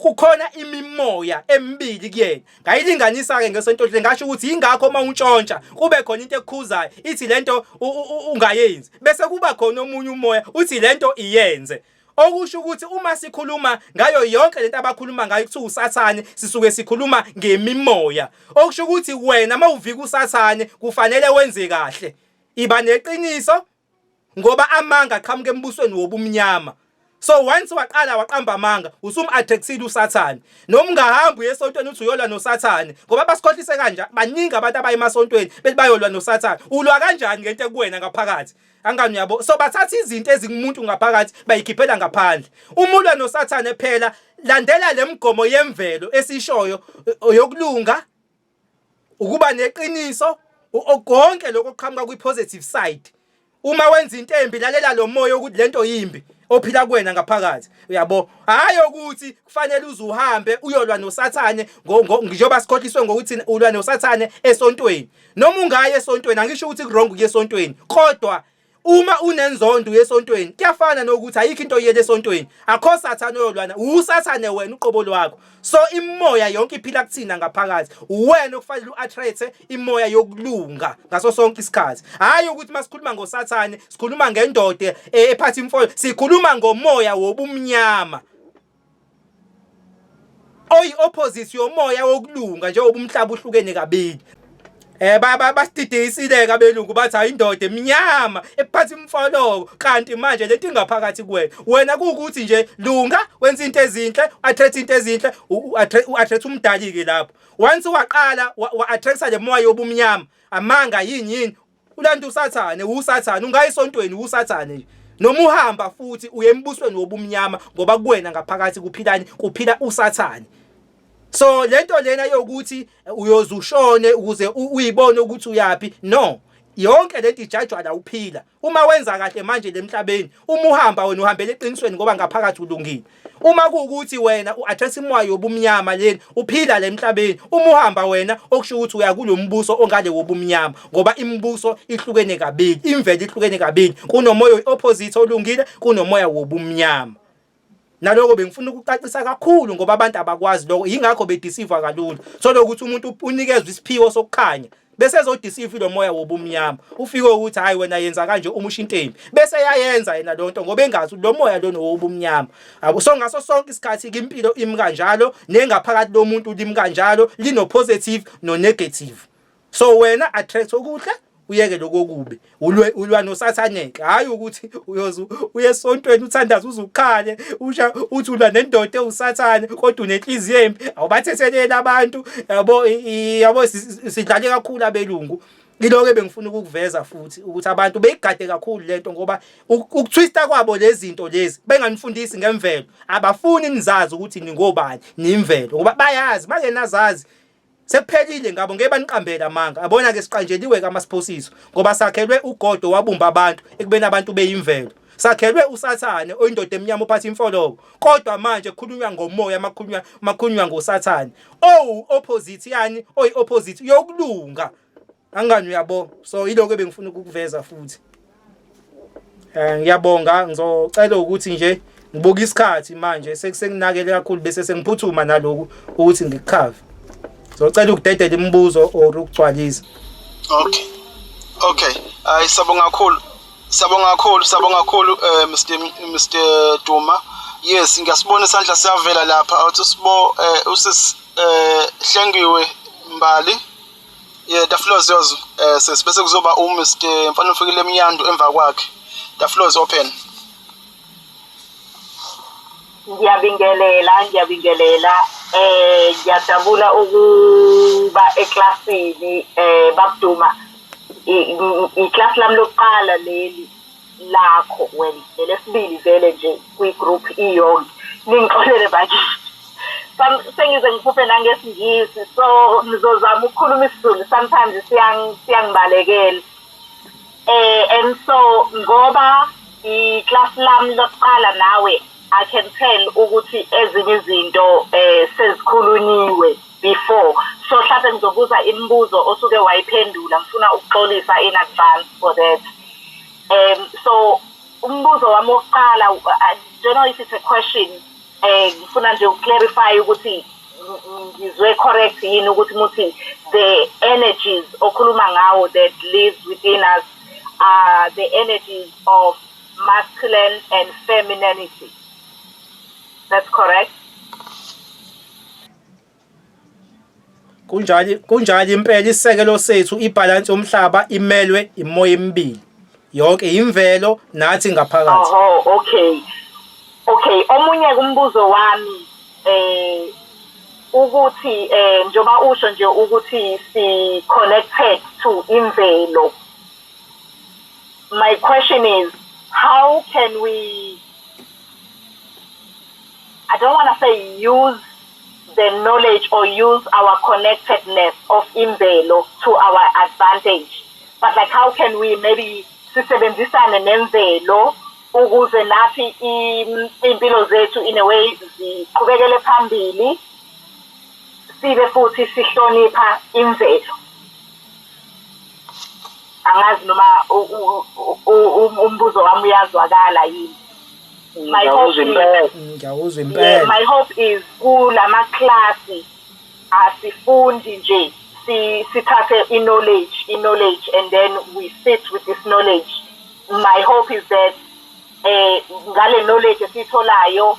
kukhona imimoya emibili kuyena. Ngayilinganisa ke ngesonto nje, ngasho ukuthi ingakho uma untshontsha kube khona into ekukhuzayo ithi lento ungayenzi, bese kuba khona omunye umoya uthi lento iyenze. Okusho ukuthi uma sikhuluma ngayo yonke lento abakhuluma ngayo kuthiwa usathane, sisuke sikhuluma ngemimoya. Okusho ukuthi wena mawuvika usathane kufanele wenze kahle, iba neqiniso, ngoba amanga aqhamuka embusweni wobumnyama. So once waqala waqamba amanga, usum-attractile usathane. Noma ungahamba uye esontweni uthi uyolwa nosathane, ngoba basikhohlise kanje, baningi abantu abaye emasontweni bethi bayolwa nosathane. Ulwa kanjani ngento ekuwena ngaphakathi? Angani, uyabo? So bathatha izinto ezingumuntu ngaphakathi bayikhiphela ngaphandle. Uma ulwa nosathane phela, landela le mgomo yemvelo esishoyo yokulunga, ukuba neqiniso, konke lokho okuqhamuka kwi-positive side. Uma wenza into embi, lalela lo moya ukuthi lento yimbi ophila kuwena ngaphakathi, uyabo? Hayi ukuthi kufanele uze uhambe uyolwa nosathane, njengoba sikhohliswe ngokuthi ulwa nosathane esontweni. Noma ungayi esontweni, angisho ukuthi ku-wrong ukuya esontweni, kodwa Uma unenzondo uye esontweni, kuyafana nokuthi ayikho into oyiyela esontweni. Akho sathane oyolwana, usathane wena uqobo lwakho. So imimoya yonke iphila kuthina ngaphakathi. Uwena okufanele u-attract imoya yokulunga ngaso sonke isikhathi. Hhayi ukuthi masikhuluma ngosathane, sikhuluma ngendoda ephatha imfoyo, sikhuluma ngomoya wobumnyama. Oyi-opposite yomoya wokulunga njengoba umhlaba uhlukene kabili. Eh basididiyisile ke abelungu bathi hayi indoda emnyama ephatha imfoloko kanti manje lento ingaphakathi kuwena. Wena kuwukuthi nje lunga wenza into ezinhle, attract into ezinhle, u-attract umdali ke lapho. Once waqala wa-attract le moya yobumnyama, amanga yini yini Ulantu usathane, usathane, ungaya esontweni usathane nje. Noma uhamba futhi uye embusweni wobumnyama ngoba kuwena ngaphakathi kuphilani kuphila usathane. So lento lena yokuthi uyoze ushone ukuze uyibone ukuthi uyapi no. Yonke lento ijajwa la uphila. Uma wenza kahle manje lemhlabeni, uma uhamba wena uhambela eqinisweni ngoba ngaphakathi ulungile. Uma kuwukuthi wena u-address imoya yobumnyama leni uphila la emhlabeni, uma uhamba wena okusho ukuthi uya kulo mbuso ongale wobumnyama ngoba imibuso ihlukene kabili, imvelo ihlukene kabili. Kunomoya oyi-opposite olungile, kunomoya wobumnyama. Naloko bengifuna ukucacisa kakhulu ngoba abantu abakwazi lokho, yingakho bedisivwa kalula. Thola ukuthi umuntu unikezwe isiphiwo sokukhanya bese ezodisifa lo moya wobumnyama ufike ukuthi hayi wena yenza kanje uma usho into embi bese yayenza yena lo nto ngoba engazi lo moya lona wobumnyama yabo. So ngaso sonke isikhathi ke impilo imi kanjalo nengaphakathi lomuntu limi kanjalo, lino positive no negative. So wena attract okuhle uyeke lokho okubi, ulwe ulwa nosathane-ke, hhayi ukuthi uyoze uye esontweni uthandaze uze ukhale usha uthi ulwa nendoda ewusathane kodwa unenhliziyo embi, awubathetheleli abantu yabo. Yabo, sidlale kakhulu abelungu. Iloko ebengifuna ukukuveza futhi ukuthi abantu beyigade kakhulu lento ngoba ukuthwista kwabo lezi zinto lezi benganifundisi ngemvelo, abafuni nizazi ukuthi ningobani, nimvelo, ngoba bayazi bangenazazi sekuphelile ngabo, ngeke baniqambele amanga. Yabona ke siqanjeliwe kaMasiphosiso ngoba sakhelwe ugodo wabumba abantu ekubeni abantu beyimvelo. Sakhelwe usathane oyindoda emnyama ophatha imfoloko, kodwa manje kukhulunywa ngomoya makhulunywa ngosathane owu opposite yani oyi opposite yokulunga. Angani uyabo? So iloko ebengifuna ukukuveza futhi. Ngiyabonga, ngizocela ukuthi nje ngibuka isikhathi manje sekusenginakele kakhulu bese sengiphuthuma naloku ukuthi ngikukhave. Ngizocela ukudedela imibuzo or ukugcwalisa. Okay. Okay. Hayi sabonga kakhulu. Siyabonga kakhulu, siyabonga kakhulu Mr Duma. Yes, ngiyasibona isandla siyavela lapha. Awuthi sibo usis Hlengiwe Mbali. Yeah, the floor is yours. Sis bese kuzoba u Mr Mfana ufikile emnyandu emva kwakhe. The floor is open. Ngiyabingelela, ngiyabingelela. Ngiyajabula ukuba eklasini babuduma. Iklasi lami lokuqala leli lakho well lelesibili vele nje kwi-group iyonke. Ningixolele bakithi. Sengize ngiphuphe nangesingisi so ngizozama ukukhuluma isiZulu sometimes siyangibalekela. And so ngoba iklasi lami lokuqala nawe I can tell ukuthi ezinye izinto sezikhulunyiwe before, so mhlawumbe ngizobuza imibuzo osuke wayiphendula, ngifuna ukuxolisa in advance for that. So umbuzo wami wokuqala, I don't know if it's a question, ngifuna nje uku-clarify ukuthi ngizwe correct yini ukuthi muthi the energies okhuluma ngawo that lives within us are the energies of masculine and femininity. That's correct? Kunjalo, kunjalo impela. Isisekelo sethu, ibhalansi yomhlaba imelwe imoya emibili. Yonke imvelo nathi ngaphakathi. Oho, okay. Okay, omunye kumbuzo wami ukuthi njoba usho nje ukuthi si connected to imvelo. My question is, how can we, I don't want to say use the knowledge or use our connectedness of imvelo to our advantage, but like how can we maybe sisebenzisane nemvelo ukuze nathi impilo zethu in a way ziqhubekele phambili, sibe futhi sihlonipha imvelo. Angazi noma umbuzo wami uyazwakala yini. My hope is, Ngiyawuzwa impela. My hope is kulama class asifundi nje, sithathe i-knowledge and then we sit with this knowledge. My hope is that ngale knowledge esiyitholayo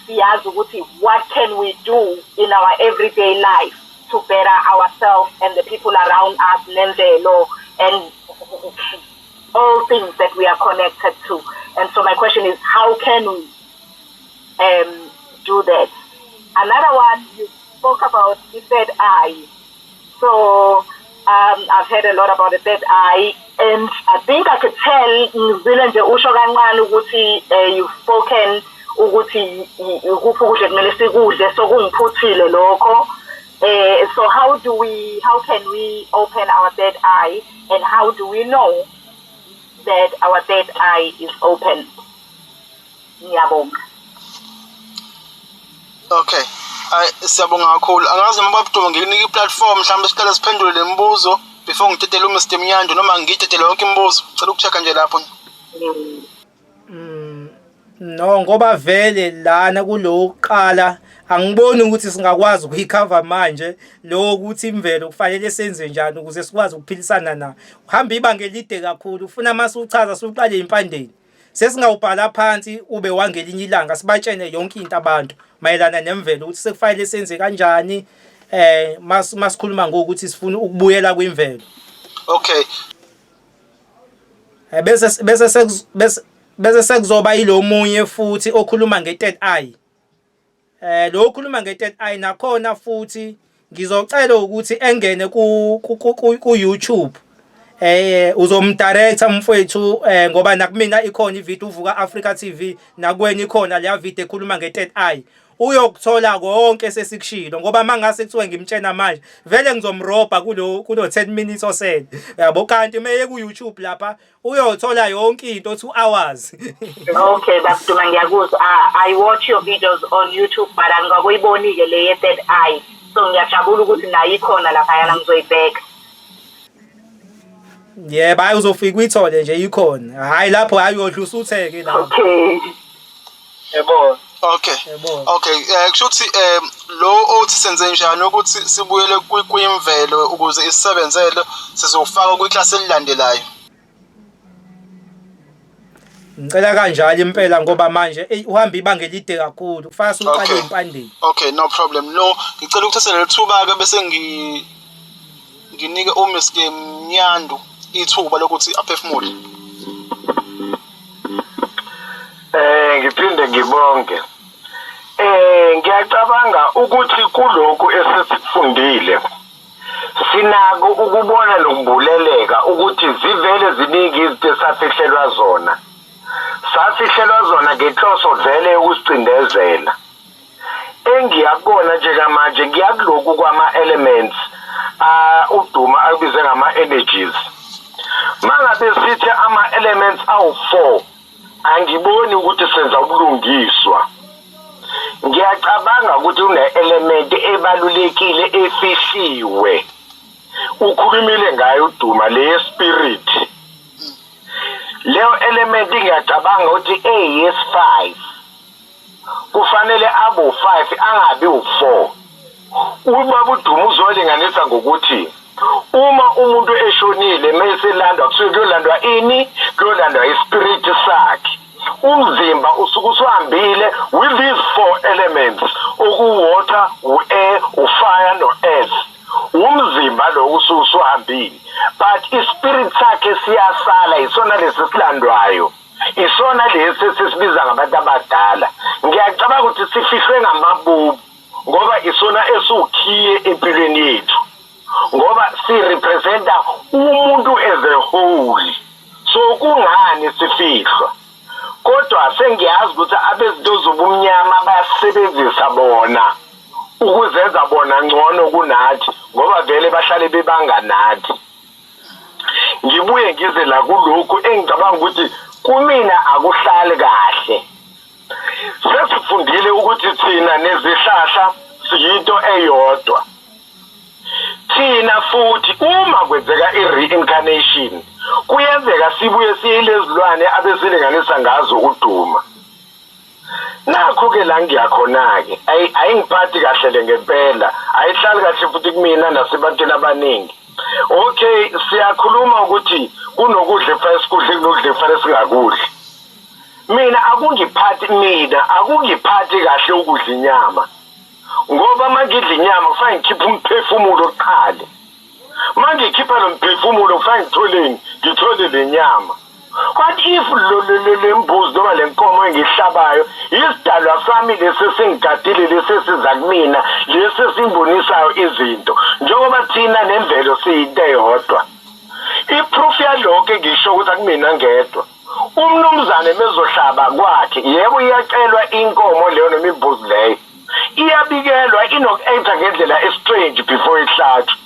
siyazi ukuthi what can we do in our everyday life to better ourselves and the people around us, nemvelo and all things that we are connected to. And so my question is, how can we do that? Another one, you spoke about the third eye. So I've heard a lot about the third eye, and I think I could tell, ngizwile nje usho kancane ukuthi you've spoken ukuthi ukuphi ukudla kumele sikudle, so kungiphuthile lokho. So how can we open our third eye, and how do we know that our third eye is open? Ngiyabonga. Okay. Hayi, siyabonga kakhulu. Angazi noma babudumo ngikunika i-platform mhlawumbe siqale siphendule le mibuzo before ngidedele uMr Mnyandu noma ngidedele yonke imibuzo. Ngicela uku-check-a nje lapho. No, ngoba vele lana kulokuqala angiboni ukuthi singakwazi ukuyi-cover manje lo ukuthi imvelo kufanele senze njani ukuze sikwazi ukuphilisana nayo. Uhamba ibanga elide kakhulu, ufuna mase uchaza suqale impandeni. Sesingawubhala phansi ube wangelinye ilanga, sibatshene yonke into abantu mayelana nemvelo ukuthi sekufanele senze kanjani masikhuluma ngokuthi sifuna ukubuyela kwimvelo. Okay. Bese sekuzoba yilomunye futhi okhuluma nge-third eye. Lo okhuluma nge-third eye nakhona futhi ngizocela ukuthi engene ku YouTube. Uzom-director mfowethu, ngoba nakumina ikhona ivideo uvuka Africa TV, nakweni ikhona leya video ekhuluma nge-third eye. Uyokuthola konke sesikushilo, ngoba mangase kuthiwe ngimtshena manje vele ngizomrobha kulo 10 minutes osele yabo, kanti meye ku YouTube lapha uyothola yonke into 2 hours. Okay, Babduma, ngiyakuzwa. I watch your videos on YouTube, but angikakuyiboni ke le ye third eye. So ngiyajabula ukuthi nayo ikhona lapha yana, ngizoyibheka. Yebo, hayi, uzofika uyithole nje ikhona. Hayi, lapho hayi, uyodla usutheke lapho. Okay. Yebo. Okay. Yebo. Okay, kusho ukuthi lo othi senze njani ukuthi sibuyele kwimvelo ukuze isebenzele, sizofaka kwiklasi elilandelayo. Ngicela kanjalo impela, ngoba manje ey, uhamba ibanga elide kakhulu, kufaka suqale empandeni. Okay, no problem. No, ngicela ukuthatha leli thuba ke bese nginike uMr Mnyandu ithuba lokuthi aphefumule. Ngiphinde ngibonge. Ngiyacabanga ukuthi kulokhu esesikufundile sinako ukubona nokubuleleka ukuthi zivele ziningi izinto esafihlelwa zona. Safihlelwa zona ngenhloso vele yokusicindezela. Engiyakubona njengamanje, ngiyakuloku kwama-elements, uDuma akubize ngama-energies. Mangabe sithi ama-elements awu-4, angiboni ukuthi senza ubulungiswa. Ngiyacabanga ukuthi une-element ebalulekile efihliwe. Ukhulumile ngayo uDuma, le spirit. Leyo element ngiyacabanga ukuthi eyes5. Kufanele abe u5, angabi u4. Ubaba uDuma uzolinganisa ngokuthi uma umuntu eshonile meselandwa, kusuke kuyolandwa ini? Kuyolandwa ispirit sakhe. Umzimba usuke usuhambile with these four elements, oku-water, u-air, u-fire no-earth. Umzimba lo usuke usuhambile, but ispirit sakhe siyasala, isona lesi silandwayo, isona lesi esisibiza ngabantu abadala. Ngiyacabanga ukuthi sifihlwe ngamabubu ngoba isona esiwukhiye empilweni yethu, ngoba si-representa umuntu as a whole. So kungani sifihlwa? Kodwa sengiyazi ukuthi abezinto zobumnyama bayasebenzisa bona ukuzenza bona ngcono kunathi, ngoba vele bahlale bebanga nathi. Ngibuye ngize la kulokhu engicabanga ukuthi kumina akuhlali kahle. Sesifundile ukuthi thina nezihlahla siyinto eyodwa. Thina futhi uma kwenziwa kwenzeka i-reincarnation, kuyenzeka sibuye siyilezilwane abesilinganisa ngazo uduma. Nakho-ke la ngiyakhona-ke, ayingiphathi kahle le ngempela, ayihlali kahle futhi kumina nasebantwini abaningi. Okay, siyakhuluma ukuthi kunokudla ekufanele sikudle, kunokudla ekufanele singakudli. Mina akungiphathi, mina akungiphathi kahle ukudla inyama, ngoba uma ngidla inyama kufanele ngikhiphe umphefumulo kuqala. Uma ngikhipha lo mphefumulo kufanele ngitholeni? Ngithole le nyama. What if le mbuzi noma le nkomo engihlabayo isidalwa sami lesi esingigadile, lesi esiza kumina, lesi esingibonisayo izinto, njengoba thina nemvelo siyinto eyodwa. I-proof yalokho engisho ukuthi akumina ngedwa, umnumzane mezohlaba kwakhe, yebo iyacelwa inkomo leyo noma imbuzi leyo, iyabikelwa, inoku-acta ngendlela e-strange before ihlatshwe.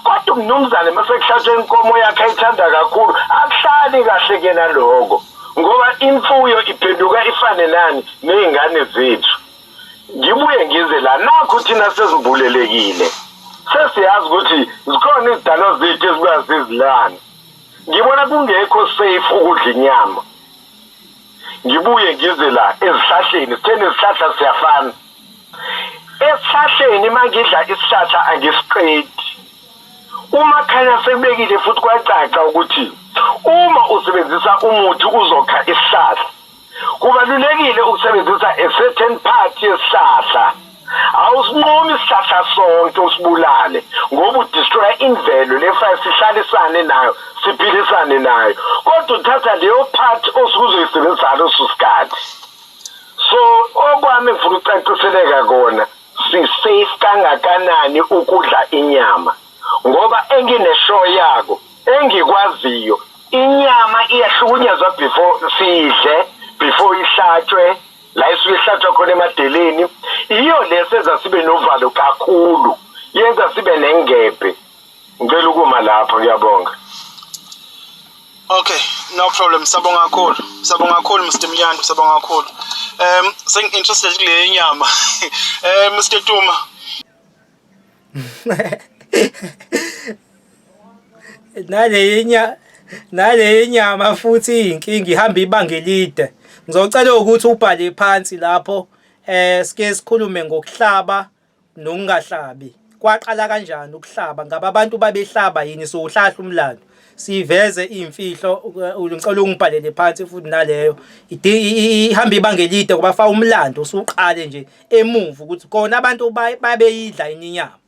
Kodwa umnumzane mase kuhlatshwa inkomo yakhe ayithanda kakhulu, akuhlali kahle ke naloko, ngoba imfuyo iphenduka ifane nani ney'ngane zethu. Ngibuye ngize la, nakhu thina sesimbulelekile, sesiyazi ukuthi zikhona izidalwa zethu ezibuya zizilwane. Ngibona kungekho safe ukudla inyama. Ngibuye ngize la ezihlahleni, sitheni izihlahla siyafana. Esihlahleni uma ngidla isihlahla angisiqedi. Uma khanya sekubekile futhi kwacaca ukuthi uma usebenzisa umuthi uzokha isihlahla, kubalulekile ukusebenzisa a certain part yesihlahla. Awusinqumi isihlahla sonke usibulale, ngoba udestroya imvelo lefayo sihlalisane nayo, siphilisane nayo, kodwa uthatha leyo part osuke uzoyisebenzisa ngaleso sikhathi. So okwami ngifuna ukucaciseleka kona, si-safe kangakanani ukudla inyama, ngoba engineshow yako engikwaziyo, inyama iyahlukunyezwa before sidle, before ihlatshwe la isuke ihlatshwa khona emadeleni. Iyo le senza sibe novalo kakhulu, yenza sibe nengebhe. Ngicela ukuma lapho, ngiyabonga. Okay, no problem. Sabonga kakhulu. Sabonga kakhulu Mr Mnyandu, sabonga kakhulu. Sengi-interested kule nyama. Mr Duma. Nale inyama futhi iyinkinga, ihamba ibanga elide. Ngizocela ukuthi ubhale phansi lapho, sike sikhulume ngokuhlaba nokungahlabi. Kwaqala kanjani ukuhlaba? Ngabe abantu babehlaba yini? Siwuhlahla umlando, siveze iy'mfihlo. Ngicela ungibhalele phansi futhi naleyo ihamba ibanga elide, ngoba fa umlando usuqale nje emuva ukuthi kona abantu babeyidla yini inyama,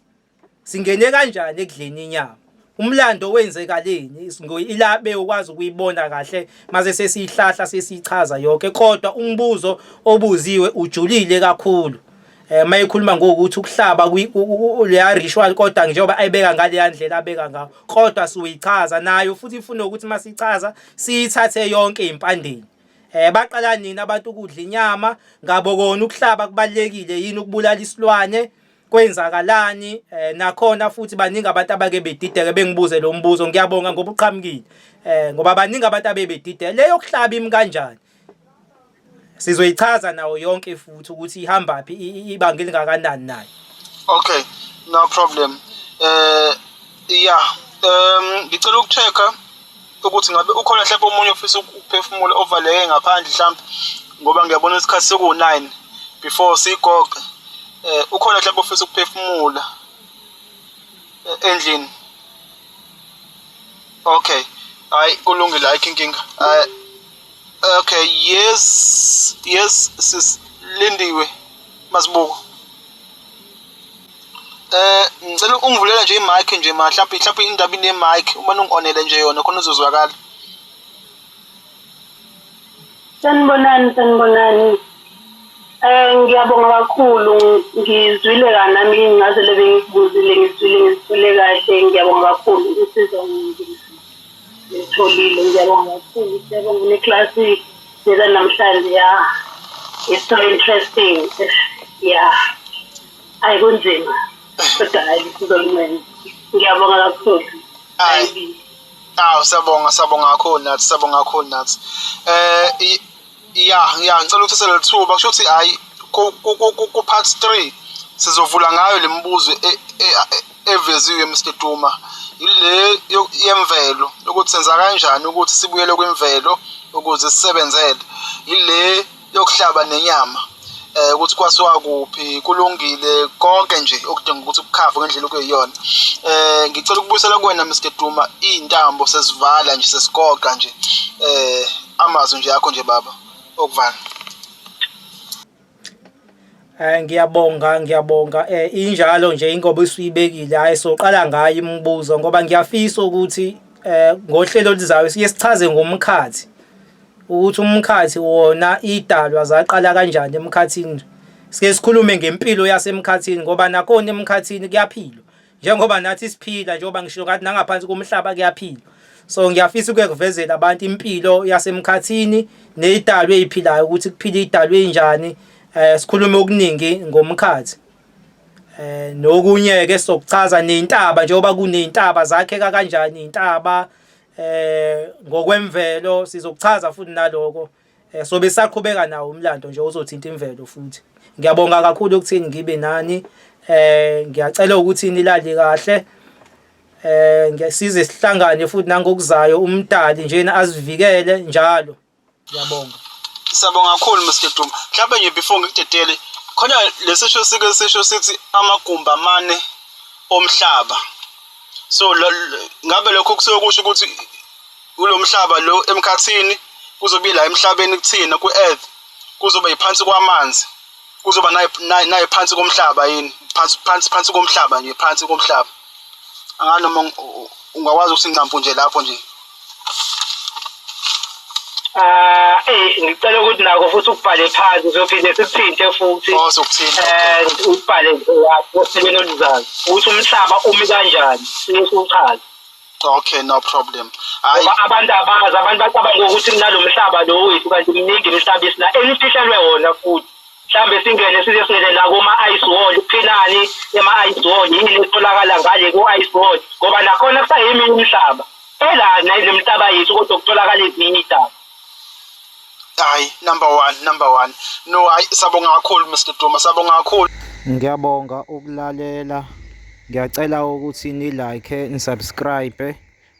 singene kanjani ekudleni inyama, umlando wenzekaleni, ila bewukwazi ukuyibona kahle mase sesiyihlahla sesiyichaza yonke. Kodwa umbuzo obuziwe ujulile kakhulu, mayekhuluma ngokuthi ukuhlaba leya ritual, kodwa njengoba ayibeka ngaleya ndlela abeka ngayo, kodwa siyichaza nayo futhi ifuna ukuthi masichaza siyithathe yonke impandeni. Baqala nini abantu ukudla inyama? Ngabo kona ukuhlaba kubalekile yini, ukubulala isilwane kwenzakalani? Nakhona futhi baningi abantu abake bedideke bengibuze lo mbuzo. Ngiyabonga ngoba uqhamukile, ngoba baningi abantu abebedideke leyo kuhlaba imi kanjani. Sizoyichaza nawo yonke futhi ukuthi ihamba phi, ibanga elingakanani nayo. Okay, no problem. Yeah, ngicela ukuchecka ukuthi ngabe ukhona mhlawumbe omunye ofisa ukuphefumula ovaleke ngaphandle mhlawumbe, ngoba ngiyabona isikhathi seku-9 before sigoqe. Ukhona mhlawumbe ofisa ukuphefumula endlini? Okay, hayi kulungile, ayikho inkinga. Okay, yes, sis Lindiwe Masibuko. Ngicela ungivulela nje i-mic nje ma, mhlawumbe indaba ine-mic, uma ungi-onele nje yona khona uzozwakala. Sanibonani, sanibonani. Ngiyabonga kakhulu, ngizwile ka nami ingcazelo ebengikubuzile, ngizwile, ngizwile kahle. Ngiyabonga kakhulu, usizo ngilitholile. Ngiyabonga kakhulu, siyabonga neklasi leza namhlanje. Ya, it's so interesting. Yeah, ayi kunzima kodwa hayi sizoluncenga. Ngiyabonga kakhulu. Hayi. Awu, siyabonga, siyabonga kakhulu nathi, siyabonga kakhulu nathi. Ya, ngicela ukuthatha leli thuba kusho ukuthi hayi ku part 3 sizovula ngayo lemibuzo eveziwe Mr Duma. Ile yemvelo, ukuthi senza kanjani ukuthi sibuyele kwimvelo ukuze sisebenzele. Ile yokuhlaba nenyama, ukuthi kwasuka kuphi, kulungile konke nje okudinga ukuthi kukhave ngendlela okuyiyona. Ngicela ukubuyisela kuwena Mr Duma iy'ntambo, sesivala nje, sesigoqa nje, amazwi nje akho nje baba okuvala. Ngiyabonga, ngiyabonga. Injalo nje ingoba usuyibekile, hhayi soqala ngayo imibuzo ngoba ngiyafisa ukuthi ngohlelo oluzayo siye sichaze ngomkhathi ukuthi umkhathi wona idalwa zaqala kanjani emkhathini. Sike sikhulume ngempilo yasemkhathini ngoba nakhona emkhathini kuyaphilwa. Njengoba nathi siphila, njengoba ngishilo ngathi nangaphansi komhlaba kuyaphilwa. So ngiyafisa ukuye kuvezela abantu impilo yasemkhathini nezidalwa eziphilayo ukuthi kuphila idalwa ezinjani. Sikhulume okuningi ngomkhathi. Nokunye ke sokuchaza nezintaba, njengoba kunezintaba zakheka kanjani izintaba ngokwemvelo, sizokuchaza futhi naloko. So besaqhubeka nawo umlando nje ozothinta imvelo futhi. Ngiyabonga kakhulu ukuthini ngibe nani. Ngiyacela ukuthi nilale kahle. Ngiyasize sihlangane futhi nangokuzayo, umdali njena azivikele njalo. Ngiyabonga. Siyabonga kakhulu Mr Duma. Mhlawumbe nje before ngikudedele, khona lesisho sike sisho sithi amagumbi amane omhlaba. So ngabe lokho kusuke kusho ukuthi kulo mhlaba lo emkhathini kuzobe la emhlabeni kuthina ku-earth, kuzoba yiphansi kwamanzi, kuzoba nayi phansi komhlaba yini? Phansi phansi phansi komhlaba nje, phansi komhlaba. Angani noma ungakwazi ukuthi ngqampu nje lapho nje. Ah, ngicela ukuthi nako futhi ukubhale phansi, uzophinde sikuthinte futhi. Oh, sokuthinta. And ubhale nje lapho ohlelweni oluzayo ukuthi umhlaba umi kanjani, siuchaze. Okay, no problem. Hayi, ngoba abantu abazi, abantu bacabanga ukuthi kunalo mhlaba lo wethu, kanti miningi imihlaba esina enifihlelwe wona futhi. Mhlawumbe singene size singene nakoma-ice wall, kuphinani ema-ice wall, yini etholakala ngale ku-ice wall, ngoba nakhona kusayeminye imihlaba elana nemihlaba yethu, kodwa kutholakala ezinye iy'daba. Hayi, number one, number one. No, hayi, sabonga kakhulu Mr Duma, sabonga kakhulu. Ngiyabonga ukulalela. Ngiyacela ukuthi ni-like, ni-subscribe.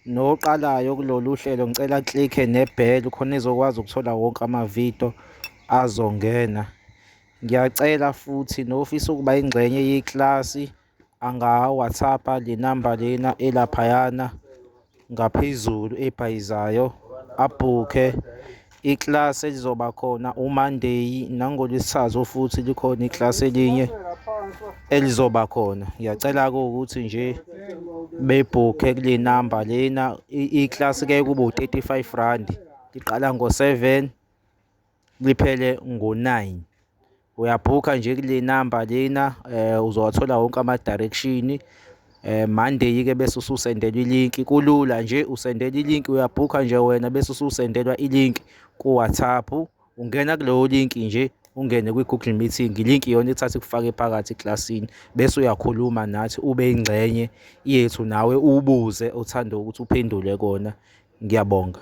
Noqalayo kulolu hlelo ngicela click ne-bell khona izokwazi ukuthola wonke amavidiyo azongena. Ngiyacela futhi nofisa ukuba ingxenye yeklasi anga-WhatsApp le namba lena elaphayana ngaphezulu ebhayizayo, abhukhe iklasi elizoba khona uMonday nangoLwesithathu, futhi likhona iklasi elinye elizoba khona. Ngiyacela-ke ukuthi nje bebhukhe kule namba lena. Iklasi kuyaye kube u-R35, liqala ngo-7 liphele ngo-9. Uyabhukha nje kule namba lena, uzowathola wonke ama-direction. Monday-ke bese ususendelwa ilinki, kulula nje, usendela ilinki, uyabhukha nje wena bese ususendelwa ilinki ku-WhatsApp. Ungena kuleyo linki nje, ungene kwi-Google Meeting, ilinki iyona ethatha ikufake phakathi eklasini, bese uyakhuluma nathi, ube ingxenye yethu nawe, ubuze othanda ukuthi uphendule kona. Ngiyabonga.